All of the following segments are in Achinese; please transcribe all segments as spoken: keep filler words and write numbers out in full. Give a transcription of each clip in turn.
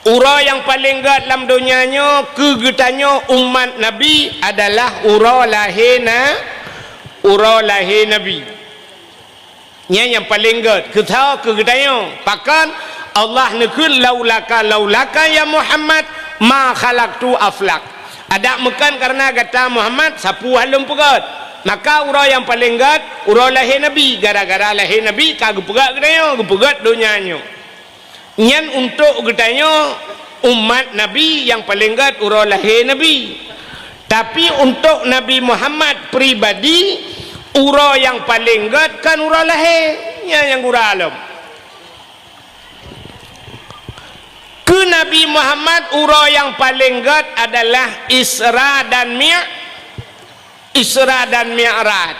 Uroe nyang paleng gét lam donya nyoe keu geutanyoe umat Nabi adalah uroe lahé na, uroe lahé Nabi. Nyan nyang paleng gét keu tho keu geutanyoe. Pakon? Allah neukheun, "Laulaka, laulaka ya Muhammad, ma khalaqtu aflak." Adak meukan kareuna gata Muhammad, sapeue hana lôn peugét. Maka uroe nyang paleng gét, uroe lahé Nabi. Gara-gara lahé Nabi ka geupeugét geutanyoe, geupeugét donya nyoe. Nyan untuk geutanyoe umat Nabi nyang paleng gét uroe lahé Nabi. Tapi untuk Nabi Muhammad pribadi, uroe nyang paleng gét kon uroe lahé. Nyan nyang gura lom. Keu Nabi Muhammad uroe nyang paleng gét adalah Isra dan Mi-, Isra dan Mi'raj.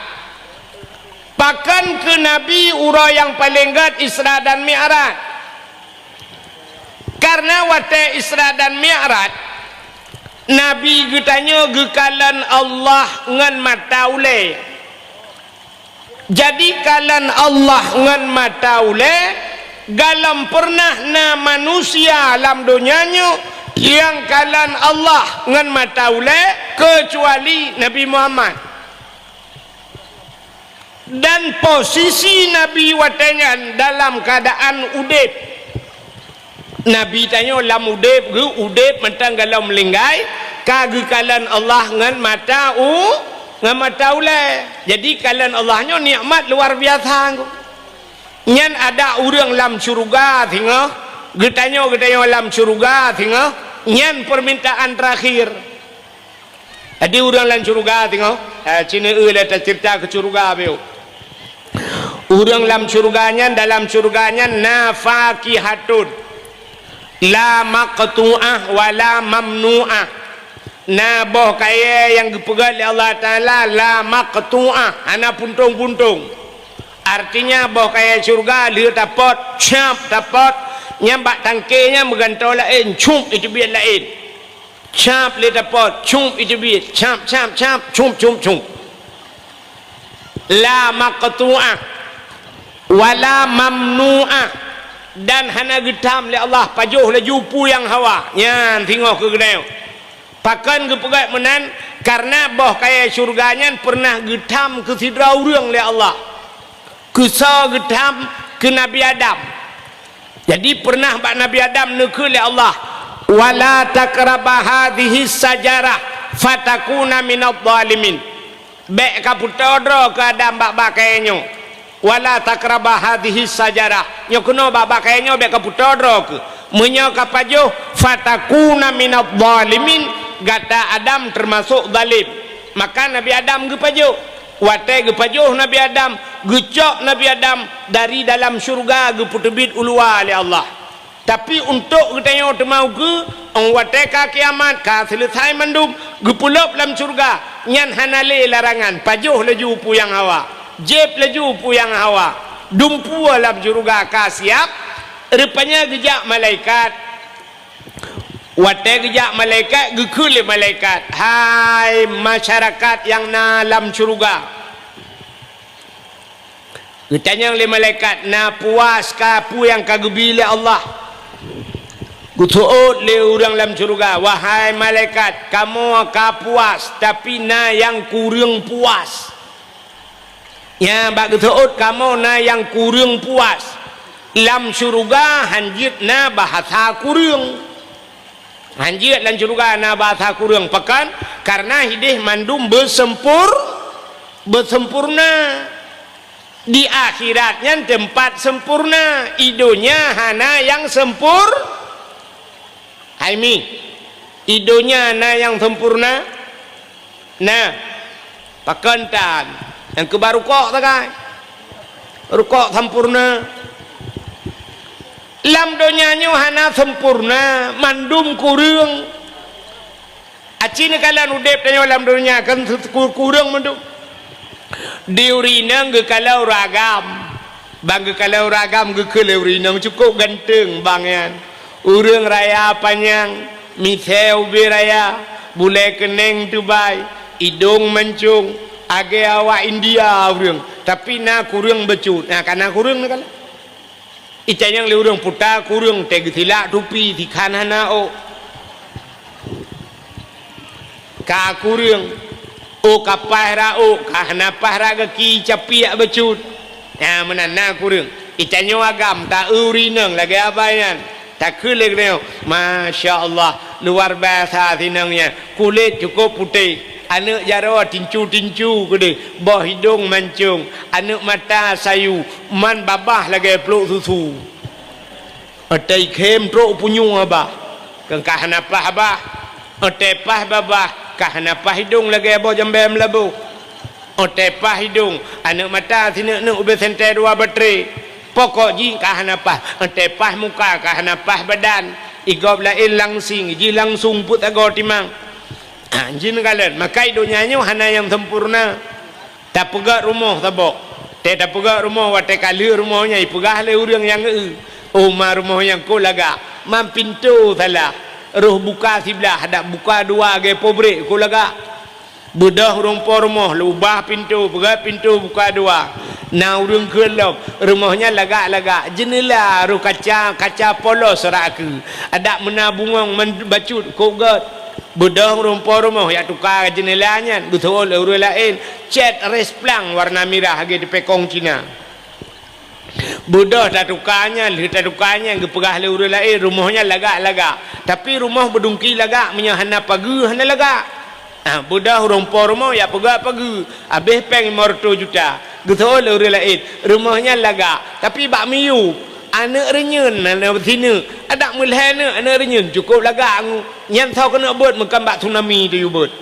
Pakon keu Nabi uroe nyang paleng gét Isra dan Mi'raj? Kareuna watée Isra dan Mi'raj, Nabi geutanyoe geukalon Allah ngon mata ulée. Jadi kalon Allah ngon mata ulée, galom peureunah na manusia lam donya nyoe nyang kalon Allah ngon mata ulée keucuali Nabi Muhammad. Dan posisi Nabi watée nyan dalam keuadaan udeb. Nabi tanyoe lam udeb geuh, udeb mantong galom meuninggai, ka geukalon Allah ngon mata u-, ngon mata ulée. Jadi kalon Allah nyoe nikmat luar biasa. Nyan adak ureuëng lam syeuruga singoh, geutanyoe, geutanyoe lam syeuruga singoh, nyan peumintaan teurakhir. Jadi ureuëng lam syeuruga singoh, eh, cine eu lé taceurita keu syeuruga biôh. Ureuëng lam syeuruga nyan, dalam syeuruga nyan na fakihatun, la maqtu'ah wa la mamnu'ah. Na boh kayée nyang geupeugét lé Allah Taala la maqtu'ah, hana puntông-puntông. Artinya boh kayée syeuruga lheueh tapot, cap tapot, nyan bak tangke nyan meugantoe laén, cup iteubiet laén. Cap lé tapot, cup iteubiet, cap, cap, cap, cup, cup, cup. La maqtu'ah, wa la mamnu'ah, dan hana geutham lé Allah, pajoh laju peue nyang hawa. Nyan singoh keu geutanyoe. Pakon geupeugét meunan? Kareuna boh kayée syeuruga nyan peureunah geutham keu sidroe ureuëng lé Allah. Keu soe geutham? Keu Nabi Adam. Jadi peureunah bak Nabi Adam neukheun lé Allah, "Wa la taqraba hadhihi syajarah fatakuna minadh dhalimin." Bék kapeutoe droe keu Adam bak-bak kayée nyoe. "Wa la taqraba hadhihi syajarah." Nyoe keunoe bak-bak kayée nyoe bék kapeutoe droe keu. Meunyoe kapajoh, "fatakuna minadh dhalimin," gata Adam teumasok zalim. Maka Nabi Adam geupajoh. Watée geupajoh Nabi Adam, geucok Nabi Adam dari dalam syeuruga geupeuteubiet u luwa lé Allah. Tapi untuk geutanyoe teuma ukeue, 'oh watée ka kiamat, ka seuleusai mandum, geupeulop lam syeuruga, nyan hana lé larangan, pajoh laju peue nyang hawa, jieb laju peue nyang hawa, dumpeue lam syeuruga ka siab, rupanya geujak malaikat. Watée geujak malaikat, geukheun lé malaikat, "Hai masyarakat nyang na lam syeuruga," geutanyong lé malaikat, "Na puas kah peue nyang ka geubi lé Allah?" Geuseuôt lé ureuëng lam syeuruga, "Wahai malaikat, kamoe ka puas, tapi na nyang kureueng puas." Nyan bak geuseuôt kamoe na nyang kureueng puas. Lam syeuruga hanjeuet na bahasa kureueng. Hanjeuet lam syeuruga na bahasa kureueng. Pakon? Kareuna hideh mandum beuseumpur-, beuseumpurna. Di akhirat nyan teumpat seumpurna. I donya hana nyang seumpur-, Hai Mi, i donya na nyang sempurna? Na. Pakon tan? Nyang keuba rukok sagai. Rukok sempurna. Lam donya nyoe hana sempurna, mandum kureueng. Aci neukalon udeb tanyoe lam donya kan kureueng mandum. Di ureueng inong geukalon ureueng agam. Bang geukalon ureueng agam geukheun lé ureueng inong cukôp ganteng bang nyan. Ureueng raya panyang, misée ubé raya, bulée keuneng teubai, idong mancong, lagée awak India ureueng, tapi na kureueng bacut. Na ka na kureueng neukalon. Itanyong lé ureuëng puta kureueng teuh geusilak tupi sikhan hana ôk. Ka kureueng, ôk ka paih ra ôk, ka hana paih ra gaki capiek bacut. Nyan meunan na kureueng. Itanyoe agam ta-eu uri inong lagée abai nyan. Takheun lé geutanyoe, "Masya Allah, luar biasa sinong nyan. Kulét cukôp putéh, aneuëk jaroe tincu-tincu keudeh, boh hidong mancong, aneuëk mata sayu, man babah lagée plôk susu." Watée ikhém trok punyueng babah, ka hana paih babah. Watée paih babah, ka hana paih hidong lagée boh jambée meulaboh. Watée paih hidong, aneuëk mata sineuk-neuk ubé sentée dua batré. Pokok jih ka hana paih. Watée paih muka, ka hana paih badan. Igob laén langsing, jih langsung peuet sagoe timang. Ha, jih neukalon. Maka i donya nyoe hana nyang sempurna. Tapeugét rumoh saboh. Tée tapeugét rumoh, watée ka lheueh rumoh nyan ipeugah lé ureuëng nyang eu, "Oh, ma rumoh nyan kok lagak? Man pintoe salah. Roh buka siblah, dak buka dua lagée pobrék, kok lagak?" Beudôh ureuëng po rumoh, ubah pintoe, peugét pintoe buka dua. Na ureuëng kheun lom, "Rumoh nyan lagak-lagak. Jeuneula roh kaca, kaca polos rak keu. Adak meuna bungöng men-, bacut, kok gét." Beudôh ureuëng po rumoh jak tuka jeuneula nyan, geuseuôt lé ureuëng laén, cét rès plang warna mirah lagée teupékong Cina. Beudôh tatuka nyan, lheueh tatuka nyan geupeugah lé ureuëng laén, "Rumoh nyan lagak-lagak. Tapi rumoh beudungki lagak, meunyoe hana pageue hana lagak." Ah, beudôh ureuëng po rumoh jak peugah pageue, habéh péng limong reutôh juta. Geuseuôt lé ureuëng laén, "Rumoh nyan lagak, tapi bak miyueb, aneuëk reunyeuen na, na sineuk, adak meulhée neuk aneuëk reunyeuen, cukôp lagak angu. Nyan soe keuneuk beuet, meukan bak tsunami tayue beuet."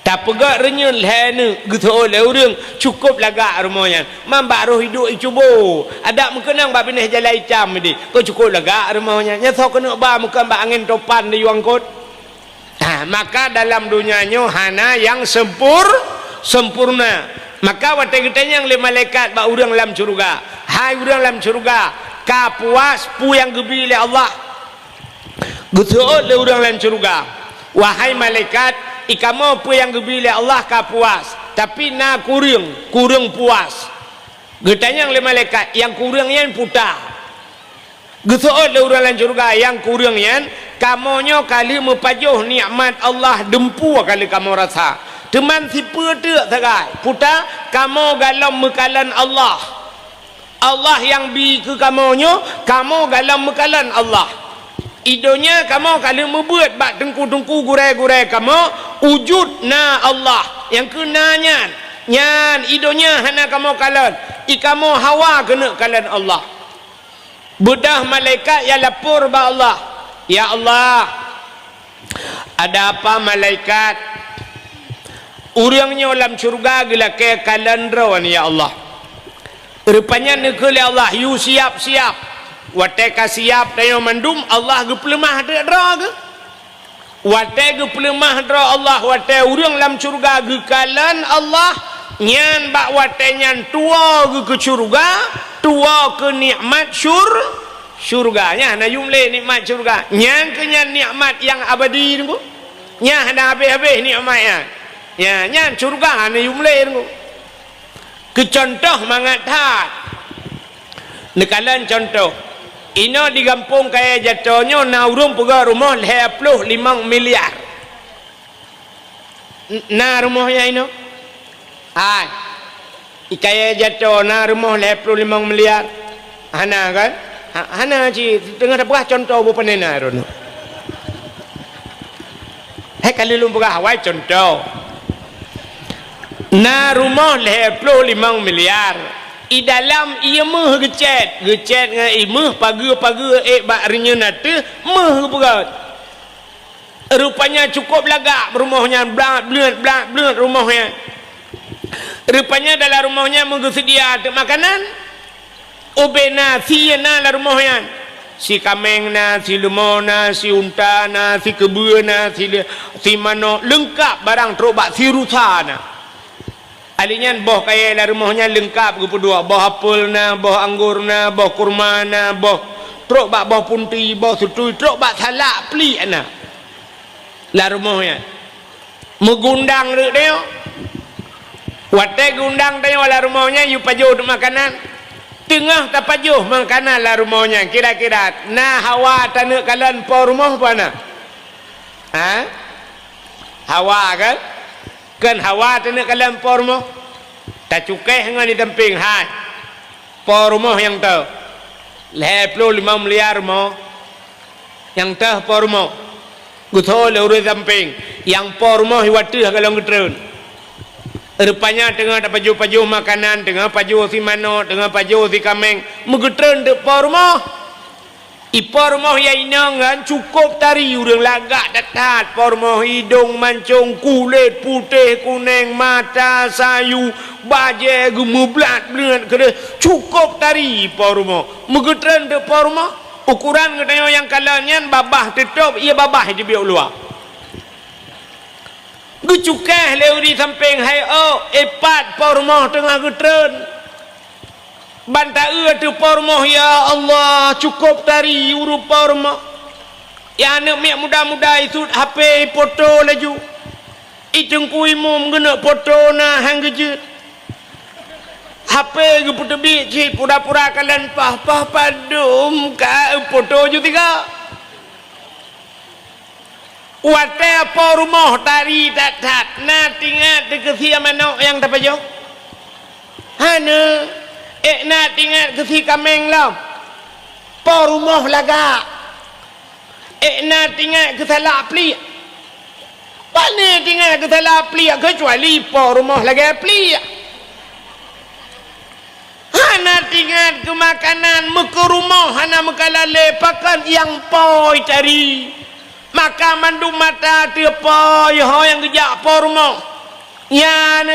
Tapeugét reunyeuen lhée neuk, geuseuôt lé ureuëng, "Cukôp lagak rumoh nyan. Man bak roh hiduek icubo. Adak meukeunong bak binéh jalan itam ideh. Kok cukôp lagak rumoh nyan. Nyan soe keuneuk ba, meukan bak angén topan tayue angkot." Ha, maka dalam donya nyoe hana nyang sempur-, sempurna. Maka watée geutanyong lé malaikat bak ureuëng lam syeuruga, "Hai ureuëng lam syeuruga, ka puas peue nyang geubri lé Allah?" Geuseuôt lé ureuëng lam syeuruga, "Wahai malaikat, i kamoe peue nyang geubri lé Allah ka puas, tapi na kureueng, kureueng puas." Geutanyong lé malaikat, "Nyang kureueng nyan peue?" Geuseuôt lé ureuëng lam syeuruga, "Nyang kureueng nyan, kamoe nyoe ka lheueh meupajoh nikmat Allah, dumpeue ka lheueh kamoe rasa. Teuma sipeue teuk sagai, peue, kamoe galom meukalon Allah." Allah nyang bi keu kamoe nyoe, kamoe galom meukalon Allah. I donya kamoe ka lheueh meubeuet bak teungku-teungku gurée-gurée kamoe, wujud na Allah, nyang keuh na nyan. Nyan i donya hana kamoe kalon, i kamoe hawa keuneuk kalon Allah. Beudôh malaikat nyang lapor bak Allah, "Ya Allah, ada apa malaikat? Ureuëng nyoe lam syeuruga geulakée kalon droe nyoe, ya Allah." Rupanya neukheun lé Allah, "Yue siap-siap." Watée ka siap tanyoe mandum, Allah geupeuleumah teuk droe geuh. Watée geupeuleumah droe Allah, watée ureuëng lam syeuruga geukalon Allah, nyan bak watée nyan tuwoe geuh keu syeuruga, tuwoe keu nikmat syur-, syeuruga. Nyan hana jumleh nikmat syeuruga. Nyan keuh nyan nikmat nyang abadi nyoe. Nyan hana habéh-habéh nikmat nyan. Nyan, nyan syeuruga hana jumleh nyoe. Keu cuntoh mangat that. Neukalon cuntoh. Inoe di gampông Kayée Jato nyoe na ureuëng peugét rumoh lhée ploh limong miliar. N-, na rumoh nyan inoe? Hai. I Kayée Jato na rumoh lhée ploh limong miliar? Hana kan? Ha, hana cit. Teungoh tapeugah cuntoh bupanena droeneuh. Hai ka lheueh lôn peugah awai cuntoh. Na rumoh lhée ploh limong miliar. I dalam ié méuh geucét, geucét ngon ié méuh pageue-pageue ék bak reunyeuen ateueh méuh geupeugét. Rupanya cukôp lagak rumoh nyan, blat-bleut, blat-bleut rumoh nyan. Rupanya dalam rumoh nyan meugeuseudia teuk makanan. Ubé na, sie na lam rumoh nyan. Si kaméng na, si leumô na, si unta na, si keubeue na, si le-, si manok, leungkab barang trok bak si rusa na. Ali nyan boh kayée lam rumoh nyan leungkab geupeuduek, boh apel na, boh anggor na, boh kurma na, boh trok bak boh punti, boh seutui, trok bak salak pliek na. Lam rumoh nyan. Meugundang rot tanyoe. Watée gundang tanyoe lam rumoh nyan, yue pajoh teuk makanan. Teungoh tapajoh makanan lam rumoh nyan, kira-kira na hawa taneuk kalon po rumoh peue na? Ha? Hawa kan? Kan hawa taneuk kalon po rumoh. Tacukéh ngon di sampéng, hai. Po rumoh nyang toh. Lhèe ploh limong miliar rumoh. Nyang toh po rumoh. Geutho lé ureueng sampéng, nyang po rumoh i watèe golom geutreun. Rupanya teungoh tapajoh-pajoh makanan, teungoh pajoh si manok, teungoh pajoh si kaméng, meugeutreun teuk po rumoh. I po rumoh nyang inong nyan cukôp tari ureueng, lagak that-that po rumoh, idông mancông, kulét putéh kunéng, mata sayu, bajèe geumeublat-blat keudéh, cukôp tari po rumoh. Meugeutreun teuk po rumoh. Ukoran geutanyoe nyang kalon nyan babah teutôp, ié babah teubiet u luwa. Geucukéh lé ureueng sampéng, hai ôk, i pat po rumoh teungoh geutreun. Ban taeu ateueh po rumoh, ya Allah, cukôp tari ureueng po rumoh. Ya aneuk miet muda-muda isut H P ipoto laju. I teungku imum geuneuk poto na han geujeuet. H P geupeuteubiet cit pura-pura kalon pah, pah padum ka poto ju tiga. Watèe po rumoh tari that-that, na teuingat teuh keusie manok nyang tapajoh? Hana. Ék na teuingat keusie kaméng lom? Po rumoh lagak. Ék na teuingat keu salak pliek? Pane teuingat keu salak pliek, keucuali po rumoh lagèe pliek. Hana teuingat keu makanan, meukeu rumoh hana meukalalé, pakon nyang po tari. Maka mandum mata teuh po, ho nyang geujak po rumoh. Nyan,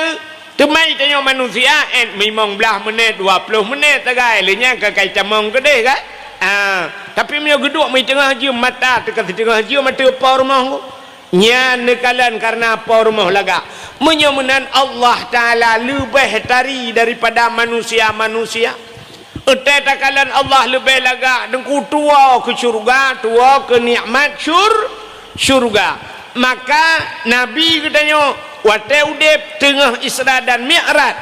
teuma tanyoe manusia, eh, limong blaih menit, dua ploh menit sagai, lé nyan ka kai tamong keudéh, kan? Ah, tapi meunyoe geuduek meuteungoh jeuem mata, teuka siteungoh jeuem ateueh po rumoh, nyan neukalon kareuna po rumoh lagak. Meunyoe meunan Allah Taala leubeh tari daripada manusia-manusia. Watèe takalon Allah leubeh lagak, Teungku, tuwoe keu syeuruga, tuwoe keu nikmat syur-, syeuruga. Maka Nabi geutanyoe watèe udép teungoh Isra dan Mi'raj,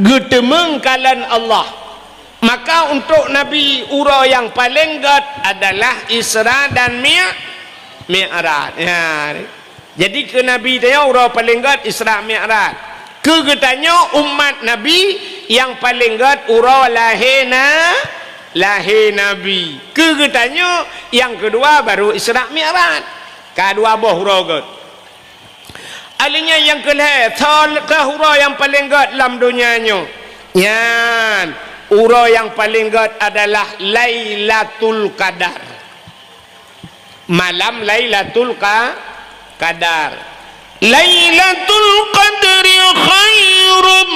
geuteumeung kalon Allah. Maka untuk Nabi uroe nyang paleng gèt adalah Isra dan Mi-, Mi'raj. Ya. Jadi keu Nabi tanyoe uroe paleng gèt Isra Mi'raj. Keu geutanyoe umat Nabi nyang paleng gèt uroe lahé na-, lahé Nabi. Keu geutanyoe nyang keudua baru Isra Mi'raj. Ka dua boh uroe gèt. Alheuh nyan nyang keulhèe, soe keuh uroe nyang paleng gèt lam donya nyoe? Nyan, uroe nyang paleng gèt adalah Lailatul Qadar. Malam Lailatul Qa-, Qadar. Lailatul Qadri khairum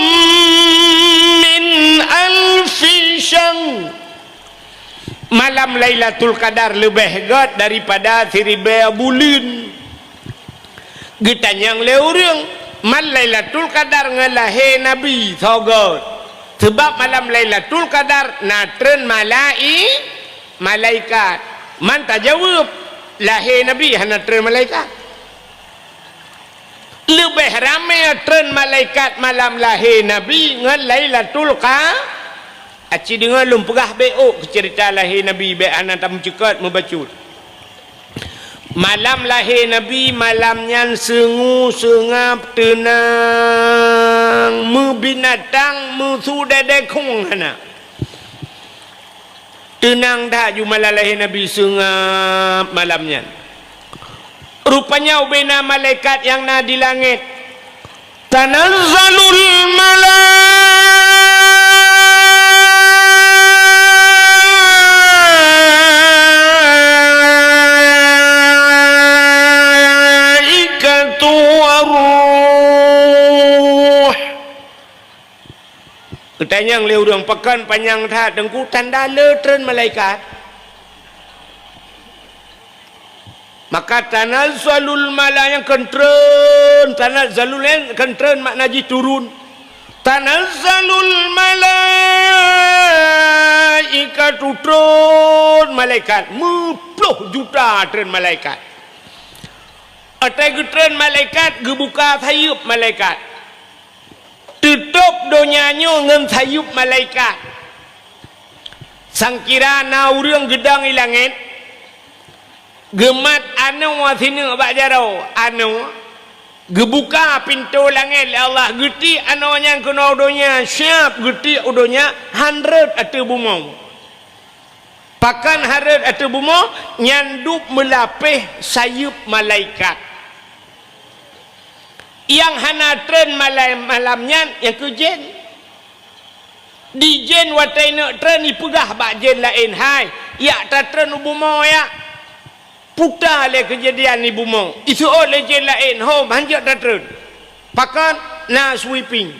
min alfi syahr. Malam Lailatul Qadar leubeh gèt daripada siribèe buleuen. Geutanyong lé ureueng, "Man Lailatul Qadar ngon lahé Nabi soe gèt?" Seubab malam Lailatul Qadar na treun malai-, malaikat. Man tajaweueb, lahé Nabi hana treun malaikat. Leubeh ramé treun malaikat malam lahé Nabi ngon Lailatul Qa-, aci deungoe lôn peugah bèk ôk keu ceurita lahé Nabi, bèk hana tameucukot meubacut. Malam lahé Nabi, malam nyan seungue seungab teunang, meubinatang, meusudèe-dèe khueng hana. Teunang that ju malam lahé Nabi, seungab malam nyan. Rupanya ubena malaikat nyang na di langét. Tanazzalul malaikatu war ruh. Geutanyong lé ureueng, "Pakon panyang that, Teungku?" "Tanda le treun malaikat." Maka tanazzalul mala-, nyang kheun treun, tanazzalul nyan kheun treun makna jih turun. Tanazzalul malaikatu, treun malaikat, meuploh juta treun malaikat. Watèe geutreun malaikat, geubuka sayeuep malaikat. Teutôp donya nyoe ngon sayeuep malaikat. Sangkira na ureuëng geudong i langét, geumat anoe sineuk bak jaroe, anoe geubuka pintoe langét lé Allah, geutiek anoe nyan keunoe u donya, siab geutiek u donya, han rhot ateueh bumoe. Pakon han rhot ateueh bumoe? Nyan dub meulapéh sayeuep malaikat. Nyang hana treun malai-, malam nyan, nyang keu jén. Di jén watée neuk treun ipeugah bak jén laén, "Hai, jak tatreun u bumoe jak." Puta lé keujadian di bumoe. Iseuôt lé jén laén, "Hom, hanjeuet tatreun." Pakon? Na sweeping.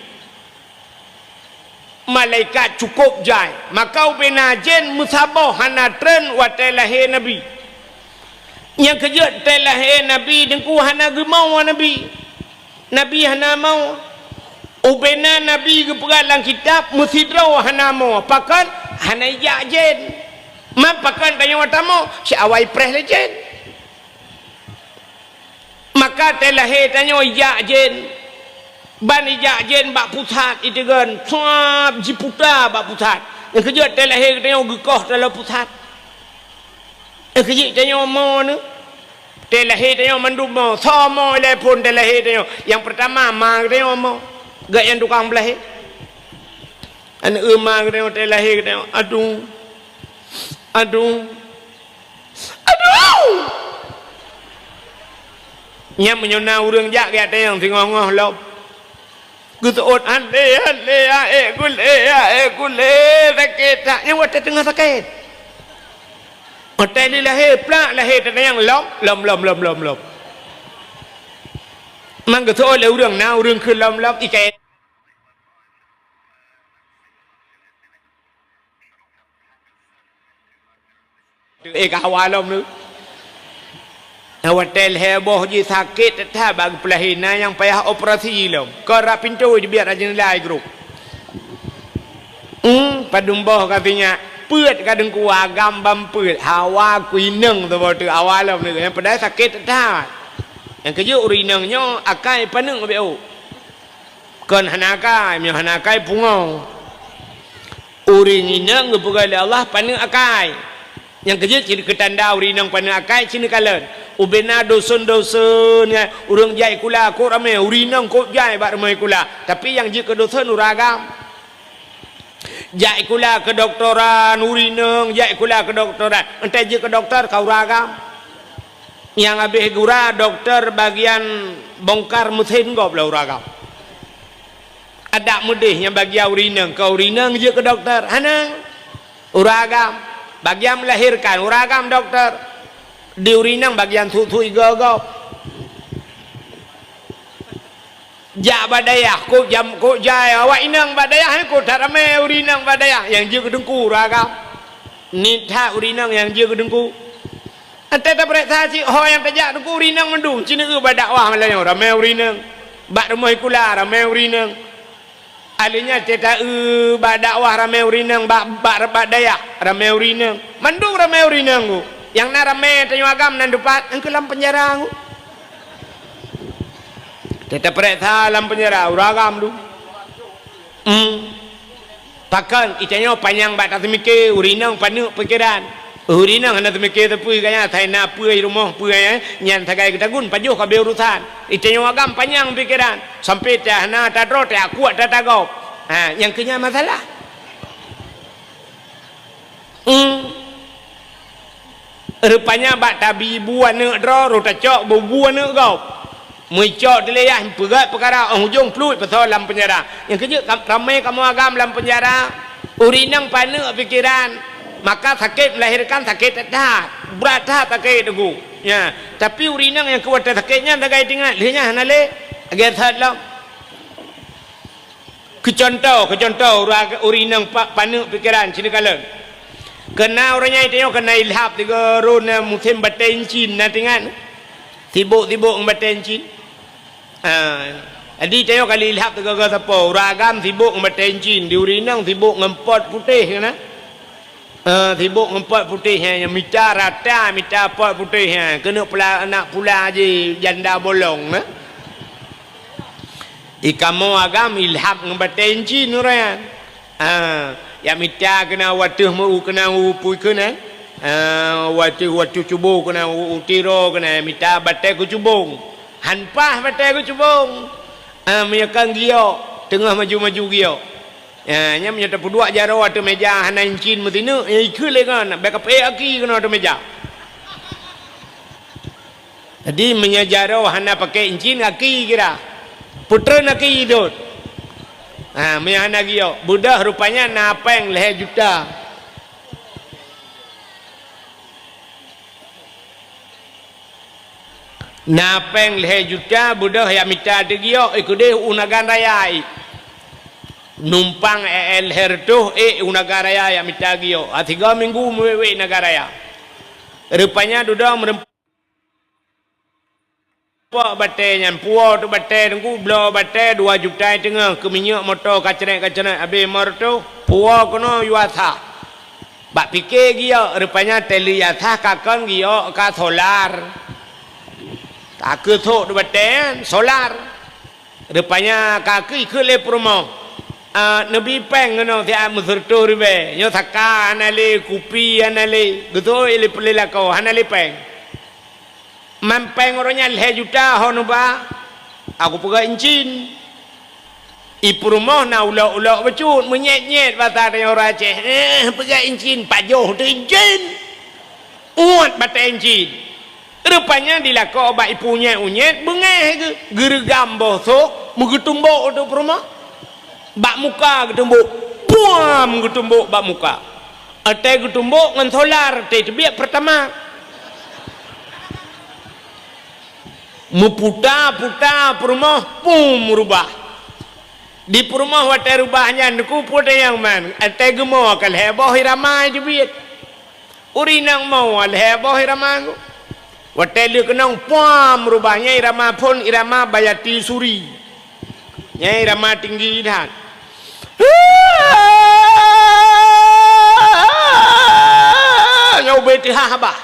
Malaikat cukôp jai. Maka ubena jén meusaboh hana treun watée lahé Nabi. Nyang keu jeuet watée lahé Nabi, Teungku, hana geumoe Nabi. Nabi hana moe. Ubena Nabi geupeugah lam kitab, meusidroe hana moe. Pakon? Hana ijak jén. Man pakon tanyoe tamoe? Siawai preh lé jén. Maka watée lahé tanyoe ijak jén. Ban ijak jén bak pusat iteugon, suab jiputa bak pusat. Nyang keu jeuet watée lahé geutanyoe geukoh taloe pusat. Nyang keu jeuet tanyoe moe nyoe. Watée lahé tanyoe mandum moe, soe moe ilée phon watée lahé tanyoe. Nyang peurtama ma geutanyoe moe. Geuh nyang tukang beulahé. Aneuk ma geutanyoe watée lahé geutanyoe, "Aduh. Aduh." Aduh! Nyan meunyoe na ureuëng jak geujak tanyong singoh-ngoh lom. Geuseuôt, "Aléh, aléh, aék gulé, aék gulé, sakét that." Nyan watée teungoh sakét. Watée lé lahé, plak lahé tatanyong lom, lom, lom, lom, lom, lom. Man geuseuôt lé ureuëng, na ureuëng kheun lom, lom, ikét. Eh, ka hawa lom tu. Watée lhée boh jih sakét that bak geupeulahé, na nyang payah operasi lom. Kon rab pintoe jibiet rab jeundela grup. Hmm, padum boh ka sinyak. Peuet ka deungku agam bam peuet. Hawa kuineng saboh teuk hawa lom tu. Nyang padahai sakét that. Nyang keu jeuet ureuëng inong nyoe akai paneuk beu. Kon hana akai, meunyoe hana akai pungoe. Ureuëng inong geupeugah lé Allah paneuk akai. Nyang keu jeuet cit keu tanda ureuëng inong paneuk akai cit neukalon. Ubena dosen-dosen nyan, ureuëng jai kula kok ramé, ureuëng inong kok jai bak rumoh kula. Tapi nyang jeuet keu dosen ureuëng agam. Jak sikula keudoktoran, ureuëng inong jak sikula keudoktoran. Enteuk jeuet keu dokto ka ureuëng agam. Nyang habéh gura dokto bagian bongkar meusén gob lé ureuëng agam. Adak meudeh nyang bagian ureuëng inong, ka ureuëng inong jeuet keu dokto. Hana. Ureuëng agam. Bagian melahirkan, ureuëng agam dokto. Di ureuëng inong bagian sut-sut igoe gob. Jak bak dayah, kok jam, kok jai awak inong bak dayah, eh, kok that ramé ureuëng inong bak dayah nyang jeuet keu teungku ureuëng agam. Nit that ureuëng inong nyang jeuet keu teungku. Enteuk tapareksa cit ho nyang tajak teungku ureuëng inong mandum, ci neueu bak dakwah malam nyoe ramé ureuëng inong. Bak rumoh sikula ramé ureuëng inong. Aleunya teuta eu bak dakwah ramé ureuëng inong, bak, bak, bak dayah ramé ureuëng inong. Mandum ramé ureuëng inong ku. Nyang na ramé tanyoe agam nan dupat, nyang keu lam peunjara ku. Teuta pareksa lam peunjara ureuëng agam tu. Hmm. Pakon, itanyoe panyang bak taseumiké, ureuëng inong paneuk pikeran. Ureuëng inong hana seumiké sapeue gaya, sai na peue rumoh peue gaya, nyan sagai geutagun pajoh ka beu urusan. Itanyoe agam panyang pikeran, sampai ta hana tadroe ta kuat ta tagob. Ha, nyang keu nyan masalah. Hmm. Rupanya bak tabi bu aneuk droe, roh tacok bu bu aneuk gob. Meucok teulayah peugét peukara óh ujong pluet pasoe lam peunjara. Nyang keu jeuet kam-, ramé kamoe agam lam peunjara. Ureuëng inong paneuk pikeran. Maka sakét melahirkan sakét that. Brat that sakét teungku. Ya, tapi ureuëng inong nyang keu watée sakét nyan sagai teuingat, lheueh nyan hana lé. Lagée that lom. Keu cuntoh, keu cuntoh, ureuëng, ureuëng inong pa-, paneuk pikeran, ci neukalon. Keu na ureuëng nyan itanyoe keu na ilhab tiga run, eh, musém batée incin, na teuingat? Sibok-sibok ngon batée incin. Ah, jadi itanyoe kali ilhab tiga-tiga sapo, ureuëng agam sibok ngon batée incin, di ureuëng inong sibok ngon pot putéh, kan, eh? Eh, sibok ngon pot putéh, eh, nyang mita rata, mita pot putéh, eh, keuneuk pula, nak pula jih janda bolong, eh. Di kamoe agam ilhab ngon batée incin ureuëng nyan. Ha, Jak mita keunan wateuh meu keunan u pui keunan. Ah, wateuh, wateuh cubo keunan u, u tiro keunan mita batée keu cubong. Han paih batée keu cubong. Ah, meunyoe kan giok, teungoh maju-maju giok. Ya, nyan meunyoe tapeuduek jaroe ateueh meja hana incin meusineuk, ya ikheun lé ngon, bék kapék aki keunoe ateueh meja. Jadi, meunyoe jaroe hana pakai incin, aki kira. Peutreun aki idot. Ha, meunyoe hana giok, beudôh rupanya na péng lhée juta. Na péng lhée juta, beudôh jak mita teugiok, eh, keudeh u Nagan Raya, eh. Numpang eh, eh, lhée reutôh, eh, u Nagan Raya jak mita giok. Ha, tiga minggu meuwék-wék Nagan Raya. Rupanya dudoe meureumpok batée nyan, puwoe teuk batée teungku, bloe batée dua juta teungoh, keu minyeuk moto kacrét-kacrét, abéh lima reutôh, puwoe keunoe yue sah. Bak pike giok, rupanya teuh lheueh yue sah ka kon giok ka solar. Ka keu sôk teuk batée nyan, solar. Rupanya ka keu ikheun lé peurumoh. Ah, neubi péng keunoe siat meusireutôh ribée. Nyoe saka hana lé, kupi hana lé, geusôi lé peulilako hana lé péng. Man péng uroe nyan lhée juta ho neuba, aku peugah incin. I peurumoh na ulok-ulok bacut, meunyét-nyét basa tanyoe ureuëng Aceh. Eh, peugah incin, pajoh teuh incin. Uet batée incin. Rupanya dilakoe bak ipunyét-unyét beungéh geu-, geureugam boh sôk, meugeutumbok u peurumoh. Bak muka geutumbok, puam geutumbok bak muka. Watée geutumbok ngon solar, watée teubiet peurtama. Meuputa-puta peurumoh, pum rubah. Di peurumoh watée rubah nyan, teungku peue nyang man, watée geumo ka lhée boh irama teubiet. Ureuëng inong mo lhée boh irama nggu. Watée lheueh keunong, puam rubah nyan irama phon irama Bayati Suri. Nyan irama tinggi that. Nyoe ubé teuhah bah.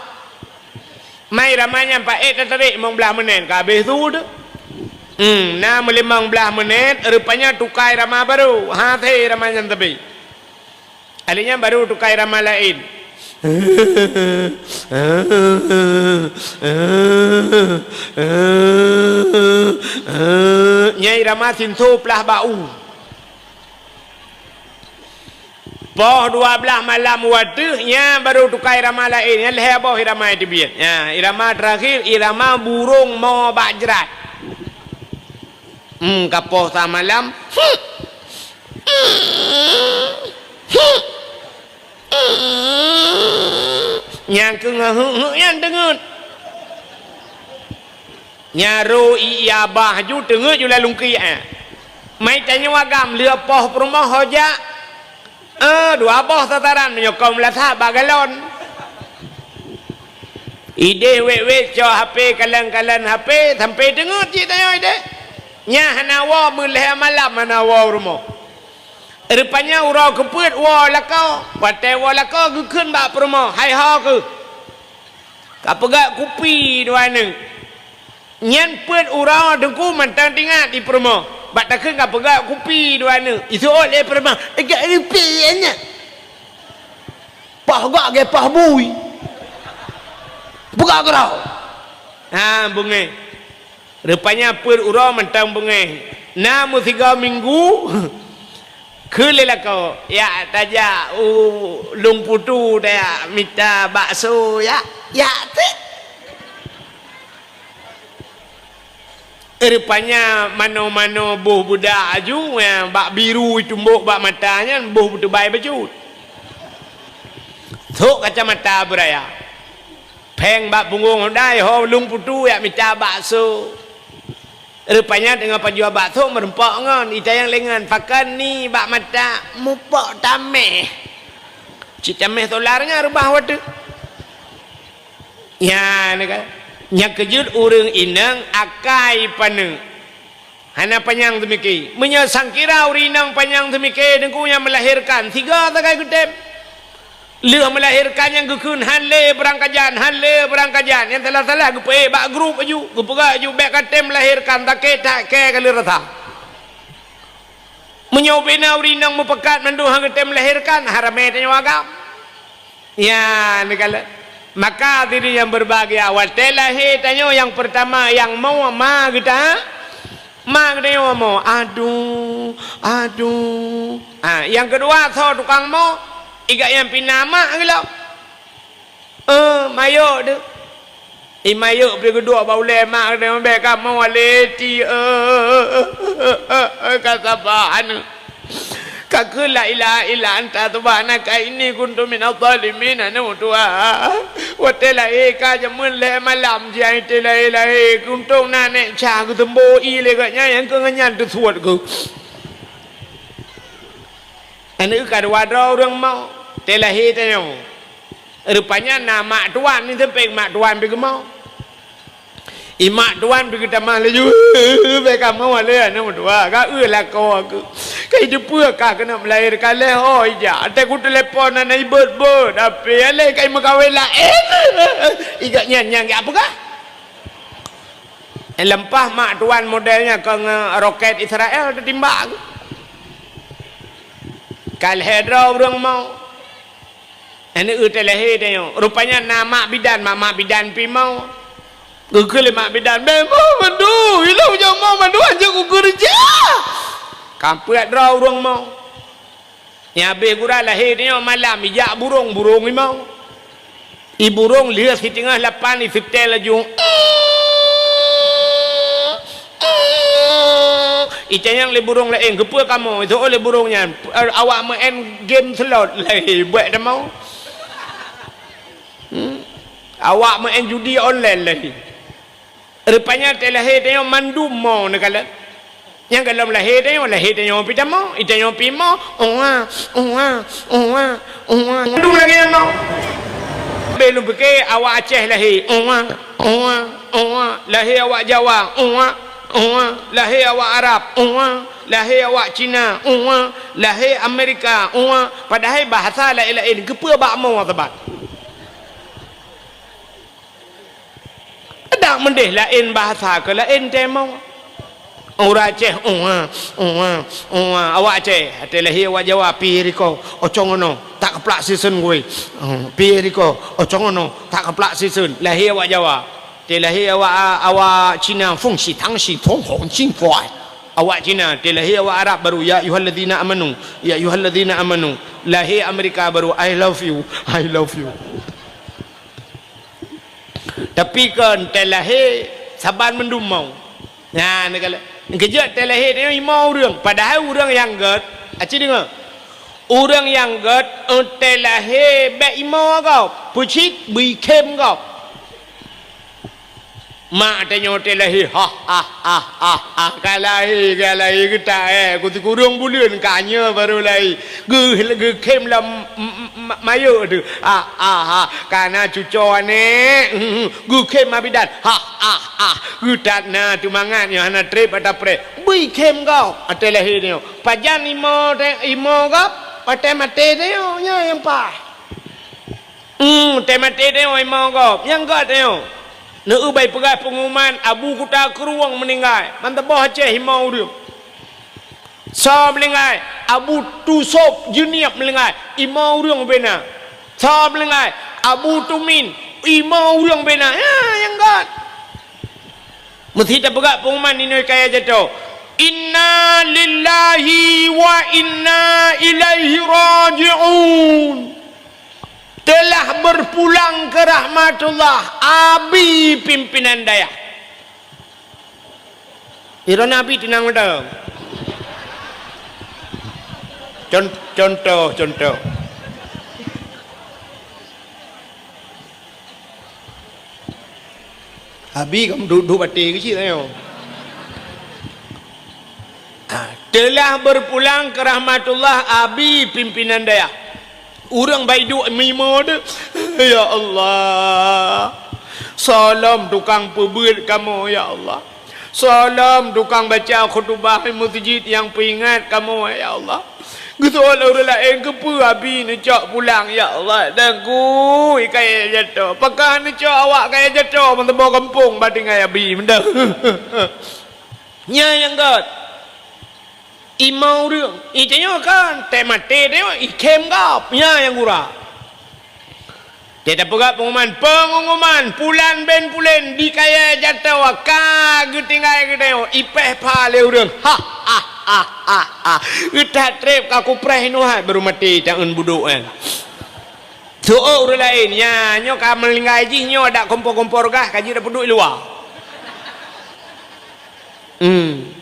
Mai irama nyan paék tatarék limong blaih menét ka habéh su teuh. Hmm, na meulimong blaih menét, rupanya tuka irama barô. Ha, thé irama nyan teubé. Alèh nyan barô tuka irama laén. Nyan irama sinso plah bak u. Poh dua blaih malam wateuh, nyan barô tuka irama laén, nyan lhée boh irama teubiet. Nyan, irama terakhir, irama burông mo bak jrat. Hmm, ka poh sa malam. Nyang keu ngeuheuk-heuk nyan deungon. Nyan ro i, i abah ju teungeut ju lalungki, eh. Mai tanyoe agam lheueh poh peurumoh ho jak. Eh, dua boh tataran meunyoe kaum lasah bak galon. Idéh wét-wét cok H P, kalon-kalon H P, sampai teungeut cit tanyoe idéh. Nyan hana woe, meulhée malam hana woe u rumoh. Rupanya uroe keupeuet woe lakoe. Watée woe lakoe geukheun bak peurumoh, "Hai ho keuh, ka peugöt kupi dua neuk." Nyan peuet uroe teungku mantong teuingat di peurumoh. Bak takheun ka peugöt kupi dua neuk. Iseuôt lé peurumoh, "Peugöt kupi aneuk." Poh gok geupoh bui. Peugah keudroe. Ha, beungéh. Rupanya peuet uroe mantong beungéh. Na meusigoe minggu, kheun lé lakoe, "Jak tajak u Lueng Putu tajak mita bakso, jak." Jak teuk. Rupanya mano-mano boh beudak aju, eh, bak biru itumbok bak mata nyan boh beuteubai bacut. Sok kacamata beuraya. Péng bak punggong hodai, ho Lueng Putu jak mita bakso. Rupanya teungoh pajoh bakso meureumpok ngon, itanyong lé ngon, "Pakon ni bak mata?" "Mupok tameh." Cit tameh solar nyan reubah watèe. Nyan kan. Nyang keujeuet ureueng inong akai paneuk. Hana panyang teumike. Meunyoe sangkira ureueng inong panyang teumike, teungku nyang meulahérkan, sigoe sagai geutem. Lheueh meulahérkan nyang geukheun, "Han lé beurangkajan, han lé beurangkajan." Nyang salah-salah geupeuék bak grup aju, geupeugah aju, "Bèk katem meulahérkan, sakét that kèe ka lheueh rasa." Meunyoe ubena ureueng inong meupakat mandum hana geutem melahirkan, ha ramé tanyoe agam. Ya, neukalon. Maka hadirin yang berbahagia, watée lahé tanyoe nyang peurtama nyang mo ma geuta, ma geutanyoe mo. Aduh, aduh. Ha, nyang keudua soe tukang mo, igat nyang pih na mak geuh lom. Eh, mayok deuh. I mayok pih geuduek bak ulée mak geutanyoe, bèk kamoe lé ti, eh, ka saban. Ka kheun la ilaha illa anta subhanaka inni kuntu minadh dhalimin, aneuk tuha. Watée lahé ka jameun lhée malam, jih ai teu lahé-lahé, untông na nèk ca geuseumbô ié lé gobnyan, nyang keu ngon nyan teusuet geuh. Aneuk ka dua droe ureueng mo, teu lahé tanyoe. Rupanya na mak tuan ni, sampai mak tuan pih geumo. I mak tuan pih geutamah laju, bèk kamoe lé aneuk dua, ka eu lakoe aku. Ka i teupeue ka keuneuk meulahé ka lhée ho ijak. Até ku telepon aneuk i beuet-beuet, tapi alai ka i meukawen laén. Igat nyan nyang jak peugah. Leumpah mak tuan model nyan keu ngon roket Israel teutimbak. Ka lhée droe ureueng mo. Aneuk eu teu lahé tanyoe. Rupanya na mak bidan, mak-mak bidan pih mo. Geukheun lé mak bidan, "Bèk mo mandum, ilôn nyang mo mandum hanjeuet kukeureuja." Ka peuet droe ureueng mo. Nyang habéh gura lahé tanyoe malam, ijak burông, burông i mo. I burông lheueh siteungoh lapan iseutée laju. Itanyong lé burông laén, "Keupeue kamoe?" Iseuôt lé burông nyan, "Awak meu'en game slot." Lahé, buet tamong. Hmm. "Awak meu'en judi online." Lahé. Rupanya teu lahé tanyoe mandum mo neukalon. Nyang gohlom lahé tanyoe, lahé tanyoe pih tamong, i tanyoe pih mo, uwa, uwa, uwa, uwa. Mandum lagèe nyan mo. Bèk lôn pike awak Aceh lahé, uwa, uwa, uwa. Lahé awak Jawa, uwa, uwa. Lahé awak Arab, uwa. Lahé awak Cina, uwa. Lahé Amerika, uwa. Padahai bahasa laén-laén, keupeue bak mo saban? Dak meudeh laén bahasa keu laén teumo. Ureueng Aceh, uwa, uwa, uwa. Awak Aceh, teu lahé awak Jawa, pih riko, ocong ono, tak keuplak siseun gui. Hmm, pih riko, ocong ono, tak keuplak siseun. Lahé awak Jawa. Teu lahé awak, awak Cina, fung shi tang shi fung hong cing kuai. Awak Cina, teu lahé awak Arab baru, ya ayyuhalladzina amanu, ya ayyuhalladzina amanu. Lahé Amerika baru, I love you, I love you. Tapi kon teu lahé saban mandum mo. Nyan, keujeuet teu lahé tanyoe imo ureueng, padahai ureueng nyang gèt, aci deungö. Ureueng nyang gèt, eh, teu lahé bèk imo gob, peucit bri khém gob. Mak tanyoe teu lahé, ha, ha, ha, ha, ha, ka lahé, ka lahé geutak, eh, ku sikureueng buleuen ka nyoe baru lahé. Geu-, geukhém lam m-, m-, m-, mayok teuh. Ah, ah, ah. Ka na cuco aneuk. Geukhém abidan. Ah, ah, ah. Geutat na teumangat nyoe hana trép ata pré. Bri khém gob. Watèe lahé nyoe. Pajan imo te-, imo gob. Watèe maté nyoe, nyoe nyang paih. Hmm, watèe maté nyoe imo gob. Nyang gob nyoe. Neueu bai peugah peungumuman Abu Kuta Krueng meuninggai. Ban teuboh Aceh imo ureueng. Soe meuninggai? Abu Tusop Jeunieb meuninggai, imo ureueng ubena. Soe meuninggai? Abu Tumin, imo ureueng ubena. Ya, nyang gèt. Meusti tapeugah peungumuman inoe kaya jatoe. Inna lillahi wa inna ilaihi raji'un. Telah berpulang ke rahmatullah Abi pimpinan dayah. Droeneuh Abi teunang mantong. Con-, contoh, contoh. Abi kamoe duek-duek batèe keuh cit nyoe. Ah, telah berpulang ke rahmatullah Abi pimpinan dayah. Ureueng bai duek meuimo deuh. Ya Allah. Soe lom tukang peubeuet kamoe, ya Allah. Soe lom tukang baca khutubah meuseujid nyang peuingat kamoe, ya Allah. Geuseuôt lé ureueng laén, keupeue Abi neucok pulang, ya Allah. Dan kui kaya jatoe. Pakon neucok awak kaya jatoe meuteumé gampông bak tinggai Abi meunan. Nyan nyang gèt. Imoe ureuëng, i tanyoe kan, teuh maté tanyoe, ikhém gob, nyan nyang gura. Teuh tapeugah peunguman, peunguman, pulan bin pulan di kayée jaroe ka geutinggai geutanyoe, ipéh pha lé ureuëng. Ha, ha, ha, ha, ha. Geutat treb ka kupreh nuhat baru maté taeun budok nyan. Soe ureuëng laén, nyan nyoe ka meuninggai jih nyoe dak kompor-kompor gah ka jeuet tapeuduek luwa. Hmm.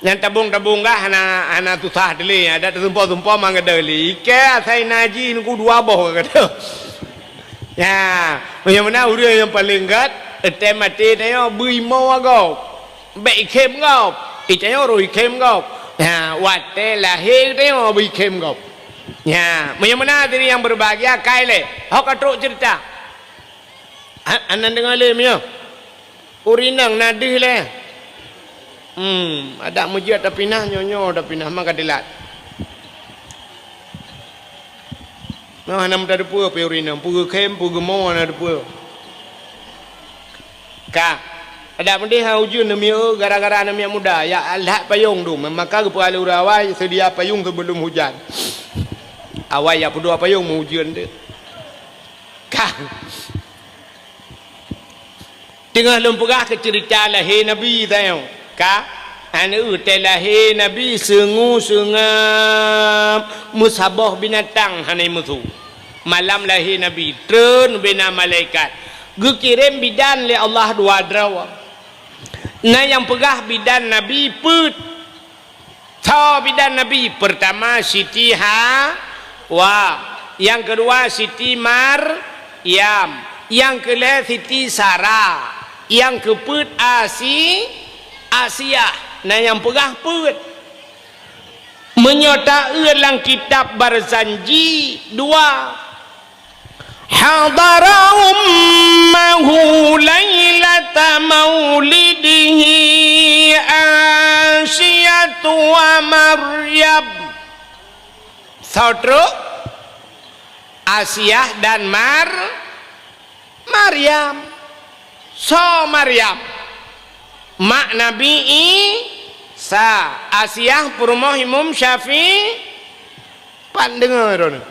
Nyang tabong-tabong gah hana, hana susah teulé, adak teusumpah-sumpah mangat deuh lé. Ikée asai naji nuku dua boh kata. Ya, meunyoe meunan ureuëng nyang paleng gét, teuh maté tanyoe beu imoe gob. Bék ikhém gob. I tanyoe roh ikhém gob. Ya, watée lahé tanyoe beu ikhém gob. Ya, meunyoe meunan hadirin yang berbahagia, kai lé. Hok ka trok ceurita. Ha, anan deungoe lé meunyoe. Ureuëng inong na deuh lé. Hmm, adak meujeuet tapinah nyoe-nyoe tapinah maka dilat. Nyoe hana meuteupeue pih ureuëng inong, peue geukhém, peue geumoe hana teupeue. Ka, adak meudeh ha ujeuen neumiyeu gara-gara neumiyeu muda, ya alhat payong dum, maka geupeualui awai seudia payong sebelum hujan. Awai ya peuduek payong meu ujeuen teuh. Ka. Teungoh lôn peugah keu ceurita lahé Nabi tanyoe, ka? Aneuk teuh lahé Nabi seungue-seungab meusaboh binatang hana meusu. Malam lahé Nabi, treun bina malaikat. Geukirém bidan lé Allah dua droe. Na nyang peugah bidan Nabi peuet. Tho bidan Nabi, peurtama Siti Hawa, nyang keudua Siti Maryam, nyang keulhée Siti Sara, nyang keupeuet Asi-, Asiah, na nyang peugah peuet. Meunyoe taeu lam kitab Barzanji dua, Hadara ummahu lailata maulidihi Asiyatu wa Maryam. Soe trok? Asiah dan Mar-, Maryam. Soe Maryam? Mak Nabi Isa. Asiah peurumoh Imam Syafi'i. Pat deungoe droeneuh?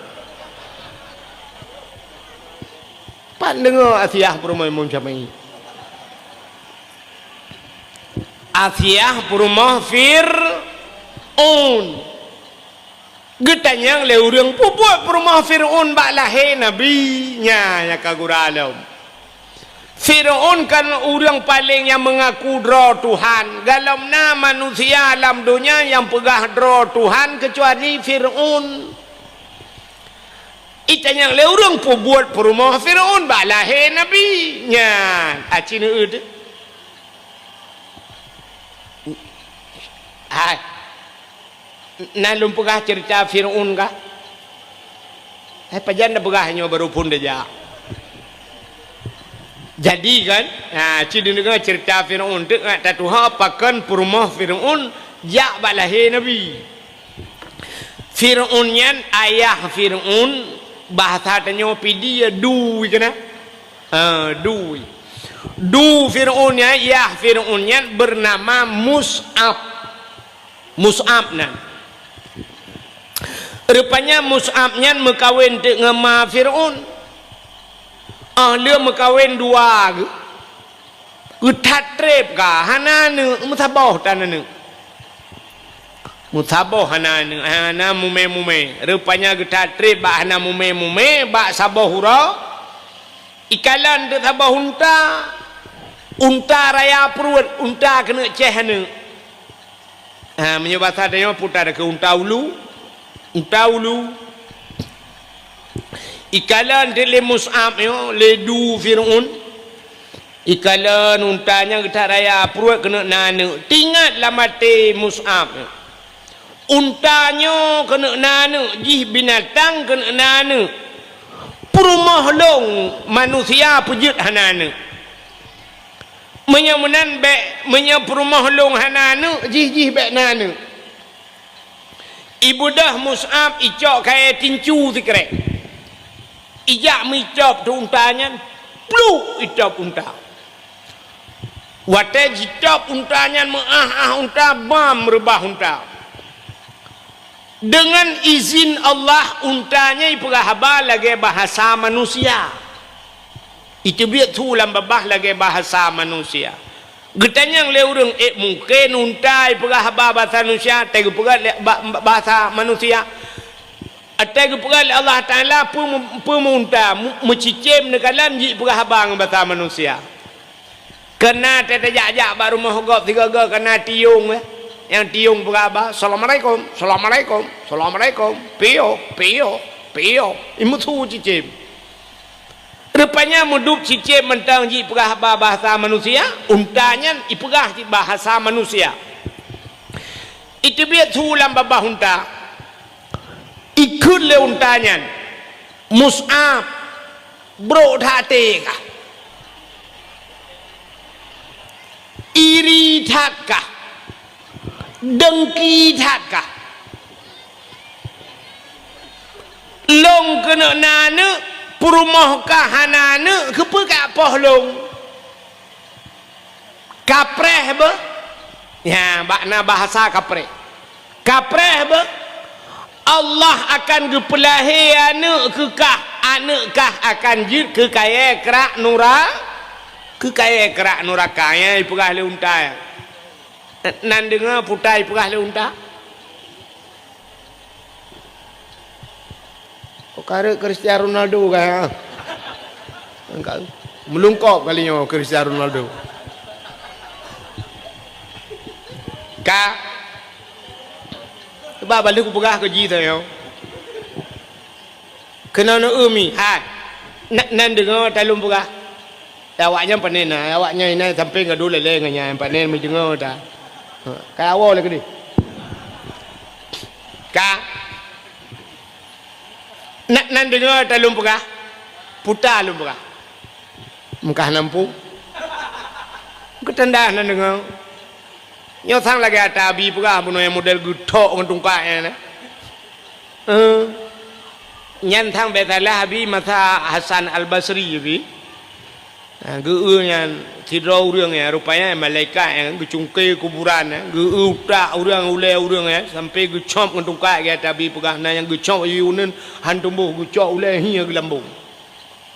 Pat deungoe Asiah peurumoh Imam Syafi'i? Asiah peurumoh Fir'aun. Geutanyong lé ureuëng, "Peue buet peurumoh Fir'aun bak lahé Nabi?" Nyan nyang ka gura lom. Fir'aun kan ureuëng paleng nyang meungaku droe Tuhan. Galom na manusia lam donya nyang peugah droe Tuhan keucuali Fir'aun. Itanyong lé ureuëng, "Peue buet peurumoh Fir'aun bak lahé Nabi?" Nyan, aci neueu teuh. Hai. Na lôn peugah ceurita Fir'aun kah? Hai, pajan na peugah nyoe baru phon tajak. Jadi kan, ha, ci deungoe ceurita Fir'aun teuk ngat tatuha pakon peurumoh Fir'aun jak bak lahé Nabi. Fir'aun nyan ayah Fir'aun, bahasa tanyoe pidi ya du keunan. Ha, du. Du Fir'aun nyan, yah Fir'aun nyan bernama Mus'ab. Mus'ab nan. Rupanya Mus'ab nyan meukawen teuk ngon ma Fir'aun. Ah, lheueh meukawen dua geuh. Geuthat treb ka, hana aneuk, meusaboh tan aneuk. Meusaboh hana aneuk, hana mumé-mumé. Rupanya geuthat treb bak hana mumé-mumé, bak saboh uroe. Ikalon teuk saboh unta. Unta raya pruet, unta keuneuk céh aneuk. Ha, meunyoe basa tanyoe putar keu unta ulu. Unta ulu. Ikalon teuk lé Mus'ab nyoe, lé du Fir'aun. Ikalon unta nyang geuthat raya pruet keuneuk na aneuk. Teuingat lam até Mus'ab nyoe. Unta nyoe keuneuk na aneuk, jih binatang keuneuk na aneuk. Peurumoh lôn manusia peue jeuet hana aneuk. Meunyoe meunan bék, meunyoe peurumoh lôn hana aneuk, jih-jih bék na aneuk. Ibeudôh Mus'ab icok kayée tincu sikrek. Ijak meuicop teuk unta nyan, pluk icop unta. Watée jicop unta nyan meuáh-áh unta, bam reubah unta. Deungon izin Allah, unta nyan ipeugah haba lagée bahasa manusia. Iteubiet su lam babah lagée bahasa manusia. Geutanyong lé ureuëng, "Eh, mungken unta ipeugah haba bahasa manusia, watée geupeugah lé ba-, bahasa manusia?" Watée geupeugah lé Allah Taala, peue, peue unta mu-, meucicém neukalon jih ipeugah haba ngon bahasa manusia. Keunan tajak-jak bak rumoh gob sigoe-goe keunan tiong, eh. Nyang tiong peugah haba, "Assalamualaikum, assalamualaikum, assalamualaikum." Piôh, piôh, piôh. Imeusu cicém. Rupanya meudup cicém mantong jih ipeugah haba bahasa manusia, unta nyan ipeugah cit bahasa manusia. Iteubiet su lam babah unta. Ikheun lé unta nyan, "Mus'ab, brok that até kah? Iri that kah? Dengki that kah? Lôn keuneuk na aneuëk, peurumoh kah hana aneuëk, keupeue kapoh lôn?" Kapreh beuh? Nyan, bak na bahasa kapreh. Kapreh beuh? Allah akan geupeulahé aneuëk keu kah, aneuëk kah akan jeuet keu kayée krak nura-, keu kayée krak nuraka. Nyan ipeugah lé unta. Nan deungoe peue ipeugah lé unta? Oh, ka rhot Cristiano Ronaldo ka, ha? Meulungkop kali nyoe Cristiano Ronaldo. Ka. Cuba balik kupeugah keu jih tanyoe. Keunoe neu-eu mi, hai. Na-, nan deungoe talôn peugah. Awaknyan panen na, awaknyan inan sampoe gadôh lé-lé ngon nyan, panen meudeungoe ta. Ha, ka awoe lé keudeh. Ka. Na-, nan deungoe talôn peugah. Puta lôn peugah. Meukah nampung. Geutanda nan deungoe. Nyoe sang lagée ata Abi peugah bunoe nyang model geuthok ngon tungkat nyan, eh. Eh, nyan sang bék salah Abi masa Hasan Al-Basri Abi. Ha, geu-eu nyan sidroe ureuëng nyan, rupanya malaikat nyan geucungke kuburan nyan, geu-eu utak ureuëng, ulée ureuëng nyan, sampoe geucop ngon tungkat lagée ata Abi peugah, na nyang geucop yue uneun han tumboh, geucop ulée hi geulambong.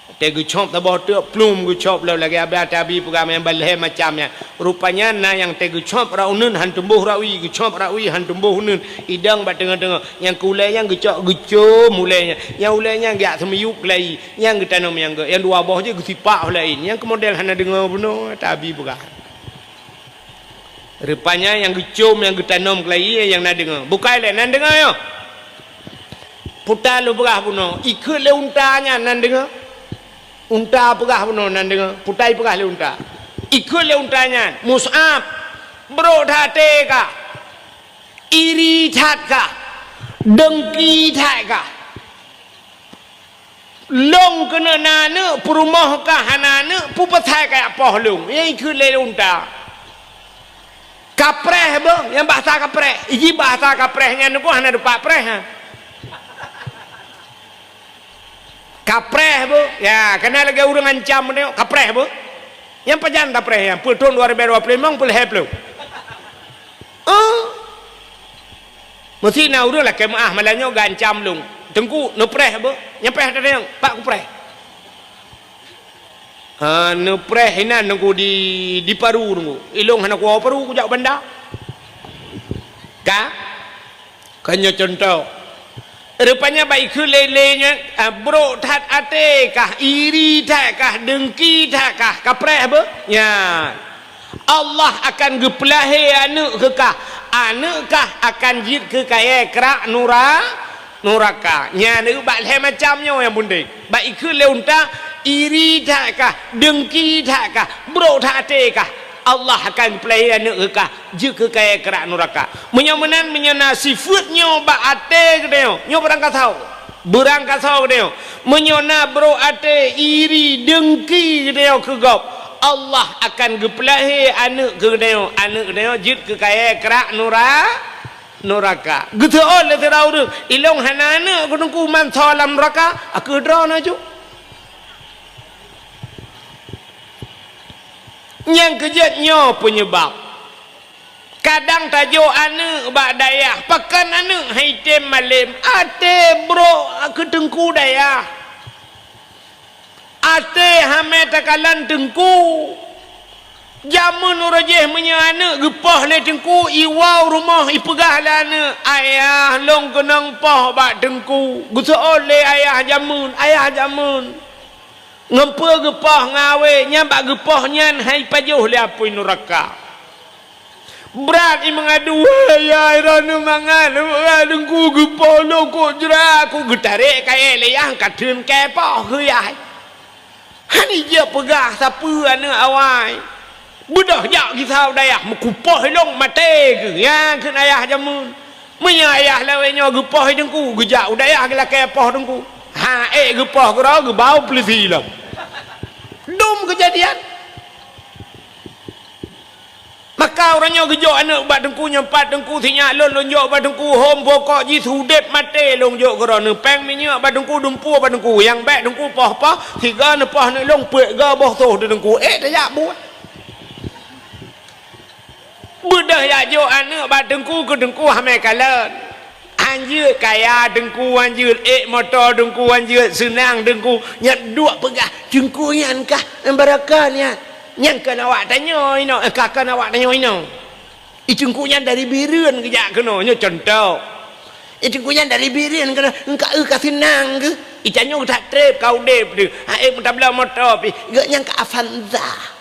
Watée geucop saboh teuk pluem geucop lom lagée abah tabi peugah nyan ban lhée macam nyan. Rupanya na nyang watée geucop rot uneun han tumboh rot wie, geucop rot wie han tumboh uneun, idong bak teungoh-teungoh. Nyang keu ulée nyan geucok geucom ulée nyan. Nyang ulée nyan geujak seumiyueb keulayi, nyang geutanom nyang geu-, nyang dua boh jih geusipak ulée laén. Nyang keu model hana deungoe bunoe tabi peugah. Rupanya nyang geucom, nyang geutanom keulayi nyang na deungoe. Bukai lé nan deungoe nyoe. Puta lôn peugah bunoe, ikheun lé unta nyan nan deungoe. Unta peugah bunoe nan deungoe, puta ipeugah lé unta. Ikheun lé unta nyan, "Mus'ab, brok that até kah? Iri that kah? Dengki that kah? Lôn keuneuk na aneuëk, peurumoh kah hana aneuëk, peue pasai kajak poh lôn?" Nyang ikheun lé unta. "Kapreh beuh, nyang bahasa kapreh." Iji bahasa kapreh nyan nyoe hana teumpat preh, ha. "Kapreh beuh." Ya, kana lagée ureuëng ancam nyoe, "Kapreh beuh." Nyang pajan tapreh nyan, peue thon dua ribée dua ploh limong, peue lhée ploh. Oh. Meusti na ureuëng lakée meuáh malam nyoe geuancam lôn, "Teungku, neupreh beuh." Nyang preh teudeung, "Pat kupreh?" "Ha, neupreh inan Teungku di, di Paru Teungku. Ilôn hana kuwoe Paru, kujak banda." Ka? Ka nyoe cuntoh. Rupanya bak ikheun lé-lé nyan, ah, brok that até kah, iri that kah, dengki that kah, kapreh beuh? Nyan. Allah akan geupeulahé aneuëk keu kah, aneuëk kah akan jeuet keu kayée krak nura-, nuraka. Nyan bak lhée macam nyoe nyang peunteng. Bak ikheun lé unta, iri that kah, dengki that kah, brok that até kah, Allah akan geupeulahé aneuëk keu kah jeuet keu kayée krak nuraka. Meunyoe meunan, meunyoe na sifeuet nyoe bak até geutanyoe, nyoe beurangkasoe. Beurangkasoe geutanyoe. Meunyoe na brok até, iri, dengki geutanyoe keu gob, Allah akan geupeulahé aneuëk keu geutanyoe, aneuëk geutanyoe jeuet keu kayée krak nura-, nuraka. Geuseuôt lé sidroe ureuëng, "Ilôn hana aneuëk keuneuk kuman soe lam nuraka, akeuh droeneuh aju." Nyang keujeuet nyoe peunyeubab. Kadang tajok aneuëk bak dayah, pakon aneuëk hai tem malem, até brok keu teungku dayah. Até hamé takalon teungku. Jameun uroe jéh meunyoe aneuëk geupoh lé teungku, iwoe u rumoh ipeugah lé aneuëk, "Ayah, lôn keunong poh bak teungku." Geuseuôt lé ayah jameun, ayah jameun. Ngon peue geupoh ngon awé, nyan bak geupoh nyan hai pajoh lé apui nuraka. Brat i meungadu, "Wah, yai, droeneueh mangat, teungku geupoh lôn kok jrat, kok geutarek kayée lé yah ka theun kée poh keu yai." Hana jeuet peugah sapeue aneuëk awai. Beudôh jak gisa u dayah, meukupoh ilong maté keuh, nyan kheun ayah jameun. Meunyoe ayah lawét nyoe geupoh i teungku, geujak u dayah geulakée poh teungku. Ha, ék geupoh keudroe geubau peulisi lom. Dum keujadian. Maka uroe nyoe geujok aneuëk bak teungku, nyoe pat teungku, sinyak lôn, lôn jok bak teungku, hom bokok jih seudeb maté lôn jok keudroe, neupéng minyeuk bak teungku, dumpeue bak teungku, nyang bék teungku poh-poh, sigoe neupoh aneuëk lôn, peuet goe boh soh di teungku, ék tajak buet. Beudôh jak jok aneuëk bak teungku, keu teungku hamé kalon. Hanjeuet kaya teungku, hanjeuet ék moto teungku, hanjeuet seunang teungku, nyan duek peugah, "Teungku nyan kah, barokon nyan." Nyan kon awak tanyoe inoe, eh, ka kon awak tanyoe inoe. I teungku nyan dari Bireuen geujak keunoe, nyoe cuntoh. I teungku nyan dari Bireuen keunoe, engka eu ka seunang keuh. I tanyoe that treb ka udeb teuh. Ha, ék meutabloe moto pih, geuh nyan ka Avanza.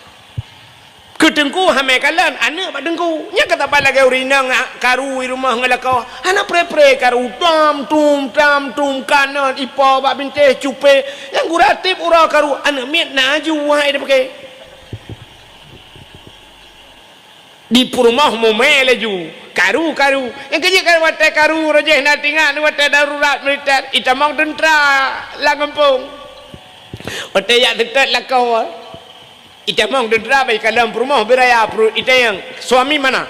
Keu teungku hamé kalon aneuëk bak teungku. Nyan ka saban lagée ureuëng inong karu i rumoh ngon lakoe. Hana pré-pré karu, tam tum, tam tum, kanon, ipo bak bintéh, cupé. Nyang gura tieb uroe karu, aneuëk miet na aju hai dipaké. Di peurumoh mumé laju, karu-karu. Nyang keujeuet kan watée karu, roh jih na tingat, watée darurat militer, itamong teuntra lam gampông. Watée jak seutôt lakoe. Itamong teuntra bak ikalon peurumoh beuraya pru-, itanyong, "Suami mana?"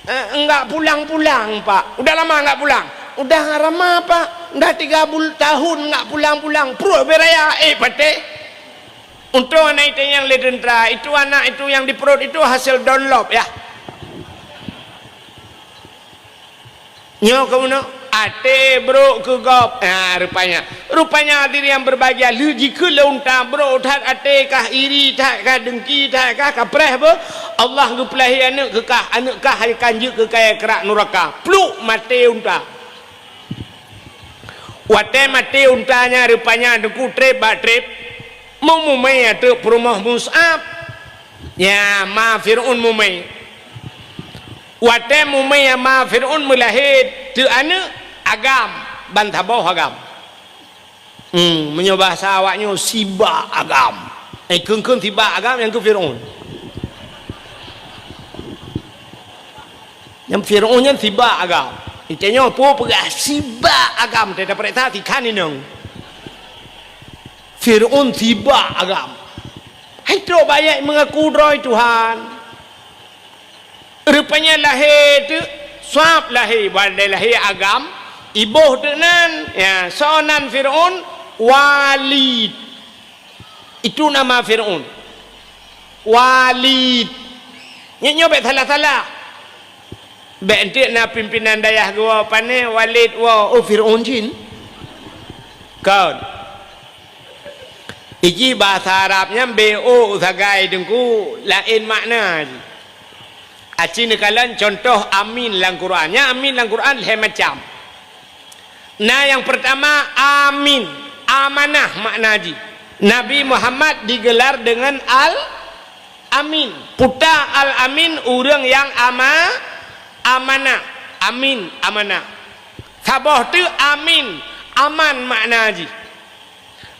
"Eh, enggak pulang-pulang, Pak." "Udah lama enggak pulang?" "Udah lama, Pak. Udah tiga bul-, tahun enggak pulang-pulang." Pruet beuraya, eh, patéh. Untông aneuk itanyong lé teuntra, "Itu anak itu yang di perut itu hasil download, ya?" Nyoe keunoe, até brok keu gob. Ha, rupanya. Rupanya hadirin yang berbahagia, lheueh jikheun lé unta brok that até kah, iri that kah, dengki that kah, kapreh beuh. Allah geupeulahé aneuëk keu kah, aneuëk kah akan jeuet keu kayée krak nuraka. Pluk maté unta. Watée maté unta nyan rupanya teungku treb bak treb. Meumumé ateueh peurumoh Mus'ab. Nya, ma Fir'aun mumé. Watée mumé ma Fir'aun meulahé teuk aneuëk agam, ban saboh agam. Hmm, meunyoe bahasa awak nyoe sibak agam. Eh, kheun-kheun sibak agam nyang keu Fir'aun. Nyang Fir'aun nyan sibak agam. Itanyoe peue peugah sibak agam, teupeuriksa sikhan inong. Fir'aun sibak agam. Hai trok bak ayat meungaku droe Tuhan. Rupanya lahé teuk, sab lahé, ban lé lahé agam, iboh teuk nan, ya, soe nan Fir'aun, Walid. Itu nama Fir'aun. Walid. Nyoe, nyoe bék salah-salah. Bék enteuk na pimpinan dayah geuwoe pané, Walid woe, oh, Fir'aun jin. Kon. Iji bahasa Arab nyan B O sagai teungku, laén makna jih. Aci neukalon contoh amin lam Quran. Nyan amin lam Quran lhée macam. Na nyang peurtama amin, amanah makna jih. Nabi Muhammad digelar dengan Al-Amin. Puta Al-Amin ureuëng nyang ama-, amanah. Amin, amanah. Saboh teuk amin, aman makna jih.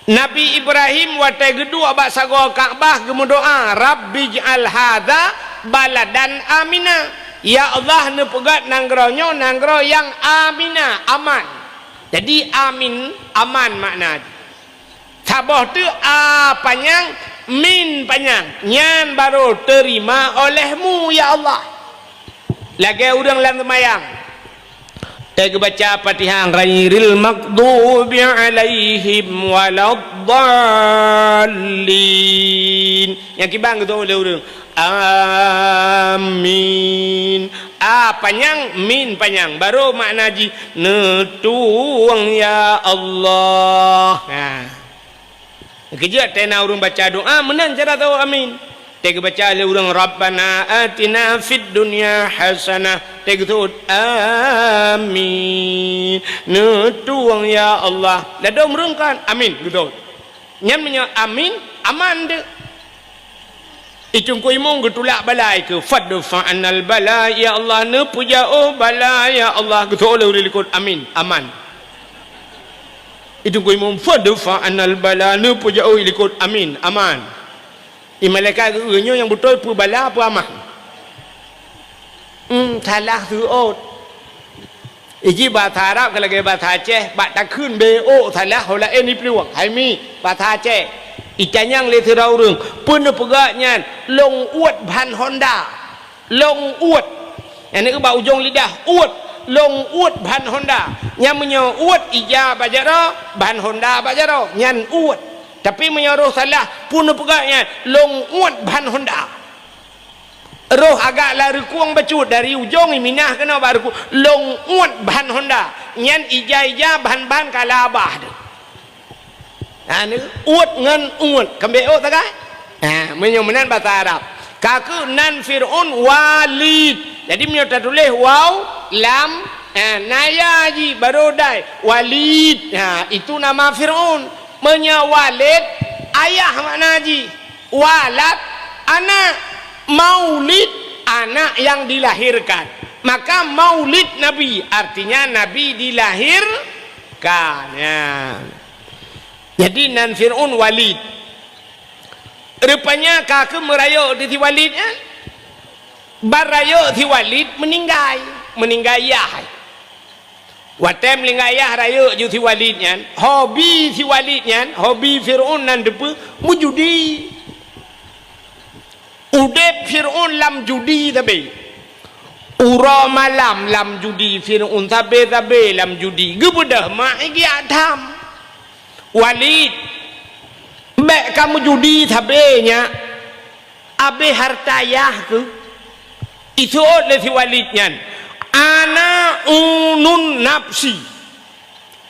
Nabi Ibrahim watée geuduek bak sagoe Ka'bah geumeudoá, "Rabbij'al hadza baladan amina." Ya Allah, neupeugét nanggroe nyoe nanggroe nyang amina, aman. Jadi amin, aman makna jih. Saboh teuk a panyang, min panyang, nyan barô teurima olehmu, ya Allah. Lagée ureuëng lam seumayang. Teuh geubaca Fatihah, "Ghairil maghdubi 'alaihim waladdallin." Nyang kiban geutôh lé ureuëng, "Amin, A panyang, min panyang. Baru makna jih, neutueng ya Allah. Nah. Keujeuet tena ureuëng baca doa, meunan cara tawök amin. Teuka baca lé ureuëng, "Rabbana atina fid dunya hasanah." Teuka seuôt, "Amin." Neutueng ya Allah. Ladôm ureuëng kan, amin, geuseuôt. Nyan meunyoe amin, aman deuh. Itu Teungku Imum geutulak bala keu, "Fadfa anal bala, ya Allah, neupeujaoh bala, ya Allah." Geuseuôt lé ureuëng likot, "Amin, aman." Itu Teungku Imum, "Fadfa anal bala," neupeujaoh likot, "Amin, aman." I malaikat geu-, nyoe nyang beutôi peue bala, peue aman. Hmm, salah seuôt. Iji bahasa Arab ka lagée bahasa Aceh, bak takheun B O salah, ho laén iplueng. Hai mi, bahasa Aceh. Itanyong lé sidroe ureuëng, "Peue neupeugah nyan, lông uet ban honda?" Lông uet. Nyan bak ujong lidah, uet. Lông uet ban honda. Nyan meunyoe uet ija bak jaroe, ban honda bak jaroe. Nyan uet. Tapi meunyoe roh salah, peue neupeugah nyan, lông uet ban honda. Roh agak lam reukong bacut, dari ujong iminah keunoe bak reukong, lông uet ban honda. Nyan ija-ija ban-ban ka labah deuh. Ha, ni uet ngon uet, keumbék ôt sagai. Ha, meunyoe meunan basa Arab. Ka keuh nan Fir'aun walid. Jadi meunyoe tatuléh waw, lam, ha, na ya jih, baru dai. Walid. Ha, itu nama Fir'aun. Meunyoe walid, ayah makna jih. Walad, anak. Maulid, anak yang dilahirkan. Maka maulid Nabi, artinya Nabi dilahirkan. Ya. Jadi nan Fir'aun walid. Rupanya ka keuh meurayeuk di si Walid nyan. Ban rayeuk si Walid meuninggai, meuninggai yah. Watée meuninggai yah rayeuk ju si Walid nyan, hobi si Walid nyan, hobi Fir'aun nan teupeue, meujudi. Udeb Fir'aun lam judi sabe. Uroe malam lam judi, Fir'aun sabe-sabe lam judi. Geubeudôh mak i giak tham. Walid, bék kameujudi sabe nyak, abéh harta yah keuh. Iseuôt lé si Walid nyan, "Ana unun nafsi."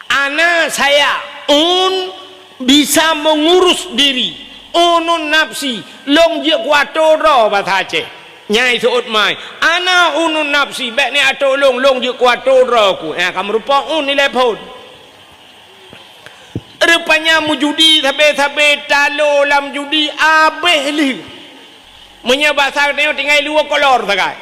Ana saya, un bisa mengurus diri. Unun nafsi, lông jeuet kuatô droe basa Aceh. Nyai seuôt mai, ana unun nafsi, bék ni atô lông, lông jeuet kuatô droe ku. Nyang ka meurupa un ilée phon. Rupanya meujudi sabe-sabe talo lam judi abéh lheueh. Meunyoe basa geutanyoe tinggai luwa kolor sagai.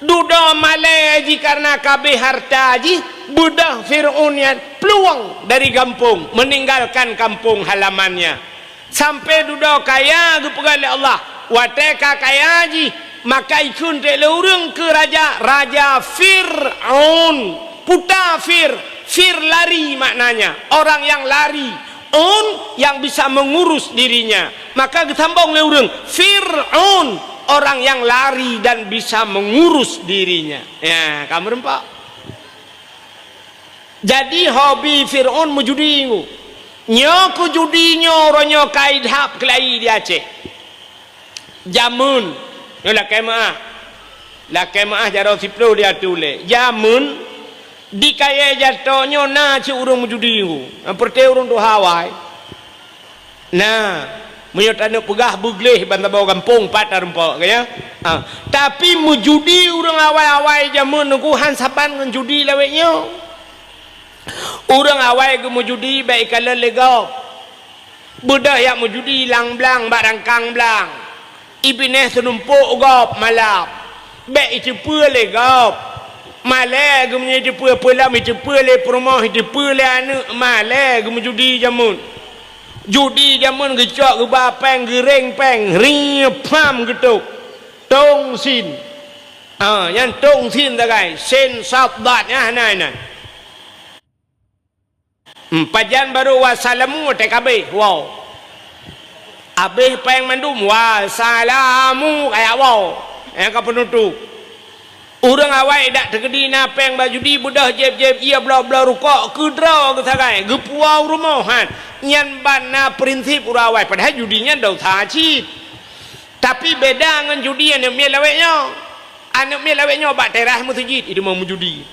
Dudoe malée jih kareuna ka abéh harta jih, beudôh Fir'aun nyan plueng dari gampông, meninggalkan kampung halamannya. Sampai dudoe kaya geupeugah lé Allah, watée ka kaya jih, maka ikheun teuk lé ureuëng keu raja, Raja Fir'aun, puta Fir, Fir lari maknanya, orang yang lari. Un yang bisa mengurus dirinya. Maka geusambong lé ureuëng, Fir'aun, orang yang lari dan bisa mengurus dirinya. Ya, ka meureumpok. Jadi hobi Fir'aun meujudi ngu. Nyoe keu judi nyoe uroe nyoe ka idhab keulayi di Aceh. Jameun, nyoe lakée meuáh. Lakée meuáh jaroe siplôh di ateueh ulée. Jameun, di kayée jato nyoe na cit ureuëng meujudi ngu. Nyang peureté ureuëng tuha awai. Na, meunyoe taneuk peugah beugleh ban saboh gampông pat tarumpok, ka nyan? Ha. Tapi meujudi ureuëng awai-awai jameun nyoe han saban ngon judi lawét nyoe. Ureuëng awai geumeujudi bék ikalon lé gob. Beudôh jak meujudi lam blang bak rangkang blang. Ibinéh seunumpok gob malam. Bék iteupeue lé gob. Malée geumeunyoe iteupeue, peulom iteupeue lé peurumoh, iteupeue lé aneuëk, malée geumeujudi jameun. Judi jameun geucok geuba péng, geuréng péng, rieb pham geutôb. Tong sin. Ah, nyan tong sin sagai, sin sad dad nyan hana inan. Hmm, pajan barô wasalamu teuka abéh, wow. Abéh péng mandum, wasalamu, kayak wow. Nyang ka peunutôp. Ureuëng awai dak teukeudi na péng bak judi beudôh jieb-jieb ié bloe-bloe rukok keu droe geusagai, geupuwoe u rumoh han. Nyan ban na prinsip ureuëng awai, padahai judi nyan desya cit. Tapi beda ngon judi nyang miet lawét nyoe. Aneuk miet lawét nyoe bak teras meuseujid, itu mah meujudi.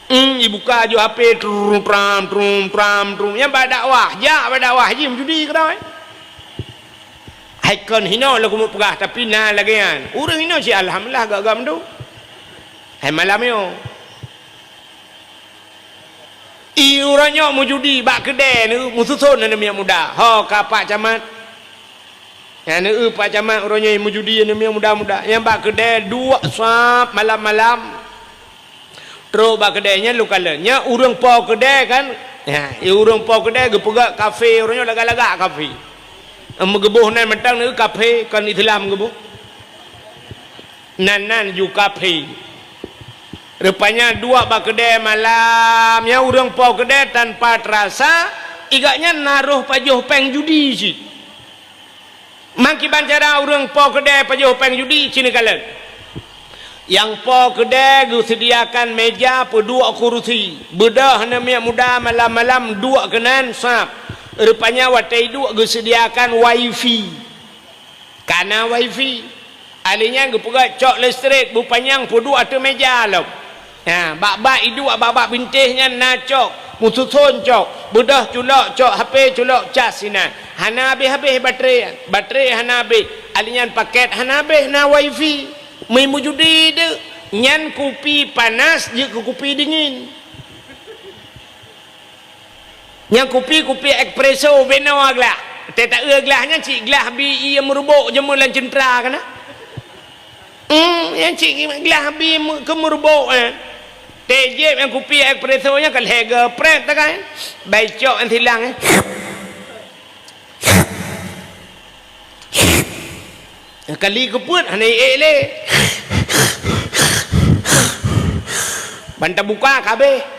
Hmm, ibuka aju H P, trum, tram, trum, tram, trum. Nyang bak dakwah, jak bak dakwah, jih meujudi keudroe. Hai kon hinoe lôn keumeung peugah, tapi na lagée nyan. Ureuëng hinoe cit alhamdulillah gak-gak meudu. Hai malam nyoe. I uroe nyoe meujudi bak keudée neu meususon aneuk miet muda. Ho ka Pak Camat. Nyan neu Pak Camat uroe nyoe meujudi aneuk miet muda-muda. Nyang bak keudée duek sab malam-malam. Trok bak keudée nyan lôn kalon. Nyan ureuëng po keudée kan. Ya, i ureuëng po keudée geupeugah kafe uroe nyoe lagak-lagak kafe. Meugeuboh nan mantong neu kafe kon Islam geuboh. Nan-nan ju kafe. Rupanya duek bak keudée malam, nyan ureuëng po keudée tanpa terasa, i gobnyan na roh pajoh péng judi cit. Meukiban cara ureuëng po keudée pajoh péng judi, ci neukalon. Nyang po keudée geuseudiakan meja peuduek kurusi. Beudôh aneuk miet muda malam-malam duek keunan sab. Rupanya watée duek geuseudiakan wifi. Ka na wifi. Ahli nyan geupeugah cok listrik beupanyang peuduek ateueh meja lom. Ha, bak-bak iduek bak-bak bintéh nyan na cok, meususon cok, beudôh culok cok, H P culok cas sinan. Hana habéh-habéh baterai, baterai hana habéh. Ahli nyan paket hana habéh na wifi. Meumeujudi deuek, nyan kupi panas jeuet keu kupi dingin. Nyang kupi-kupi espresso binoe glah. Teuta eu glah nyan cit glah bi ié meurubok jeuet lam ceuntra kana. Hmm, nyan cit glah bi keu meurubok eh. Teujieb nyang kupi espresso nyan ka lhée geuprét takai. Bai cok nyang silang eh. Kali keupeuet hana ék lé. Ban tabuka ka habéh.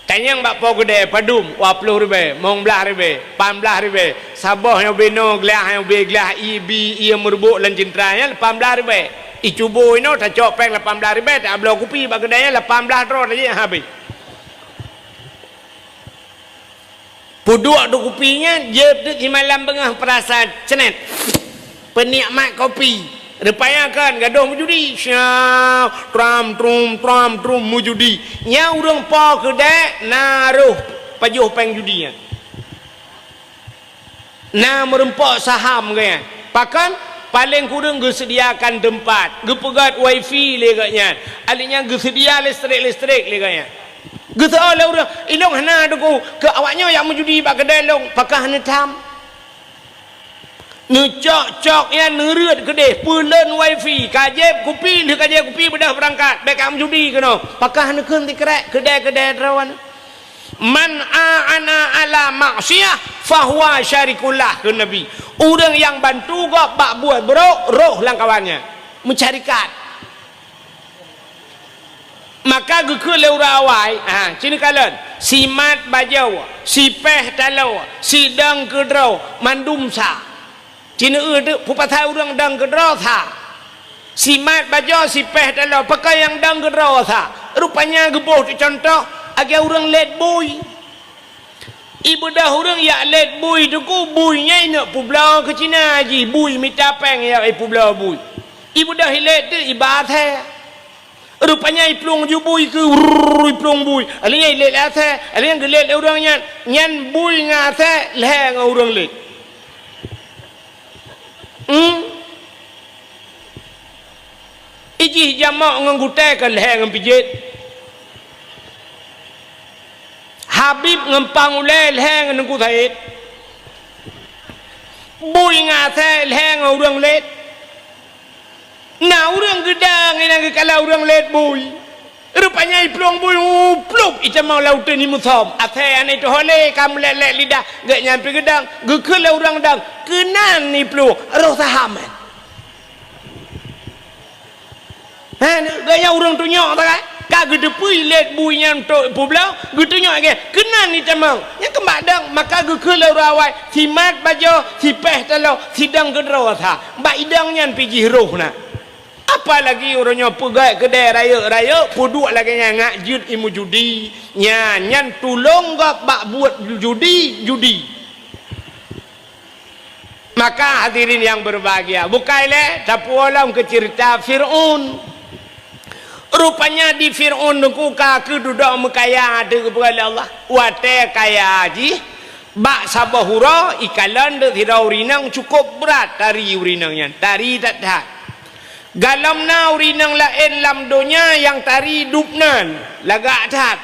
Tanyong bak po keudée padum, dua ploh ribée, limong blaih ribée, lapan blaih ribée. Saboh nyang binoe glah nyang ubé glah ié bi ié meurubok lam ceuntra nyan lapan blaih ribée. Icubo inoe tacok péng lapan blaih ribée, tabloe kupi bak keudée nyan lapan blaih droe tajak habéh. Peuduek di kupi nyan, jeuet teuk simalam beungoh peurasa ceunet. Peunikmat kopi. Rupanya kan gadôh meujudi. Sya, tram, trum, tram, trum, meujudi. Nyan ureuëng po keudée na roh pajoh péng judi nyan. Na meureumpok saham geuh nyan. Pakon? Paleng kureueng geuseudiakan teumpat, geupeugét wifi lé geuh nyan. Ahli nyan geuseudia listrik-listrik lé geuh nyan. Geuseuôt lé ureuëng, "Ilong hana deungoe keu awaknyoe nyang meujudi bak keudée lôn, pakah neutam?" Neucok-cok nyan neureuet keudeh, peuleuen wifi, ka jieb kupi, lheueh ka jieb kupi beudôh beurangkat, bék ka meujudi keunoe. Pakah neukheun sikrek, keudée-keudée droe. "Man a'ana ala maksiyah, fahuwa syarikun lah," kheun Nabi. Ureuëng nyang bantu gob bak buet brok, roh lam kawan nyan. Meusyarikat. Maka geukheun lé ureuëng awai, ha, ci neukalon, simat bajoe, sipéh taloe, sidong keudroe, mandum sa. Ci neueu teuk peue pasai ureuëng dong keudroe sa. Simat bajoe, sipéh taloe, pakon nyang dong keudroe sa. Rupanya geuboh teucuntoh, lagée ureuëng lét bui. Ibeudôh ureuëng jak lét bui teungku, bui nyan ineuk peubloe keu Cina jih, bui mita péng jak ipeubloe bui. Ibeudôh ilét teuk iba asèe. Rupanya iplueng ju bui keu, wrrr, iplueng bui. Alèh nyan ilét asèe, alèh nyan geulét lé ureuëng nyan. Nyan bui ngon asèe lhèe ngon ureuëng lét. Hmm? Ijih jamok ngon gutèe ka lhèe ngon Pijét. Habib ngon Pang Ulèe lhèe ngon Teungku Said. Bui ngon asèe lhèe ngon ureuëng lét. Na ureuëng geudong inan geukalon ureuëng lét bui. Rupanya iplueng bui, u, plup, itamong lam uteuen imusom. Asèe nyan ituho lé ka meulét-lét lidah, gobnyan pih geudong, geukheun lé ureuëng dong, keunan iplueng, roh saham nyan. Ha, gobnyan ureuëng tunyok sagai. Ka geuteupeue lét bui nyan trok peubloe, geutunyok lagèe, keunan itamong. Nyan keumbak dong, maka geukheun lé ureuëng awai, simat bajoe, sipéh taloe, sidong keudroe sa. Bak idong nyan pih jih roh na. Apalagi uroe nyoe peugèt keudè rayeuk-rayeuk, peuduek lagèe nyan ngat jeuet i meujudi. Nyan, nyan tulông gob bak buet judi, judi. Maka hadirin yang berbahagia, bukai lé tapuwoe lom keu ceurita Fir'aun. Rupanya di Fir'aun teungku ka keududoe meukaya teuh geupeugah lé Allah. Watée kaya jih, bak saboh uroe ikalon deuek sidroe ureuëng inong cukôp brat tari ureuëng inong nyan, tari that-that. Galom na ureuëng inong laén lam donya nyang tari dub nan, lagak that.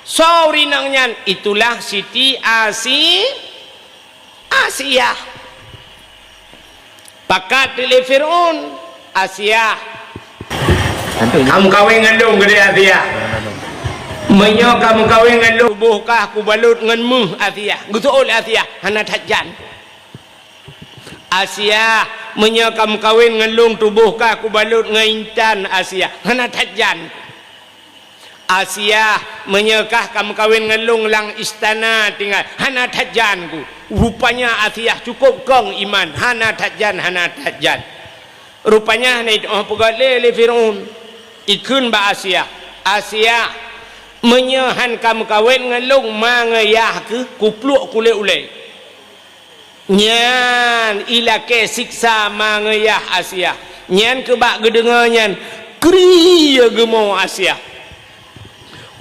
Soe ureuëng inong nyan? Itulah Siti Asi-, Asiah. Pakat lé Fir'aun, "Asiah, ka meukawen ngon lôn keudeh, Asiah. Meunyoe ka meukawen ngon lôn, tuboh kah kubalot ngon méuh, Asiah." Geuseuôt lé Asiah, "Hana that jan." "Asiah, meunyoe ka meukawen ngon lôn, tuboh kah kubalot ngon intan, Asiah." "Hana that jan." "Asiah, meunyoe kah ka meukawen ngon lôn lam istana tinggai." "Hana that jan ku." Rupanya Asiah cukôp kong iman, "Hana that jan, hana that jan." Rupanya hana jitu'oh peugét lé, lé Fir'aun. Ikheun bak Asiah, "Asiah, meunyoe han ka meukawen ngon lôn, ma ngon yah keuh kupluek kulét ulée." Nyan ilakée siksa ma ngon yah Asiah. Nyan keuh bak geudeungoe nyan, kri geumo Asiah.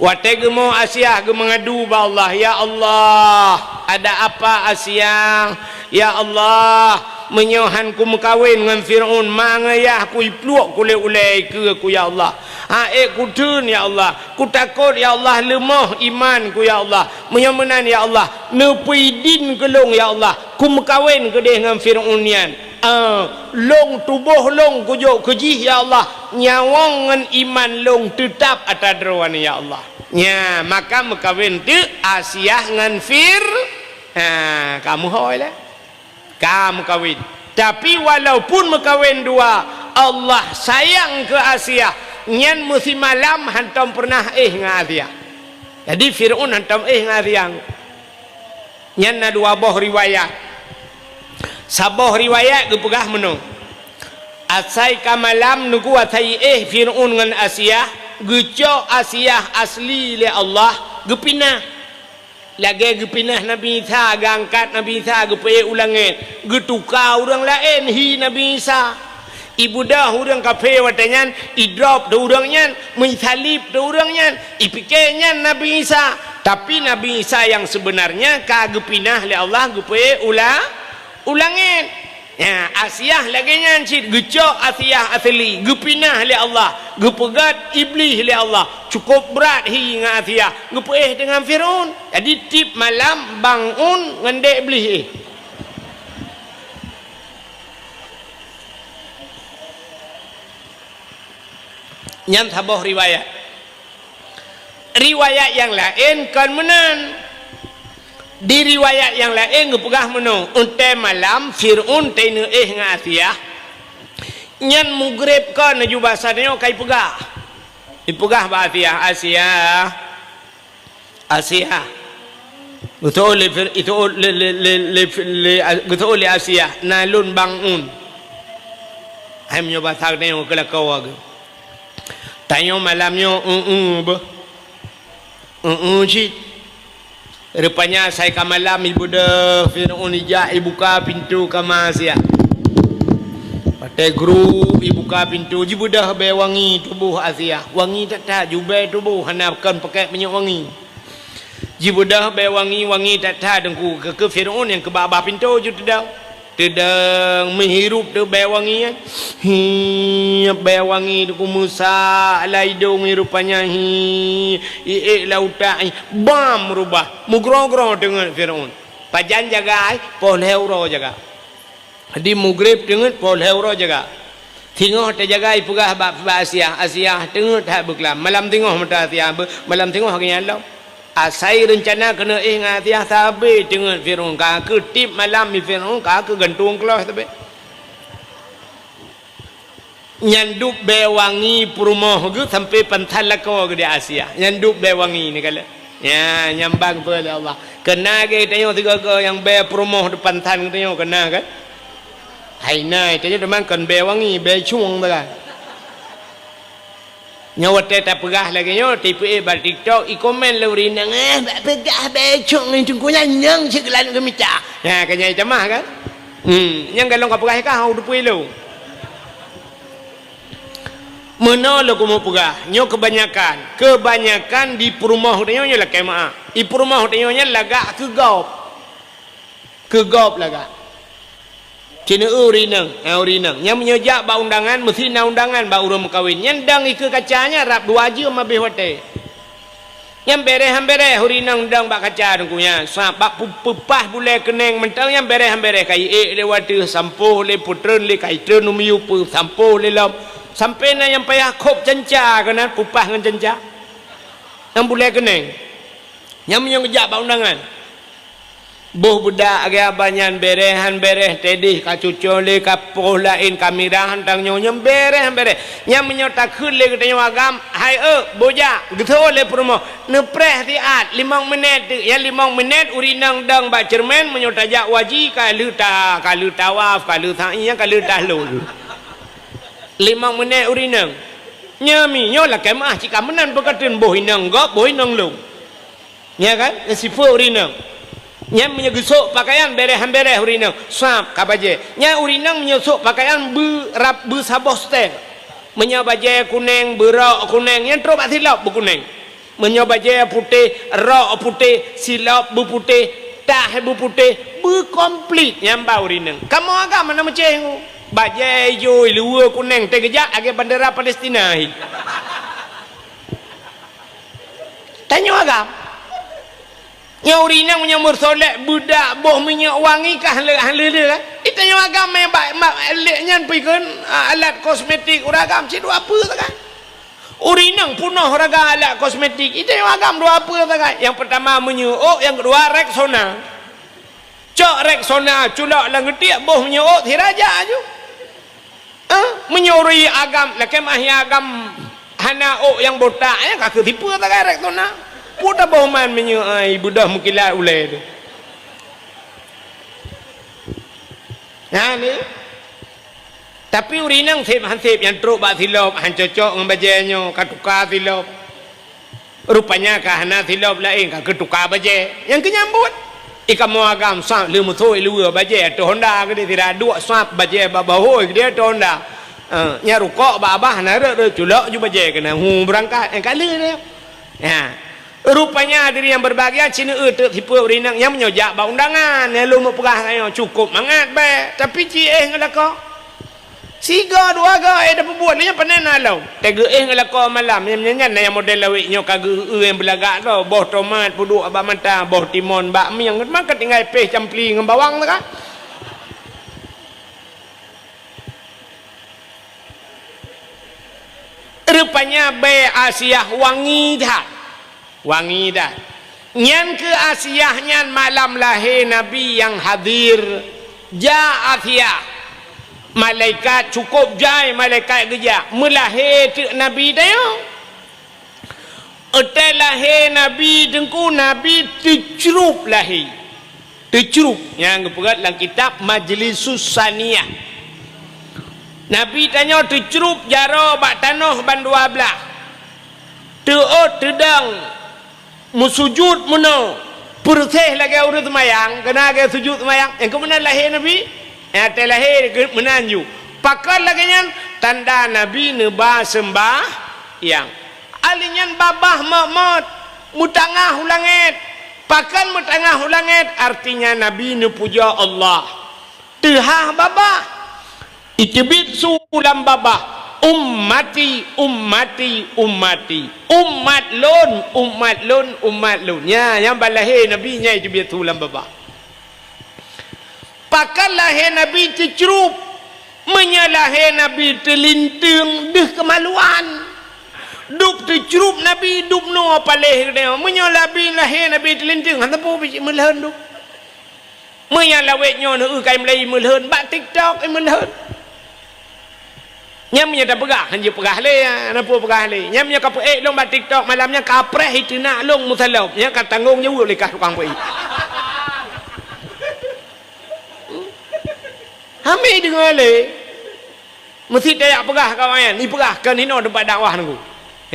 Watée geumo Asiah geumeungadu bak Allah, "Ya Allah, ada apa Asiah? Ya Allah, meunyoe han kumeukawen ngon Fir'aun, ma ngon yah kuipluek kulét ulée ikeue ku, ya Allah. Ha'ék kutheun, ya Allah. Kutakot, ya Allah, leumoh iman ku, ya Allah. Meunyoe meunan, ya Allah, neupeudin keu lôn, ya Allah, kumeukawen keudeh ngon Fir'aun nyan. Ah, lôn tuboh lôn kujok keu jih, ya Allah, nyawöng ngon iman lôn teutab ata droe nyan, ya Allah." Nya, maka meukawen teuk Asiah ngon Fir-, ha, ka meuhôi lé. Ka meukawen. Tapi walaupun meukawen dua, Allah sayang keu Asiah, nyan meusimalam hantom peureunah éh ngon Asiah. Jadi Fir'aun hantom éh ngon Asiah. Nyan na dua boh riwayat. Saboh riwayat geupeugah meunoe, asai ka malam teungku, asai éh Fir'aun ngon Asiah, geucok Asiah asli lé Allah, geupinah. Lagée geupinah Nabi Isa, geuangkat Nabi Isa geupeuék u langét, geutuka ureuëng laén hi Nabi Isa. Ibeudôh ureuëng kafé watée nyan, idrop teuh ureuëng nyan, meuisalib teuh ureuëng nyan, ipike nyan Nabi Isa. Tapi Nabi Isa nyang seubeunarnya ka geupinah lé Allah geupeuék u la-, u langét. Nya, Asiah lagée nyan cit, geucok Asiah asli, geupinah lé Allah, geupeugét Iblih lé Allah, cukôp brat hi ngon Asiah, geupeuéh deungon Fir'aun. Jadi tieb malam bangun ngon dék Iblih éh. Nyan saboh riwayat. Riwayat nyang laén kon meunan. Di riwayat nyang laén geupeugah meunoe, untée malam Fir'aun teuineuh éh ngon Asiah, nyan mugreb kon laju basa tanyoe ka ipeugah. Ipeugah bak Asiah, "Asiah, Asiah." Geuseuôt lé Fir-, geuseuôt lé, lé, lé, lé, lé, geuseuôt lé Asiah, "Na lôn bangun." Hai meunyoe basa tanyoe keulakoe geuh. Tanyoe malam nyoe, eu-eu beuh. Eu-eu cit. Rupanya asai ka malam ibeudôh Fir'aun ijak ibuka pintoe kama Asiah. Watée gruek ibuka pintoe, jibeudôh bée wangi tuboh Asiah. Wangi that-that, jubée tuboh hana kon pakék minyeuk wangi. Jibeudôh bée wangi-wangi that-that teungku, keu, keu Fir'aun nyang keu babah pintoe ju teudong. Teudong meuhirup teuh bée wangi nyan. Hi, bée wangi teungku meusak lam idong, rupanya hi, iék lam utak, hi, bam rubah. Meugroe-groe teungeut Fir'aun. Pajan jaga, poh lhée uroe jaga. Di mugreb teungeut poh lhée uroe jaga. Singoh teujaga ipeugah bak, bak Asiah, "Asiah, teungeut that beuklam." Malam singoh meuta Asiah beu-, malam singoh geuhnyan lom. Asai reuncana keuneuk éh ngon Asiah sabe teungeut Fir'aun, ka keu tieb malam di Fir'aun, ka keu gantung keuloh sabe. Nyan dub bée wangi peurumoh geuh sampoe pansan lakoe geuh di Asiah. Nyan dub bée wangi ni kalon. Nya, nyambang peue lé Allah. Keuna geutanyoe sigoe-goe nyang bée peurumoh di pansan geutanyoe keuna kan? Hai na, tanyoe teuma kon bée wangi, bée cueng tu kan. Nyoe watée tapeugah lagée nyoe, tipeu bak TikTok, ikomen lé ureuëng inong, "Eh, bak peugah bée cueng ngon teungku nyan nyang sigohlom geumita." Nya, ka nyan tamah kan? Hmm, nyang galong ka peugah ka hau dupeue lo. Meunoe lôn keumeung peugah, nyoe keubanyakan, keubanyakan di peurumoh tanyoe nyoe lakée meuáh. Di peurumoh tanyoe nyan lagak keu gob. Keu gob lagak. Ci neueu ureueng inong, eh, ureueng inong. Nyan meunyoe jak bak undangan, meusti na undangan bak ureueng meukawen. Nyan dang ikeue kaca nyan rab dua jeuem habéh watée. Nyan béreh han béreh ureueng inong dang bak kaca teungku nyan. Sa-, bak pu-, peupah bulée keuneng mantong nyan béreh han béreh, ka iék lé watée, sampôh lé, peutreun lé, ka itreun u miyueb, peusampôh lé lom. Sampoe na nyang payah khôb canca keunan peupah ngon canca. Nyang bulée keuneng. Nyan meunyoe geujak bak undangan. Boh beudak lagée abah nyan béreh han béreh, teudeh ka cucoe lé, ka poh laén, ka mirah han tanyoe, nyan béreh han béreh. Nyan meunyoe takheun lé geutanyoe agam, "Hai eu, boh jak," geutho lé peurumoh, "Neupreh siat, limong minét teuk." Nyan limong minét ureueng inong dong bak ceureumen, meunyoe tajak u haji ka lheueh ta-, ka lheueh tawaf, ka lheueh sa'i, nyan ka lheueh tahlul. Limong minét ureueng inong. Nyan mi, nyoe lakée meuáh cit ka meunan peukateun boh inong gob, boh inong lôn. Nya kan? Nyan sifeuet ureueng inong. Nyan meunyoe geusôk pakaian béreh han béreh ureueng inong. Sab ka bajée. Nyan ureueng inong meunyoe sôk pakaian beu rab-, beusaboh stel. Meunyoe bajée kuneng, beurok kuneng, nyan trok bak silop beukuneng. Meunyoe bajée putéh, rok putéh, silop beuputéh, tah beuputéh, beukomplit nyan ba ureueng inong. Kamoe agam hana meucéh ngu. Bajée ijo, luweue kuneng, teugeujak lagée bandera Palestina hi. Tanyoe agam. Nyoe ureueng inong meunyoe meusolek beudak boh minyeuk wangi ka han lé, han lé, lé, kan? Di tanyoe agam mé bak, bak lé nyan pih kheun, a, alat kosmetik ureueng agam cit dua peue sagai. Ureueng inong peunoh raga alat kosmetik, di tanyoe agam dua peue sagai. Nyang peurtama minyeuk ôk, nyang keudua Rexona. Cok Rexona culok lam geutiek boh minyeuk ôk sira jak aju. Eh, meunyoe ureueng agam, lakée meuáh nyang agam hana ôk nyang botak, nyan ka keu tipe tagarek tu na. Peue taboh man meunyoe ai beudôh meukilat ulée tu. Nah, ni. Tapi ureueng inong seb han seb nyang trok bak silop, han cocok ngon bajée nyoe, ka tuka silop. Rupanya ka hana silop laén, ka keutuka bajée. Nyang keu nyambot. I kamoe agam sab leumoso i luweue bajée ateueh honda keudeh sira duek sab bajée bak bahôi keudeh ateueh honda. Eh, nyang rukok bak abah na rot-rot culok ju bajée keunan hu beurangkat nyang ka lheueh nyoe. Ya. Rupanya hadirin yang berbahagia, ci neueu teuk sifeuet ureueng inong nyang meunyoe jak bak undangan, nyang lôn meupeugah nyoe cukôp mangat bèe, tapi ci éh ngon lakoe. Sigoe dua goe, eh, tapeubuet lé nyan pane na lom. Tageuéh ngon lakoe malam, nyan, nyan, nyan na nyang model awék nyoe ka geu-eu nyang beulagak droe, boh tomat peuduek bak mata, boh timon bak mieng, maka tinggai péh campli ngon bawang tu kan. Rupanya bèe Asiah wangi that. Wangi that. Nyan keuh Asiah nyan malam lahé Nabi nyang hadir. Jak Asiah. Malaikat cukôp jai malaikat geujak. Meulahé teuk Nabi tanyoe. Watèe lahé Nabi teungku, Nabi teucrup lahé. Teucrup. Nyang geupeugah lam kitab Majlisus Saniyah. Nabi tanyoe teucrup jaroe bak tanoh bandua blaih. Teuôt teudong meusujut meunoe, peureuseh lagèe ureueng seumayang, keunan lagèe sujut seumayang, nyang keuh meunan lahé Nabi, nyang watèe lahé meunan ju. Pakon lagèe nyan? Tanda Nabi neuba seumbahyang. Ahli nyan babah mot-mot, meutangah u langèt. Pakon meutangah u langèt? Artinya Nabi neupujoe Allah. Teuhah babah. Iteubiet su lam babah, "Ummati, ummati, ummati." Umat lôn, umat lôn, umat lôn. Nya, nyang ban lahé Nabi nyan iteubiet su lam babah. Pakon lahé Nabi teucrup? Meunyoe lahé Nabi teulinteung deuh keumaluan. Dub teucrup Nabi dub noe paléh geutanyoe. Meunyoe Nabi lahé Nabi teulinteung, hana peue bit meulhon dub. Meunyoe lawét nyoe neueu kai meulai meulhon, bak TikTok meulhon. Nyan meunyoe tapeugah, han jipeugah lé, hana peue peugah lé. Nyan meunyoe ka peuék lôn bak TikTok malam nyan ka preh iteunak lôn meusalop, nyan ka tanggong jaweueb lé kah tukang peuék. Hami deungoe lé. Meusti tajak peugah kawan nyan, ipeugah kon hinoe teumpat dakwah nunggu.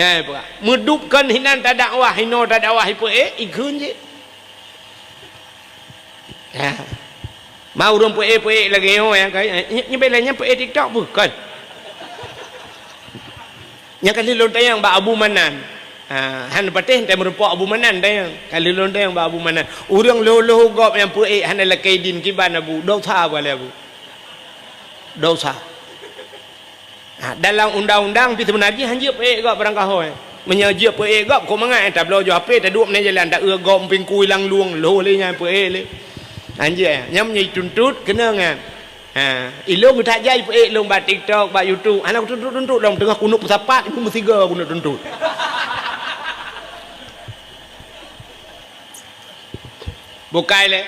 Nyan ipeugah. Meudub kon hinan tadakwah, hinoe tadakwah ipeuék, ikheun jih. Ha. Ma ureueng peuék-peuék lagèe nyoe nyang ka, nyoe, nyoe bela nyan peuék TikTok bukon. Nyang ka lheueh lôn tanyong bak Abu Manan. Ha, han patéh teumeureumpok Abu Manan tanyong. Ka lheueh lôn tanyong bak Abu Manan. Ureuëng lhôh-lhôh gob nyang peuék hana lakée idin kiban Abu, dosa apa lé Abu? Dosa. Ha, dalam undang-undang pih seubeuna jih han jeuet peuék gob barangkaho. Meunyoe jeuet peuék gob, kok mangat tabloe ju H P, taduek meunan jalan, taeu gob pingkui lam lueng, lhôh lé nyan peuék lé. Han jeuet, nyan meunyoe jituntut, keunong nyan. Ha, ilôn geutak jai peuék lôn bak TikTok, bak YouTube. Hana kutuntut-tuntut lom, teungoh kuneuk peusapat, ibu meusigoe kuneuk tuntut. Bukai lé.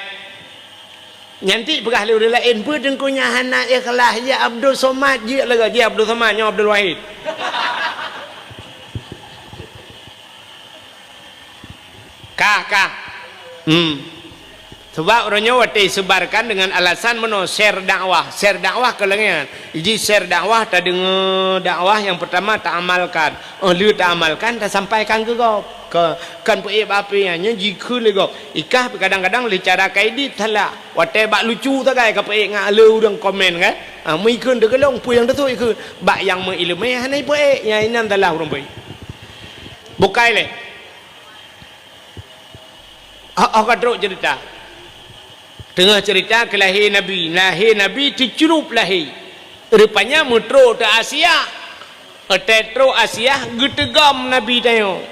Nyan cit peugah lé ureuëng laén, "Peue teungku nyan hana ikhlas, ya Abdul Somad jeuet lagée jih Abdul Somad, nyoe Abdul Wahid." Kah, kah. Hmm. Sebab uroe nyoe watée isebarkan dengan alasan meunoe share dakwah. Share dakwah keu lagée nyan. Jadi share dakwah, tadeungoe dakwah nyang peurtama taamalkan. Oh, lheueh taamalkan, tasampaikan keu gob. Ke, kan peuék bak H P nyan, nyan jikheun lé gob. Ikah pih kadang-kadang lé cara ka edit salah. Watée bak lucu sagai ka peuék ngon le ureuëng komen kan. Ha, meukheun teukeulong peue nyang teusut ikheun. Bak nyang meuileumé hana ipeuék, nyang inan salah ureuëng peuék. Bukai lé. Oh, oh, ka trok cerita. Teungoh cerita keu lahé Nabi. Lahé Nabi teucrup lahé. Rupanya meutrok teu Asia. Watée trok Asia, geuteugom Nabi tanyoe.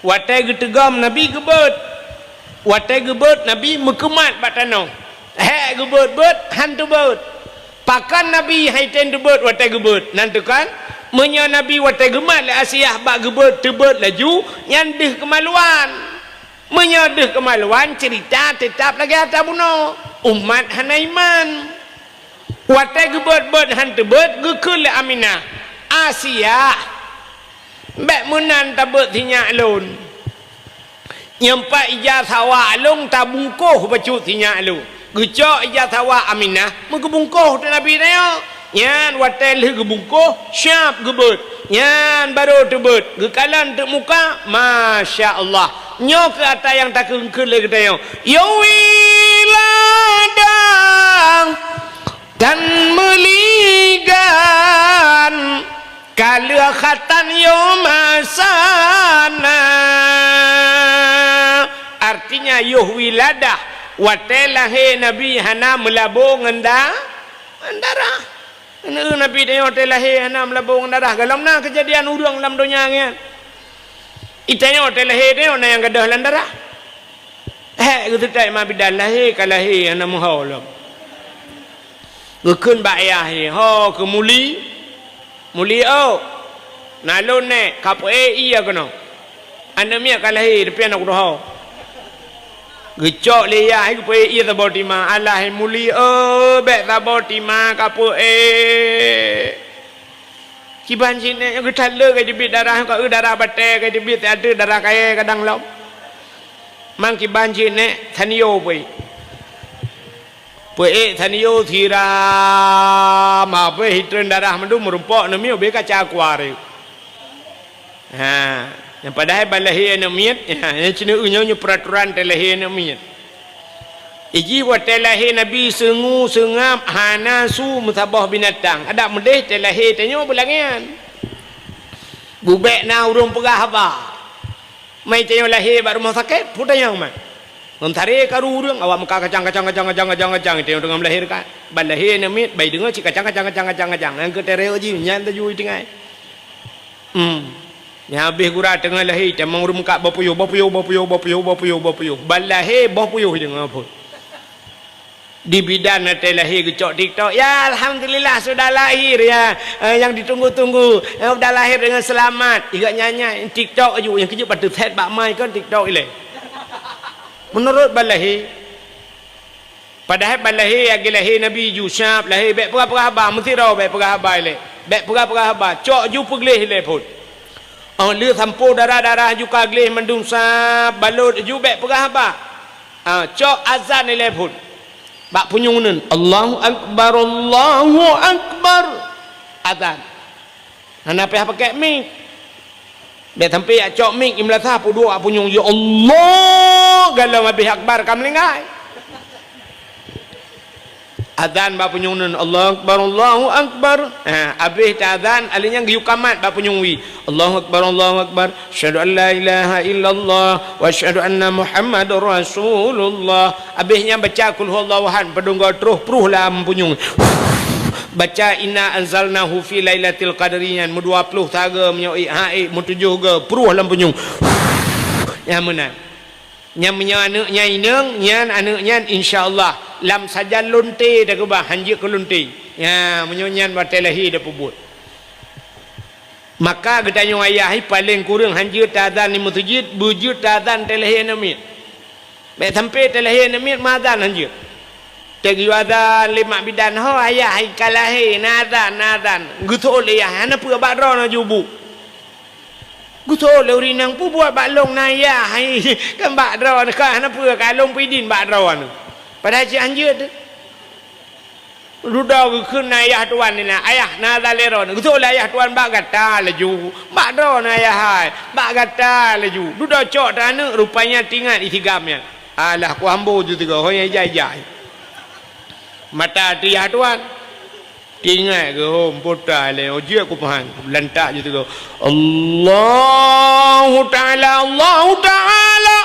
Watée geuteugom Nabi geubeuet. Watée geubeuet Nabi meukeumat bak tanoh. Hék geubeuet-beuet, han teubeuet. Pakon Nabi han item teubeuet watée geubeuet? Nan teukan, meunyoe Nabi watée geumat lé Asiah bak geubeuet teubeuet laju, nyan deuh keumaluan. Meunyoe deuh keumaluan, ceurita teutap lagée atra bunoe, umat hana iman. Watée geubeuet-beuet han teubeuet, geukheun lé Aminah, "Asiah, bék meunan tabeuet sinyak lôn." Nyoe pat ija sawa lôn tabungkôh bacut sinyak lôn. Geucok ija sawa Aminah meugeubungkôh teuk Nabi tanyoe. Nyan watée lheueh geubungkôh, siab geubeuet. Nyan barô teubeuet, geukalon teuk muka, masya Allah. Nyoe keuh atra nyang takheun-kheun lé geutanyoe. Ya wiladah tan meuligan. Ka lheueh khatan yôh masa na. Artinya, yoh wiladah, watée lahé Nabi hana meulabô ngon da-, ngon darah. Neu Nabi tanyoe watée lahé hana meulabô ngon darah. Golom na keujadian ureuëng lam donya nyan. Itanyoe watée lahé tanyoe na nyang gadôh lam darah. Hék geuseutôt ma bidan lahé ka lahé hana meuho lom. Geukheun bak ayah jih, "Ho keu Muli, Muli ôk, na lôn nèk ka peuék ié keunoe. Aneuk miet ka lahé, tapi hana kudoho." Geucok lé yah, geupeuék ié saboh tima. "Alah, Muli ôk, bék saboh tima ka peuék." Kiban cit nèk nyoe geutaleuek ka teubiet darah, ka eu darah batée ka teubiet, ateueh darah kayée kadang lom. Mang kiban cit nèk sanyo peuék. Peuék sanyo siram, habéh itreun darah mandum meurumpok neumiyueb beu kaca kuari. Ha, nyang padahai ban lahé aneuk miet, ha, nyang ceuneuk nyoe, nyoe peuraturan teu lahé aneuk miet. Iji watée lahé Nabi seungu seungab hana su meusaboh binatang. Adak meudeh teu lahé tanyoe beulangéan. Bubek na ureuëng peugah haba. Mai tanyoe lahé bak rumoh sakét, peue tanyong mai. Ngon taré karu ureuëng, awak meuka kacang, kacang, kacang, tanyoe teungoh meulahérkan. Ban lahé aneuk miet, bai deungoe cit kacang, kacang, kacang, kacang, kacang. Nyang keu taré jih, nyan taju tinggai. Hmm. Nyang habéh gura teungoh lahé, tamong ureuëng meukat boh puyôh, boh puyôh, boh puyôh, boh puyôh, boh puyôh, boh puyôh. Ban lahé boh puyôh deungoe phon. Di bidan watée lahé geucok TikTok, "Ya, alhamdulillah sudah lahir ya, eh, yang ditunggu-tunggu, eh, sudah lahir dengan selamat." Iga nyanyi TikTok aju, nyang keujeuet bak teusét bak mai kon TikTok ilée. Meunurot ban lahé, Padahai ban lahé, lagée lahé Nabi ju siab lahé, bék peugah-peugah haba, meusidroe bék peugah haba ilée. Bék peugah-peugah haba, cok ju peugleh ilée phon. Oh, lheueh sampoe darah-darah ju ka gleh mandum sab, balot ju bék peugah haba. Ah, cok azan ilée phon. Bak punyueng uneuen, "Allahu Akbar, Allahu Akbar." Azan. Hana payah pakai mik. Bék sampai jak cok mik, imeulasah peuduek bak punyueng, "Ya Allah," galom habéh akbar ka meuninggai. Azan bak punyueng nan, "Allahu Akbar, Allahu Akbar." Ha, abéh ta azan, alèh nyan geuyue kamat bak punyueng wie. "Allahu Akbar, Allahu Akbar. Asyhadu an la ilaha illallah wa asyhadu anna Muhammadar Rasulullah." Abéh nyan baca Qul Huwallahu Ahad, padum goe troh pruh lam punyueng. Baca Inna anzalnahu fi lailatul qadri nyan, meudua ploh sagoe, meunyoe ék ha ék, meutujoh goe, pruh lam punyueng. Nyan meunan. Nyan meunyoe aneuk nyan inong, nyan aneuk nyan insya Allah lam sajan lonte takeubah, hanjeuet keu lonte. Nya, meunyoe nyan watèe lahé tapeubuet. Maka geutanyoe ayah paleng kureueng hanjeuet ta azan di meuseujid, beujeuet ta azan watèe lahé aneuk miet. Bèk sampoe watèe lahé aneuk miet meuazan hanjeuet. Teuk geuyue azan lé mak bidan, "Ho ayah, hai ka lahé, na azan, na azan." Geuseuôt lé ayah, "Hana peue, bak droeneuh ju bu." Geuseuôt lé ureueng inong, "Peue buet bak lôn na ayah, hai, kan bak droeneuh, ka hana peue, ka lôn peuidin bak droeneuh." Padahai cit hanjeuet teuh. Dudoe geukheun na ayah tuan nyan, "Ayah, na azan lé droeneuh." Geuseuôt lé ayah tuan, "Bak gata laju, bak droeneuh ayah hai, bak gata laju." Dudoe cok teuh aneuk, rupanya teuingat isigam nyan. Alah, ku ambo ju tiga, ho nyang ijai-ijai. Mata teuh ayah tuan. Teuingat geuhom, pota lé, oh, jeuet kupeuhan, lantak ju tiga. Allahu Ta'ala, Allahu Ta'ala.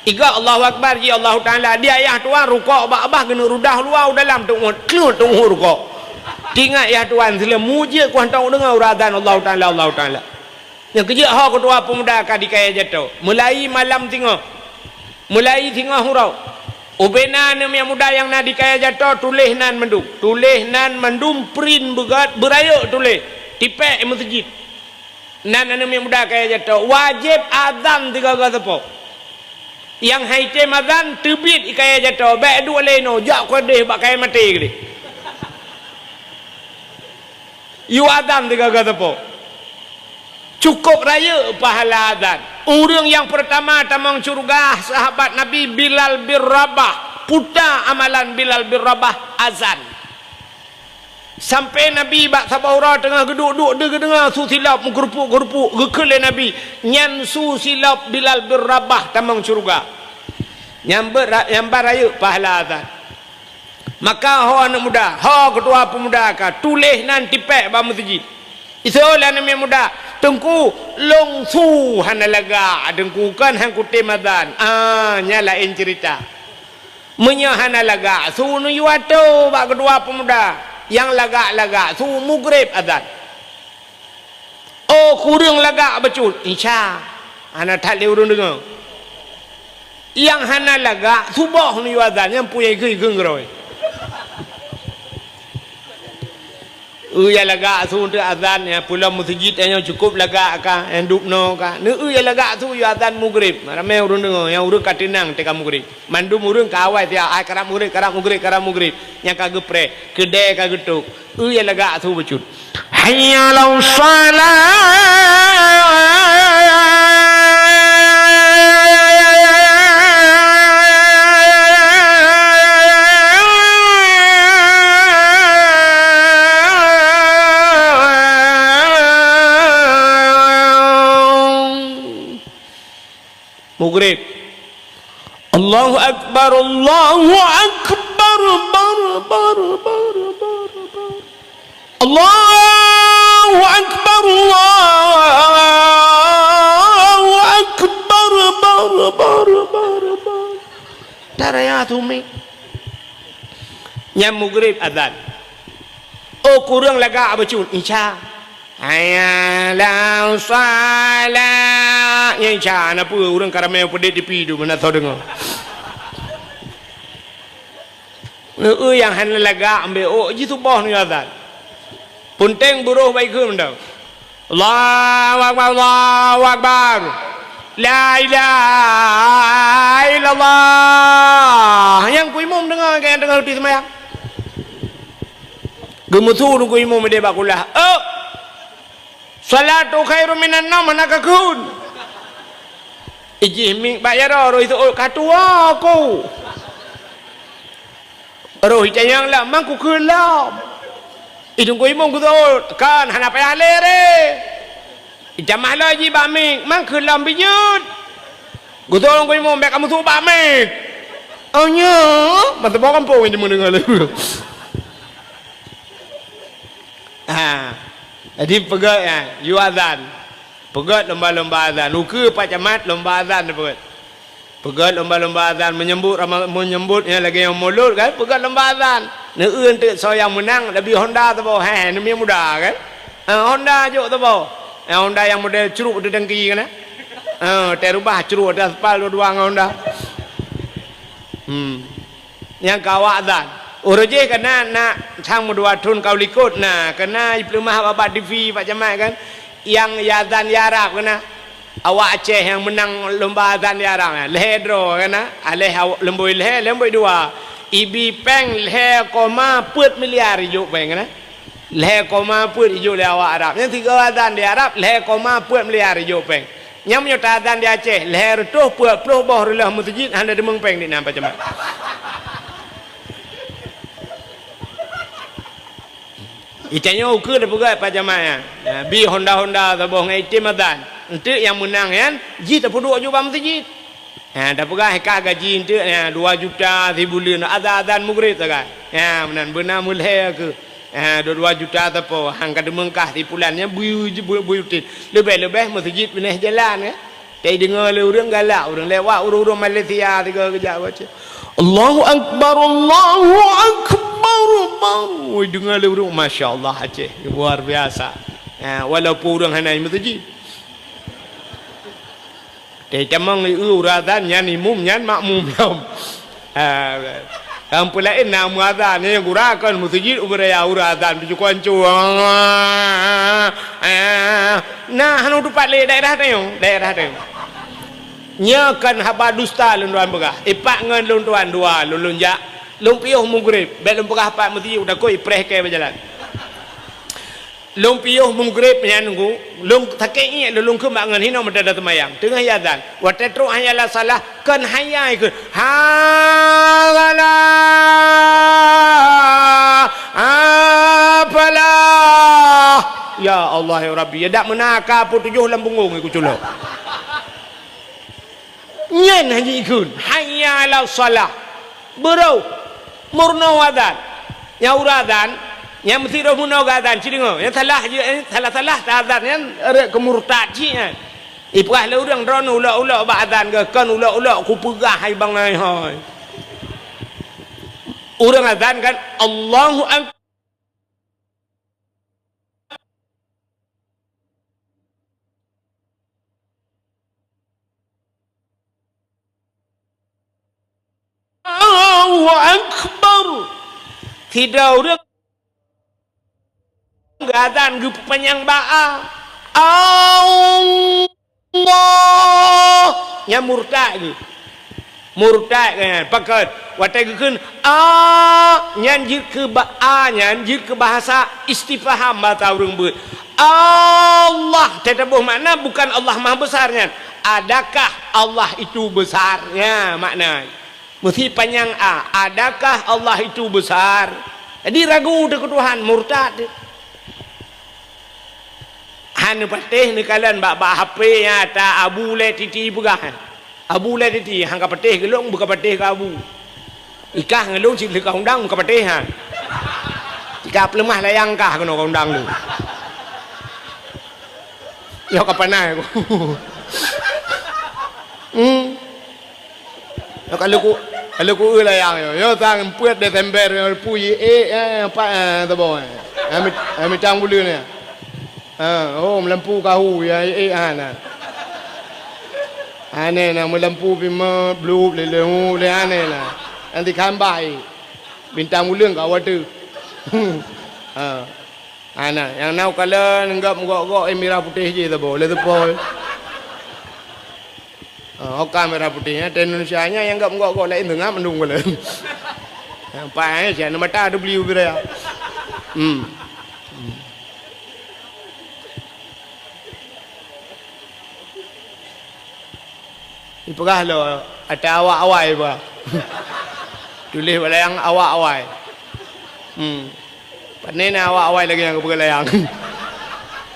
Iga Allahu Akbar ji Allahu Ta'ala. Di ayah tuan rukok bak babah, geuneuk rudah luwa u dalam, teungoh, teungoh rukok. Teuingat ayah tuan, sileumu jeuet ku hantom deungoe uroe azan Allahu Ta'ala, Allahu Ta'ala. Nyang keujeuet ho keutua peumuda ka di Kaya Jato. Mulai malam singoh. Mulai singoh uroe. Ubena aneuk miet muda nyang na di Kaya Jato, tuléh nan mandum. Tuléh nan mandum, print beugöt, beurayeuk tuléh. Tipék i meuseujid. Nan aneuk miet muda Kaya Jato. Wajéb azan sigoe-goe sapo. Nyang han item azan, teubiet i Kaya Jato. Bèk duek lé inoe, jak keudeh bak kayèe maté keudeh. Yue azan sigoe-goe sapo. Cukôp rayeuk pahala azan. Ureueng nyang peurtama tamong syeuruga sahabat Nabi Bilal bin Rabah. Peue ta amalan Bilal bin Rabah? Azan. Sampoe Nabi bak saboh uroe teungoh geuduek-duek, deuh geudeungoe su silop meugeurupuk-geurupuk, geukheun lé Nabi, "Nyan su silop Bilal bin Rabah tamong syeuruga." Nyan beuet ra-, nyan ban rayeuk pahala azan. Maka ho aneuk muda, ho keutua peumuda ka, tuléh nan tipék bak meuseujid. Iseuôt lé aneuk miet muda, "Teungku, lôn su hana lagak, Teungku, kon han kutem azan." Ah, nyan laén ceurita. Meunyoe hana lagak su, neuyue atô bak keutua peumuda. Nyang lagak-lagak su, mugreb azan. Oh, kureueng lagak bacut, isya. Hana that lé ureueng deungoe. Nyang hana lagak, suboh neuyue azan, nyan peue nyang ikheun-ikheun keudroe. Eu, nyang lagak su teuk azan, nyang pulang meuseujid, nyang cukôp lagak ka, nyang dubnoe ka. Neu, eu, nyang lagak su yue azan mugreb. Ramé ureueng deungoe, nyang ureueng ka teunang teuka mugreb. Mandum ureueng ka awai siat, ai, karab mugreb, karab mugreb, karab mugreb. Nyang ka geupreh, keudè ka geutôp. Eu, nyang lagak su bacut. Hayya 'alas shalah. Mugreb. Allahu Akbar, Allahu Akbar, bar, bar, bar, bar, bar. Allahu Akbar, Allahu Akbar, bar, bar, bar, bar. Taraya tumi. Nyan mugreb azan. Oh, kureueng lagak bacut, isya. Hayya 'alas shalah. Nyan isya, na peue ureueng ka ramé peudeh tipi tu, meunan soe deungoe. Neu, eu, nyang hana lagak ambek ôk jisuboh nyoe azan. Peunteng buroh baikheun mantong. Allahu Akbar, Allahu Akbar. La ilaha illallah. Nyang ku imum deungoe, nyang deungoe di seumayang. Geumeusu ku imum di bak kulah. Oh! Shalatu khairum minan naum hana kakheun. Ijih miet bak jaroe, roh iseuôt, "Ka tuwoe ku." Roh itanyong lom, "Man kukheun lom?" Itungku imum geuseuôt, "Kon, hana payah lé ré." Itamah lom jih bak miet, "Man kheun lom bijeuet?" Geuseuôt ku imum, "Bèk kameusu bak miet." Oh, nyoe, mata bawah kampung yang cuma dengar lagu. Ha. Jadi, peugöt, ha, yue azan. Peugöt lomba-lomba azan. Ukeue Pak Camat lomba azan peugöt. Peugöt lomba-lomba azan, menyambut Rama-, menyambut nyang lagèe nyang mulod kan, peugöt lomba azan. Neueu teuk soe nyang meunang, leubeh Honda saboh, he, neumie muda kan. Ha, Honda jok saboh. Ha, Honda nyang model crok di tangki kan. Ha, teureubah crok di aspal dua-dua ngon Honda. Hmm. Nyang ka awak azan. Uroe jéh kana na sang meudua thon ka u likot na, kana jipeuleumah bak-bak T V Pak Camat kan. Nyang yue azan yue Arab kana. Awak Aceh nyang meunang lomba azan yue Arab na. Lhèe droe kana. Aléh aw-, leumbôi lhèe, leumbôi dua. Ibi péng lhèe koma peuet miliar ijok péng kana. Lhèe koma peuet ijok lé awak Arab. Nyang sigoe azan di Arab, lhèe koma peuet miliar ijok péng. Nyang meunyoe ta azan di Aceh, lhèe reutôh peuet ploh boh reuloh meuseujid hana deungon péng di nan Pak Camat. Itanyoe ukeue tapeugah Pak Camat nyan. Nah, bi Honda-Honda saboh ngon item azan. Enteuk nyang meunang nyan, jih tapeuduek aju bak meuseujid. Ha, tapeugah ka gaji enteuk, ha, dua juta sibuleuen, azan-azan mugreb sagai. Ha, meunan beuna meulhèe keuh. Ha, dua, dua juta sapo, han ka teumeung kah sipulan nyan bui, bui, bui utin. Leubeh-leubeh meuseujid binéh jalan, ya. Teudeungoe lé ureueng galak, ureueng lewat, ureueng-ureueng Malaysia sigoe geujak baca, "Allahu Akbar, Allahu Akbar, Allahu." Oi, deungoe lé ureueng, masya Allah, Aceh, luar biasa. Ha, walaupun ureueng hana i meuseujid. Teutamong i ureueng azan nyan imum nyan makmum lom. Ha, lam peulaén na meuazan, nyan gura kon meuseujid ubé raya ureueng azan tuju konco. Nah, hana tupat lé daerah tanyoe, daerah tanyoe. Nyoe kon haba dusta lôn tuan peugah. Ipak ngon lôn tuan dua lôn, lôn jak. Lôn piôh mugreb, bèk lôn peugah pat meuseujid, takot ipreh kèe bak jalan. Lôn piôh mugreb nyan nunggu, lôn sakét iék lôn, lôn kheun bak ngon hinoe meuteumé teumayang. Teungoh i azan. Watèe trok hayya 'alas shalah, kon hayya ikheun. Hayya 'alas shalah, al falah. Ya Allah, ya Rabbi, ya dak meunan ka peutujoh lam punggong iku culok. Nyan hana jikheun, "Hayya 'alas shalah." Beurôh, meurunoe azan. Nyang ureueng azan, nyang meusidroe meurunoe azan, ci deungoe. Nyang salah, salah-salah ta azan nyan rhot keu murtad cit nyan. Ipeugah lé ureueng droeneuh ulok-ulok bak azan geuh, kon ulok-ulok kupeugah hai bangai hai. Ureueng azan kan, Allahu Akbar. Allahu Akbar. Sidroe ureueng geuazan geupeupanyang bak a. Allah. Nyan murtad geuh. Murtad nyan. Pakon? Watèe geukheun a, nyan jeuet keu ba-, a nyan jeuet keu bahasa istifham, bahasa ureueng beuet. Allah, teutabôh makna bukan Allah Maha Besar nyan. Adakah Allah itu besar? Nyan makna. Meusi panyang a, adakah Allah itu besar? Jadi ragu teuh keu Tuhan, murtad. Han neupatéh neukalon bak, bak H P nyan ata Abu Lé Titi peugah. Abu Lé Titi, han ka patéh keu lôn, beu ka patéh keu Abu. Ikah ngon lôn cit lheueh ka undang, beu ka patéh han. Ikah peuleumah layang kah keunoe ka undang lôn. Nyoe ka panas aku. Hmm. Nyoe ka leuku, ka leuku eu layang nyoe. Nyoe sang peuet Desember nyoe pui ék, eh, empat, eh, teuboh, eh. Eh, mit-, eh, mitang buleuen nyoe. Ha, oh, meulampu kahu, ya, eh, eh, ha, na. Aneh na, meulampu pih me-, blub, lé, lé, hu, lé, aneh na. Nanti kambah, eh. Bintang buleuen ka wateue. Ha. Hana, nyang na u kalon gop gok-gok, eh, mirah putéh jih saboh, lé seupôt. Ha, oka mirah putéh nyan, di Indonesia nyan nyang gop gok-gok laén teungoh mandum kalon. Nyang paih, eh, siat na mata teubliu bira. Hmm. Hmm. Ipeugah lom, ata awak awai bah. Tuléh bak layang awak awai. Hmm. Pane na awak awai lagèe nyang geupeugah layang.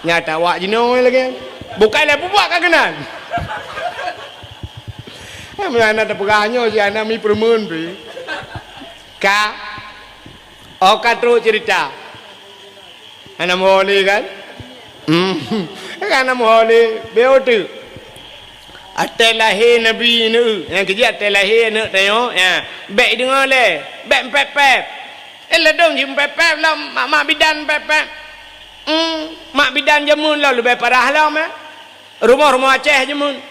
Nyata awak jinoe lagèe. Bukai lé bubuak ka keunan. Meunyoe hana tapeugah nyoe, si hana mi peureumeun pih. Ka. Oh, ka trok ceurita. Hana meuho lé kan? Hmm. Hana meuho lé, beu teuk. Watèe lahé Nabi neu, nyang keujeuet watèe lahé aneuk tanyoe, ya. Bèk deungö lé, bèk pép-pép. Eh, ladôm jih pép-pép lom, mak, mak bidan pép-pép. Hmm, mak bidan jameun lom leubeh parah lom, eh. Rumoh-rumoh Aceh jameun.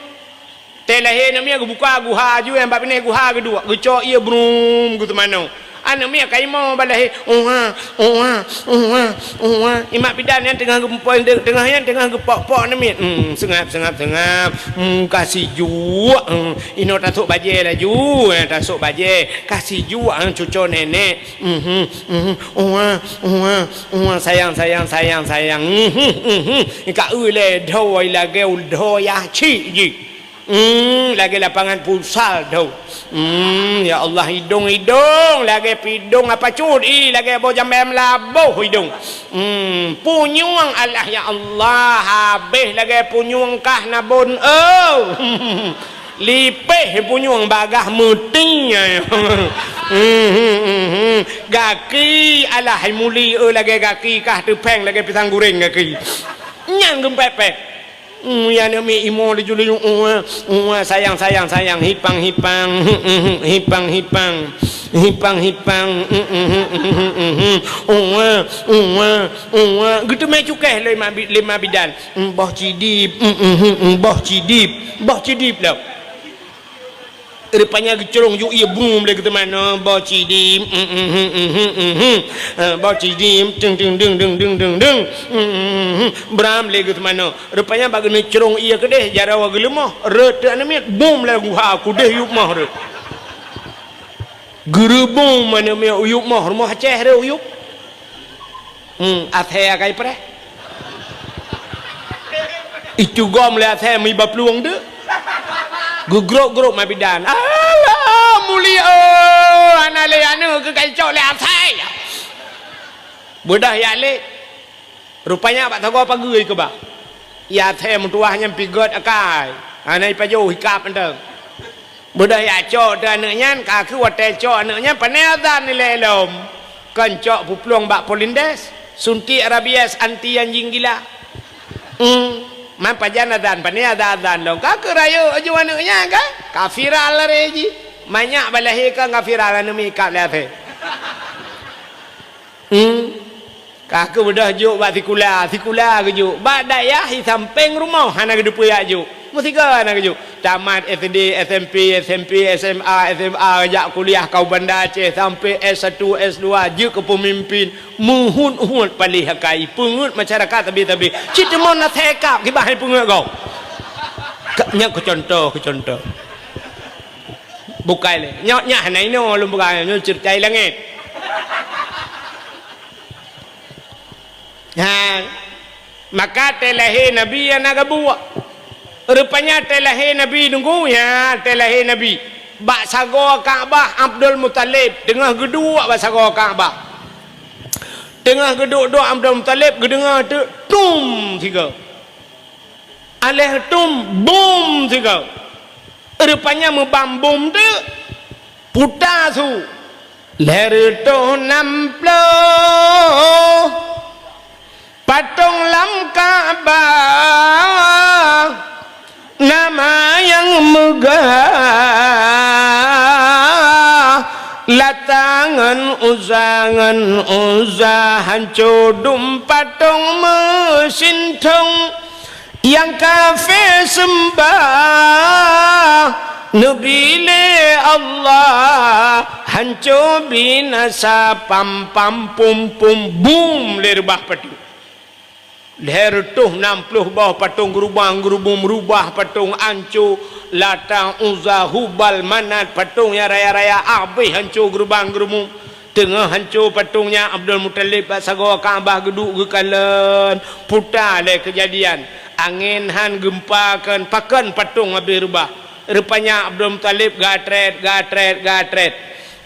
Watèe lahé aneuk miet geubuka guha aju, nyang bak binéh guha geuduek, geucok ié brum geuteumanoe. Aneuk miet ka imoe bak lahé, "Uwa, uwa, uwa, uwa." Ié mak bidan nyan teungoh geumpôi, teungoh nyan teungoh geupok-pok aneuk miet. Hmm, seungab, seungab, seungab. Hmm, ka sijuek. Hmm, inoe tasôk bajèe laju, eh, tasôk bajèe. Ka sijuek, eh, cuco nenek. Mhm, mhm. Uwa, uwa, uwa, sayang, sayang, sayang, sayang. Mhm, mhm. Ka eu lé dho lagèe dho yah chik jih. Hmm, lagèe lapangan futsal dho. Hmm, ya Allah, idong, idong lagèe pidong apa cut, i lagèe boh jambèe meulaboh idong. Hmm, punyueng alah ya Allah, habéh lagèe punyueng kah nabon, oh. Lipéh punyueng bagah meuti. Hmm, hmm, hmm, hmm. Gaki alah muli, oh, lagèe gaki kah teupèng lagèe pisang goreng gaki. Nyan geumpép-pép. Hmm, ya aneuk miet imoe laju-laju, "Uwa, uwa, sayang, sayang, sayang, hipang, hipang, hipang, hipang, hipang, hipang, uwa, uwa, uwa." Geuteumé cukéh lé ma bi-, lé ma bidan. Hmm, boh cidip, hmm, hmm, hmm, hmm, boh cidip, boh cidip lom. Rupanya geucrông ju ié brum lé geuteumanoe, boh cidip, hmm, hmm, hmm, hmm, hmm, hmm, hmm. Eh, boh cidip, teng, teng, deng, deng, deng, deng, deng. Hmm, hmm, hmm, hmm. Bram lé geuteumanoe. Rupanya bak geuneuk crông ié keudeh, jaroe geuleumoh. Rot teuk aneuk miet, bum lé guha, keudeh yup moh rot. Geureubum aneuk miet u yup moh, rumoh Aceh rot u yup. Hmm, asèe akai preh. Itugom lé asèe meuiba plueng deuk. Geugrok-grok ma bidan. Alah, mulia, oh, hana lé aneuk keu ka icok lé asèe. Beudôh jak lé. Rupanya bak sagoe pageue keubah. Asèe meutuwah nyan pih gèt akai. Hana ipajoh, ikab mantong. Beudôh jak cok teuh aneuk nyan, ka kheueh watèe cok aneuk nyan, pané azan ilèe lom. Kon cok peuplueng bak Polindes, suntik rabies anti anjing gila. Hmm, man pajan azan, pané azan-azan lom. Ka kheueh rayeuk aju aneuk nyan kan? Ka viral lagèe jih. Manyak bak lahé kan ka viral aneuk miet ikab lé asèe. Hmm. Ka kheueh beudôh jok bak sikula, sikula geujok. Bak dayah di sampéng rumoh hana geuteupeue jak jok. Meusigoe hana geujok. Tamat S D, S M P, S M P, S M A, S M A, jak kuliah ka u Banda Aceh sampé S satu, S dua, jeuet keu peumimpin. Meuheuet-heuet paléh akai, peungeuet masyarakat sabe-sabe. Cit teuma na thèe kab kiban hai peungeuet gob. Ka, nyan keu contoh, keu contoh. Bukai lé. Nyoe, nyan hana inoe lôn peugah, nyoe ceurita langét. Ha, maka watèe lahé Nabi hana gabuek. Rupanya watèe lahé Nabi nunggu, ya, watèe lahé Nabi. Bak sagoe Ka'bah Abdul Muthalib teungoh geuduek bak sagoe Ka'bah. Teungoh geuduek-duek Abdul Muthalib geudeungoe teuk tum sigoe. Aléh tum bum sigoe. Rupanya meubam bum teuk. Puta su. Lhèe reutôh nam ploh patong lam Ka'bah, nama nyang meugah, Lata ngon Uzza, ngon Uzza, hanco dum patong meusintong. Nyang kafé seumbah neubi lé Allah, hanco binasa pam-pam pum-pum bum lé reubah patong. Lhèe reutôh nam ploh boh patong geurubang-geurubum, reubah patong, hanco, Lata, Uzza, Hubal, Manat, patong nyang raya-raya habéh hanco geurubang-geurubum. Teungoh hanco patong nyan, Abdul Muthalib bak sagoe Ka'bah geuduek geukalon. Puta lé keujadian. Angén han geumpa kon, pakon patong habéh reubah. Rupanya Abdul Muthalib gatrét, gatrét, gatrét.